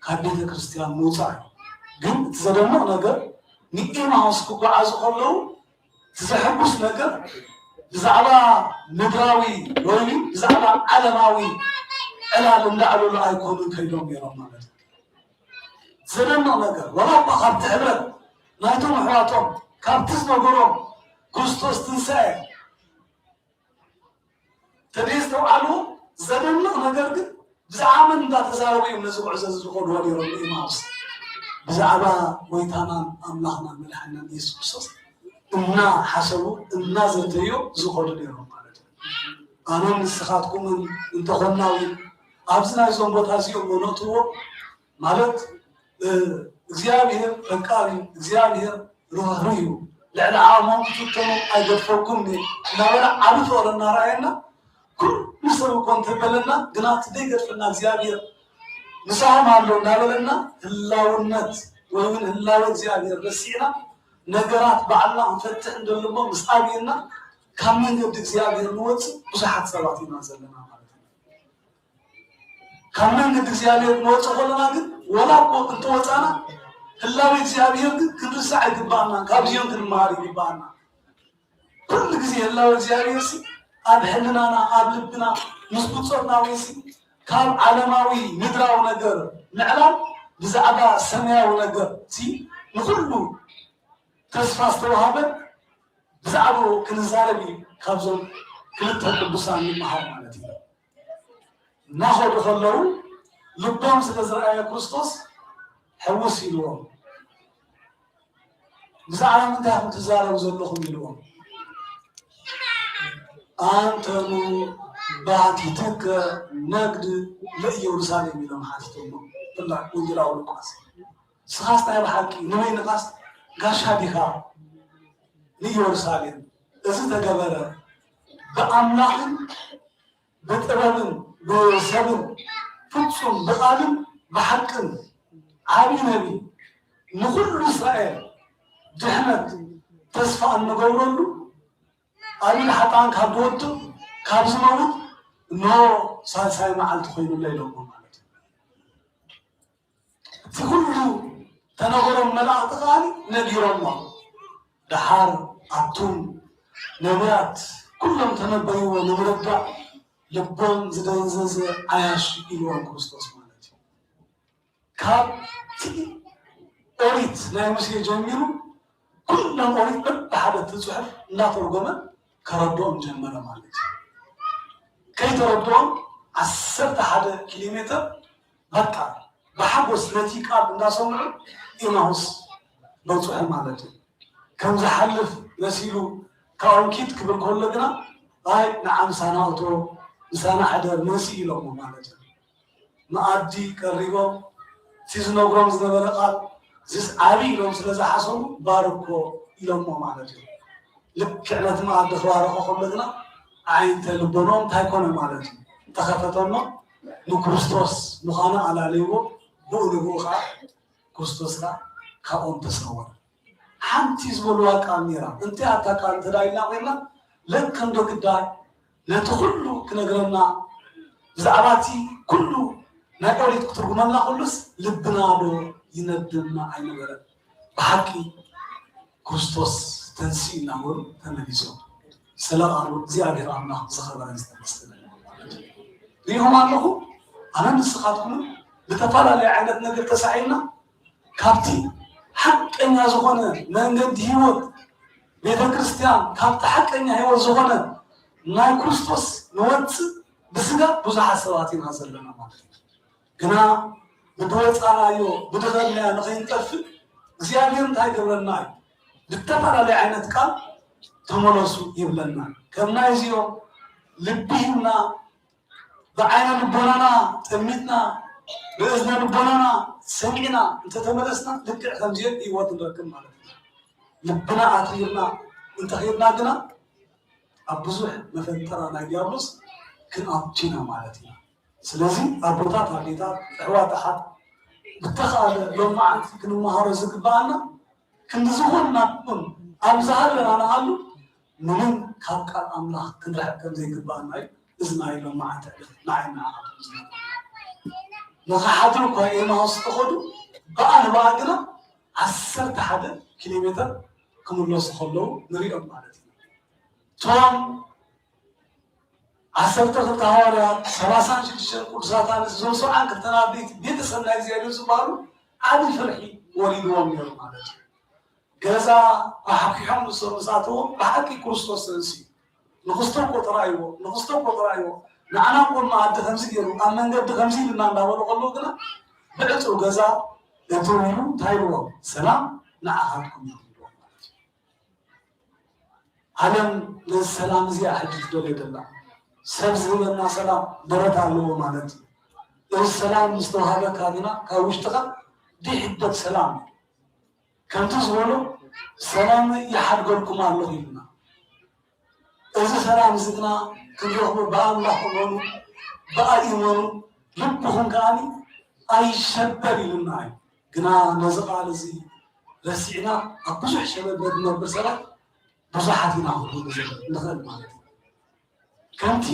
ካብ ቤተ ክርስቲያን ምውፃእ እዩ። ግን እቲ ዘደንቕ ነገር ንኤማውስ ክጓዓዙ ከለዉ እቲ ዘሐጉስ ነገር ብዛዕባ ምድራዊ ወይ ብዛዕባ ዓለማዊ ዕላል እንዳዕለሉ ኣይኮኑን ከይዶም ነይሮም ማለት እዩ። ዘደንቕ ነገር ዋላ እኳ ካብቲ ሕብረት ናይቶም ኣሕዋቶም ካብቲ ዝነገሮም ክርስቶስ ትንሳኤ ተደይ ዝተውዓሉ ዘደንቕ ነገር ግን ብዛዕባ መን እንዳተዛረቡ እዮም ነዚ ጉዕዞ እዚ ዝኸድዎ ነይሮም ንኤማውስ ብዛዕባ ጎይታናን ኣምላኽናን መድሓንናን ኢየሱስ ክርስቶስ እናሓሰቡ እናዘተዮ ዝኸዱ ነይሮም ማለት እዩ። ኣነን ንስኻትኩምን እንተኾንና እውን ኣብዚ ናይዞም ቦታ እዚኦም ነእትዎ ማለት እግዚኣብሔር ፈቃር እዩ፣ እግዚኣብሔር ርህሩህ እዩ፣ ልዕሊ ዓቕሞም ክትፍተኑ ኣይገድፈኩም እዩ እናበለ ዓቢ ፍቕሪ እናረኣየና ኩሉ ሰብ እኮ እንተበለና ግና እቲ ዘይገድፈና እግዚኣብሔር ምሳኹም ኣሎ እናበለና ህላውነት ወይ እውን ህላወ እግዚኣብሔር ረሲዕና ነገራት ባዕልና ክንፈትሕ እንደልሞ ምስ ኣብየና ካብ መንገዲ እግዚኣብሔር ንወፅእ ብዙሓት ሰባት ኢና ዘለና ማለት እዩ። ካብ መንገዲ እግዚኣብሔር ንወፅእ ከለና ግን ዋላ እኮ እንተወፃና ህላዊ እግዚኣብሔር ግን ክንርሳዕ ይግባኣና። ካብዚኦም ክንመሃር ይግባኣና። ኩሉ ግዜ ህላዊ እግዚኣብሔር ሲ ኣብ ሕልናና ኣብ ልብና ምስ ብፆትና ወይ ሲ ካብ ዓለማዊ ምድራዊ ነገር ምዕላል ብዛዕባ ሰማያዊ ነገር ሲ ንኩሉ ተስፋ ዝተዋሃበ ብዛዕባኡ ክንዛረብ እዩ ካብዞም ክልተ ቅዱሳን ይመሃር ማለት እዩ። እናኸዱ ከለዉ ልቦም ስለ ዝረኣየ ክርስቶስ ሕውስ ኢልዎም ብዛዕባ ምንታይ ኢኹም ትዛረቡ ዘለኹም ኢልዎም። ኣንተኑ ባቲትከ ነግድ ለኢየሩሳሌም ኢሎም ሓቲቶሞ። ፍላ ወንጌላዊ ሉቃስ ስኻስ ናይ ብሓቂ ንበይንኻስ ጋሻ ዲኻ ንኢየሩሳሌም? እዚ ተገበረ ብኣምላኽን ብጥበብን ብሰብን ፍጹም ብቓልን ብሓቅን ዓብዪ ነቢይ ንኹሉ እስራኤል ድሕነት ተስፋ እንገብረሉ ኣቢል ሓጣን ካብ ዝወድቕ ካብ ዝመውት እንሆ ሳልሳይ መዓልቲ ኮይኑሎ ኢሎሞ ማለት እዩ። እቲ ኩሉ ተነገሮም መላእኽቲ ከኣ ነጊሮሞ። ደሓር ኣቱም ነቢያት ኩሎም ተነበይዎ ንምርዳእ ልቦም ዝደንዘዘ ዓያሽ ኢልዎም ክርስቶስ ማለት እዩ። ካብቲ ኦሪት ናይ ሙሴ ጀሚሩ ኩሎም ኦሪት በብሓደ እቲ ጽሑፍ እናተርጎመ ከረድኦም ጀመረ ማለት እዩ። ከይተረድኦም ዓሰርተ ሓደ ኪሎ ሜትር በቃ ብሓጎስ ነቲ ቃል እንዳሰምዑ ኢማሁስ በጽሑ ማለት እዩ። ከም ዝሓልፍ መሲሉ ካብኦም ኪድ ክብል ከሎ ግና ኣይ ንዓ ምሳና እቶ ምሳና ሕደር መሲ ኢሎሞ ማለት እዩ። መኣዲ ቀሪቦም እቲ ዝነግሮም ዝነበረ ቃል እዚስ ዓብዪ ኢሎም ስለ ዝሓሰቡ ባርኮ ኢሎሞ ማለት እዩ። ልክዕ ነቲ መኣዲ ክባርኮ ከሎ ግና ዓይንተ ልቦኖም እንታይ ኮነ ማለት እዩ ተኸፈተሞ። ንክርስቶስ ምዃኑ ኣላለይዎ። ብኡ ንብኡ ከዓ ክርስቶስ ከዓ ካብኦም ተሰወረ። ሓንቲ ዝበልዋ ቃል ነይራ። እንታይ ኣታ ቃል እንተ ኢልና ኮይና ለከም ዶ ግዳይ ነቲ ኩሉ ክነግረና ብዛዕባ እቲ ኩሉ ናይ ኦሪት ክትርጉመልና ኩሉስ ልብና ዶ ይነድና ኣይነበረን? ብሓቂ ክርስቶስ ተንስኡ እናበሉ ተመሊሶም። ስለ ቃሉ እግዚኣብሔር ኣምላኽ ዝኸበረን ዝተመስገነ ይኹን። ርኢኹም ኣለኹ ኣነ ንስኻትኩምን ብተፈላለየ ዓይነት ነገር ተሳዒና ካብቲ ሓቀኛ ዝኾነ መንገዲ ህይወት ቤተ ክርስቲያን ካብቲ ሓቀኛ ህይወት ዝኾነ ናይ ክርስቶስ ንወፅእ ብስጋ ብዙሓት ሰባት ኢና ዘለና ማለት እዩ። ግና ብድወፃናዮ ብድኸልናዮ ንኸይንጠፍእ እግዚኣብሔር እንታይ ይገብረና እዩ? ብተፈላለየ ዓይነት ቃል ተመለሱ ይብለና። ከም ናይ እዚኦም ልቢ ሂብና ብዓይነ ልቦናና ጠሚትና ብእዝነ ልቦናና ሰሚዕና እንተተመለስና ልክዕ ከምዚኦም ህይወት ንረክብ ማለት እዩ። ልብና ኣትሪርና እንተኸድና ግና ኣብ ብዙሕ መፈንጠራ ናይ ዲያብሎስ ክንኣቱ ኢና ማለት ኢና። ስለዚ ኣቦታት ኣዴታት ኣሕዋት ኣሓት ብተኻእለ ሎማዓንቲ ክንመሃሮ ዝግበኣና ክንዲ ዝኾንና እውን ኣብ ዝሃለና ንሃሉ ምንም ካብ ቃል ኣምላኽ ክንርሕቅ ከም ዘይግበኣና እዩ። እዚ ናይ ሎማዓንቲ ዕለት ንዓይ ንዓኻትኩም ዝነግረና። ንኽሓድሩ እኳ ኤማሁስ ከኸዱ ብኣ ንብኣ ግና ዓሰርተ ሓደ ኪሎ ሜትር ክምለሱ ከለዉ ንሪኦም ማለት እዩ። እቶም ዓሰርተ ክልተ ሃዋርያት ሰላሳን ሽዱሽተን ቅዱሳት ኣንስቲ እዞም ሰብዓን ክልተን ኣበይቲ ቤተሰብ ናይ እግዚኣብሔር ዝበሃሉ ዓቢ ፍርሒ ወሪድዎም ነይሩ ማለት እዩ። ገዛ ኣሓኪሖም ንሶም ምስ ኣተዎም ብሓቂ ክርስቶስ ተንስኡ። ንኽስቶ እኮ ተራእይዎ ንኽስቶ እኮ ተራእይዎ ንዓና እኮ መኣዲ ከምዚ ገይሩ ኣብ መንገዲ ከምዚ ኢሉና እንዳበሉ ከለዉ ግና ብዕፁው ገዛ እትው ኢሉ እንታይ ኢልዎም? ሰላም ንዓኻትኩም ይኹን ኢልዎም ማለት እዩ። ዓለም ነዚ ሰላም እዚኣ ሕጂ ትደልዮ ዘላ ሰብ ዝህበና ሰላም ደረት ኣለዎ ማለት እዩ። እዚ ሰላም ምስ ተዋሃበካ ግና ካብ ውሽጥኻ ድሕደት ሰላም እዩ። ከምቲ ዝበሎ ሰላም ይሓድገልኩም ኣለኹ ኢልና። እዚ ሰላም እዚ ግና ክንረኽቦ ብኣምላኽ እመኑ፣ ብኣይ እመኑ፣ ልብኹም ከኣ ኣይሸበር ኢሉና እዩ። ግና ነዚ ቃል እዚ ረሲዕና ኣብ ብዙሕ ሸበድበድ ንነብር ሰባት ብዙሓት ኢና ክንብል ንኽእል ማለት እዩ። ከምቲ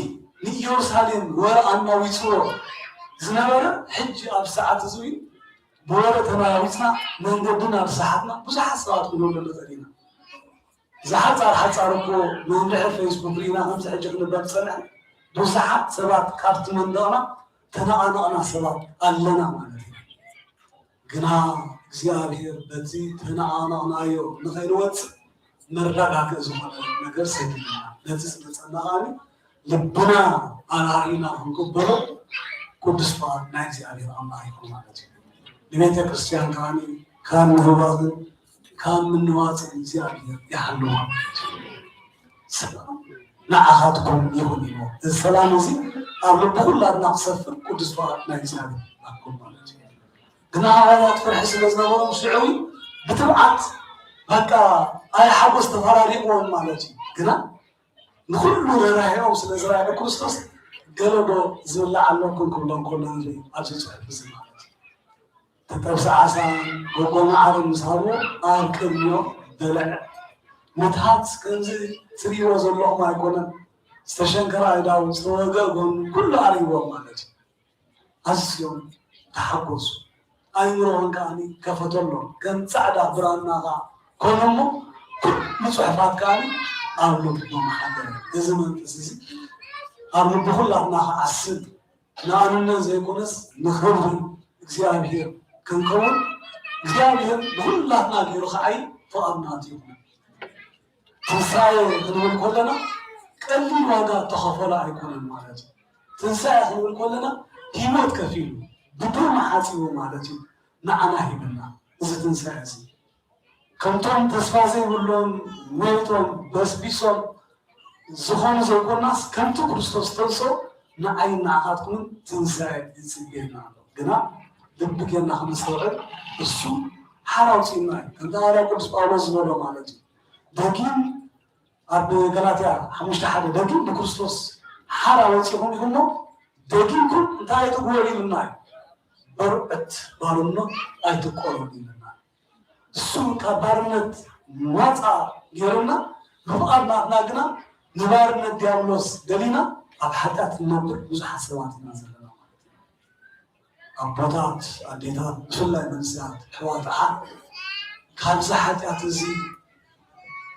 ንኢየሩሳሌም ወረ ኣናዊፅዎ ዝነበረ ሕጂ ኣብ ሰዓት እዚ እውን ብወረ ተናዊፅና መንገዲ ናብ ዝሰሓትና ብዙሓት ሰባት ክንህሉ ንኽእል ኢና። እዛ ሓፃር ሓፃር እኮ መምርሒ ፌስቡክ ርኢና ከምዚ ሕጂ ክንበብ ዝፀንሐ ብዙሓት ሰባት ካብቲ መንደቕና ተነቓነቕና ሰባት ኣለና ማለት እዩ። ግና እግዚኣብሔር በቲ ተነቓነቕናዮ ንኸይንወፅእ መረጋግእ ዝኾነ ነገር ሰዲድና ነቲ ዝመፀና ከዓኒ ልብና ኣራሪና ክንቅበሎ ቅዱስ ፍቓድ ናይ እግዚኣብሔር ኣምላኽ ይኹን ማለት እዩ። ንቤተ ክርስቲያን ከዓኒ ካብ ምህባጥን ካብ ምንዋፅን እግዚኣብሔር ይሓልዋ። ሰላም ንዓኻትኩም ይኹን ኢሉ። እዚ ሰላም እዚ ኣብ ልቢ ኩላትና ክሰፍር ቅዱስ ፍቓድ ናይ እግዚኣብሔር ኣኩም ማለት እዩ። ግና ሃዋርያት ፍርሒ ስለ ዝነበሮም ሽዑ ብትብዓት በቃ ኣይ ሓጎስ ተፈራሪቕዎም ማለት እዩ። ግና ንኹሉ ርህራሄኦም ስለ ዝረኣየ ክርስቶስ፣ ገለ ዶ ዝብላዕ ኣለኩም ክብሎም ከሎ ንርኢ ኣብዚ ጽሑፍ እዚ ማለት እዩ። ተጠብሰ ዓሳን ጎጎ መዓርን ምስ ሃብዎ ኣብ ቅድሚኦም በልዐ። ምትሃት ከምዚ ትርእይዎ ዘለኹም ኣይኮነን። ዝተሸንከረ ኣእዳው፣ ዝተወግአ ጎኑ ኩሉ ኣርእይዎም ማለት እዩ። ኣዝዮም ተሓጎሱ። ኣእምሮኦም ከኣ ከፈተሎም። ከም ጻዕዳ ብራና ከኣ ኮነ እሞ ኩሉ ጽሑፋት ከኣ ኣብ ልቦም ሓደረ። እዚ መንፈስ እዚ ኣብ ልቢ ኩላትና ክዓስል ንኣንነት ዘይኮነስ ንኽብሪ እግዚኣብሔር ክንከውን እግዚኣብሔር ብኹላትና ገይሩ ክዓይ ፍቓድ ናቱ ይኹን። ትንሳኤ ክንብል ከለና ቀሊል ዋጋ እተኸፈሎ ኣይኮነን ማለት እዩ። ትንሳኤ ክንብል ከለና ህይወት ከፊሉ ብደሙ ሓፂቡ ማለት እዩ ንዓና ሂብና። እዚ ትንሳኤ እዚ ከምቶም ተስፋ ዘይብሎም ሞይቶም በስቢሶም ዝኾኑ ዘይኮናስ ከምቲ ክርስቶስ ተንሶ ንዓይ ንዓኻትኩምን ትንሳኤ ይፅበየና ኣሎ። ግና ልቢ ጌርና ክነስተውዕል እሱ ሓራ ኣውፂእና እዩ። ከምቲ ሃዋርያ ቅዱስ ጳውሎስ ዝበሎ ማለት እዩ። ደጊም ኣብ ገላትያ ሓሙሽተ ሓደ ደጊም ብክርስቶስ ሓራ ወፂኹም ኢኹሞ ደጊምኩም እንታይ ኣይትግበሩ ኢሉና እዩ። በርዕት ባርነት ኣይትቆረዱ ኢሉና። እሱ ካብ ባርነት ናፃ ገይሩና ብፍቓድ ናትና ግና ንባርነት ዲያብሎስ ደሊና ኣብ ሓጢኣት ንነብር ብዙሓት ሰባት ኢና ዘለና ማለት እዩ። ኣቦታት፣ ኣዴታት፣ ብፍላይ መንእሰያት ኣሕዋት ኣሓት ካብዚ ሓጢኣት እዚ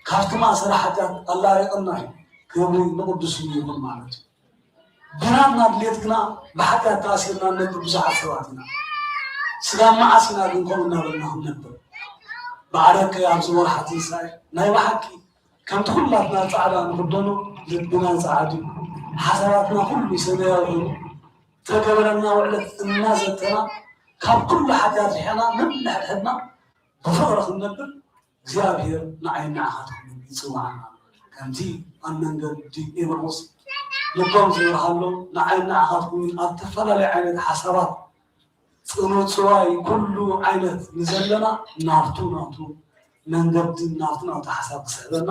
ካብቲ ማእሰሪ ሓጢኣት ኣላቒቕና እዩ። ክብሪ ንቕዱስ ስሙ ይኹን ማለት እዩ። ብናትና ድሌት ግና ብሓጢኣት ተኣሲርና ንነብር ብዙሓት ሰባት ኢና። ስጋብ መዓስ ኢና ግን ከምኡ እናበልና ክንነብር? ብዓረቂ ኣብዚ ወርሓ ትንሳኤ ናይ ብሓቂ ከምቲ ኩላትና ጻዕዳ ንኽደኖ ልብና ጻዕዳ እዩ። ሓሳባትና ኩሉ ሰማያዊ ኮይኑ ተገበረና ውዕለት እናዘተና ካብ ኩሉ ሓጢኣት ርሒቕና ነንሕድሕድና ብፍቕሪ ክንነብር እግዚኣብሔር ንዓይ ንዓኻትኩም ይጽውዓና ኣሎ። ከምቲ ኣብ መንገዲ ኤማሁስ ልቦም ዝበርሃሎም ንዓይ ንዓኻትኩም ኣብ ተፈላለየ ዓይነት ሓሳባት ጽኑጽዋይ ኩሉ ዓይነት ንዘለና ናብቱ ናቱ መንገዲ ናብቱ ናቱ ሓሳብ ክስሕበና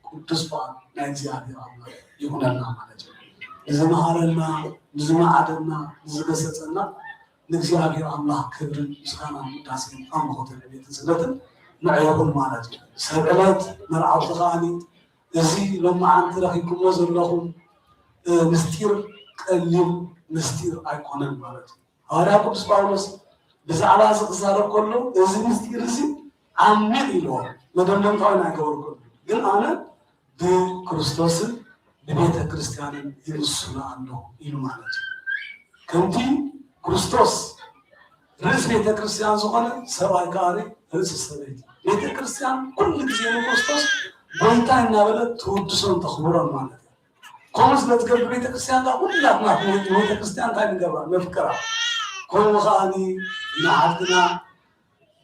ቅዱስ ፍቓድ ናይ እግዚኣብሔር ኣምላኽ ይኹነልና ማለት እዩ። ንዝመሃረና፣ ንዝመዓደና፣ ንዝገሰጸና ንእግዚኣብሔር ኣምላኽ ክብርን ምስጋናን ውዳሴን ኣምልኾትን ዕቤትን ስግደትን ንዑ ይኹን ማለት እዩ። ሰብ ዕለት መርዓውቲ ከኣኒ እዚ ሎማዓንቲ ረኺብኩሞ ዘለኹም ምስጢር ቀሊል ምስጢር ኣይኮነን ማለት እዩ። ሃዋርያ ቅዱስ ጳውሎስ ብዛዕባ እዚ ክዛረብ ከሎ እዚ ምስጢር እዚ ዓሚቕ ኢልዎ መደምደምታዊ ናይ ገበሩ ከሎ ግን ኣነ ብክርስቶስን ብቤተ ክርስቲያንን ይምስሉ ኣለኹ ኢሉ ማለት እዩ። ከምቲ ክርስቶስ ርእስ ቤተ ክርስቲያን ዝኾነ ሰብኣይ ከዓ ርእሲ ሰበይቲ ቤተ ክርስቲያን ኩሉ ግዜ ንክርስቶስ ጎይታ እናበለት ትውድሶን ተኽብሮን ማለት እዩ። ከምኡ ስለ ትገብር ቤተ ክርስቲያን ከዓ ኩላትና ቤተ ክርስቲያን እንታይ ንገብራ ነፍቅራ። ከምኡ ከዓ ንሓፍትና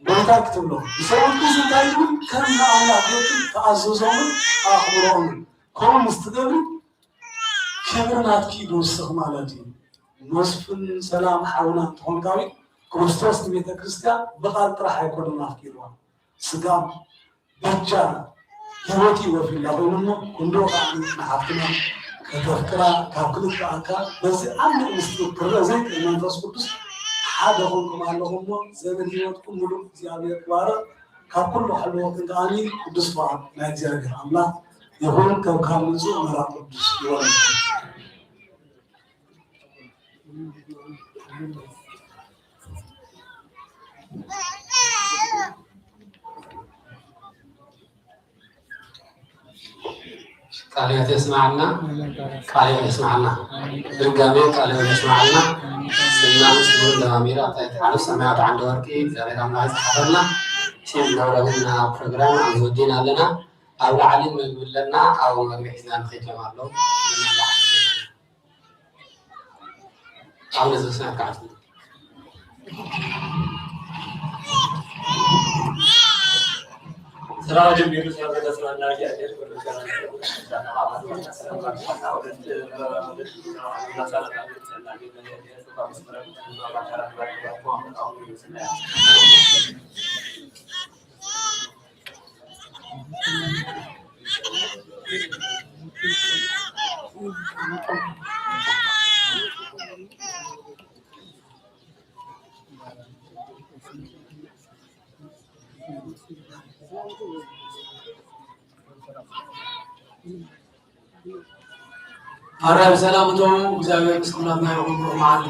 ጎይታ ክትብሎ ንሰብኡት ክስ እንታይ ይብል ከም ንኣምላኽ ወዲ ተኣዘዞምን ኣኽብሮምን ከምኡ ምስ ትገብሪ ክብሪ ናትኪ ይውስኽ ማለት እዩ። መስፍን ሰላም ሓውና እንትኾንካዊ ክርስቶስ ንቤተ ክርስቲያን ብቓል ጥራሕ ኣይኮነን ኣፍቂርዋ ስጋብ በጃ ህይወት ይወፍላ ኮይኑሞ ክንዶ ከዓ ንሓፍትና ከተፍቅራ ካብ ክልተ ኣካል በዚ ዓሚቕ ምስጢር ክረአ ዘይክእል መንፈስ ቅዱስ ሓደ ኮንኩም ኣለኹሞ ዘመን ህይወትኩም ሙሉእ እግዚኣብሔር ይባረኽ። ካብ ኩሉ ክሕልወኩም ከዓኒ ቅዱስ ፍቓድ ናይ እግዚኣብሔር ኣምላኽ ይኹን። ከም ካብ ንጹህ መራ ቅዱስ ይወረድኩም። ቃለ ሕይወት የስማዕልና። ቃለ ሕይወት የስማዕልና። ድጋሜ ቃለ ሕይወት የስማዕልና። ስምና ስሙን ደማሚሩ ኣብታ እትሓልፍ ሰማያዊት ዓንዲ ወርቂ እግዚኣብሔር ኣምላኽ ይጽሓፈልና። ሲም ገብረብና ፕሮግራም ኣብዚ ወዲና ኣለና። ኣብ ላዕሊ መግቢ ኣለና። ኣብኡ መግቢ ሒዝና ንኸይድ እዮም ኣለዉ። ኣቡነ ዘበሰማያት ክዓርፉ። ስራ ጀሚሩ ስራ ዘገጽናና ኣረ ብሰላም እተዉ፣ እግዚኣብሔር ምስ ኩላትና ይኹን። ብሩኽ መዓልቲ።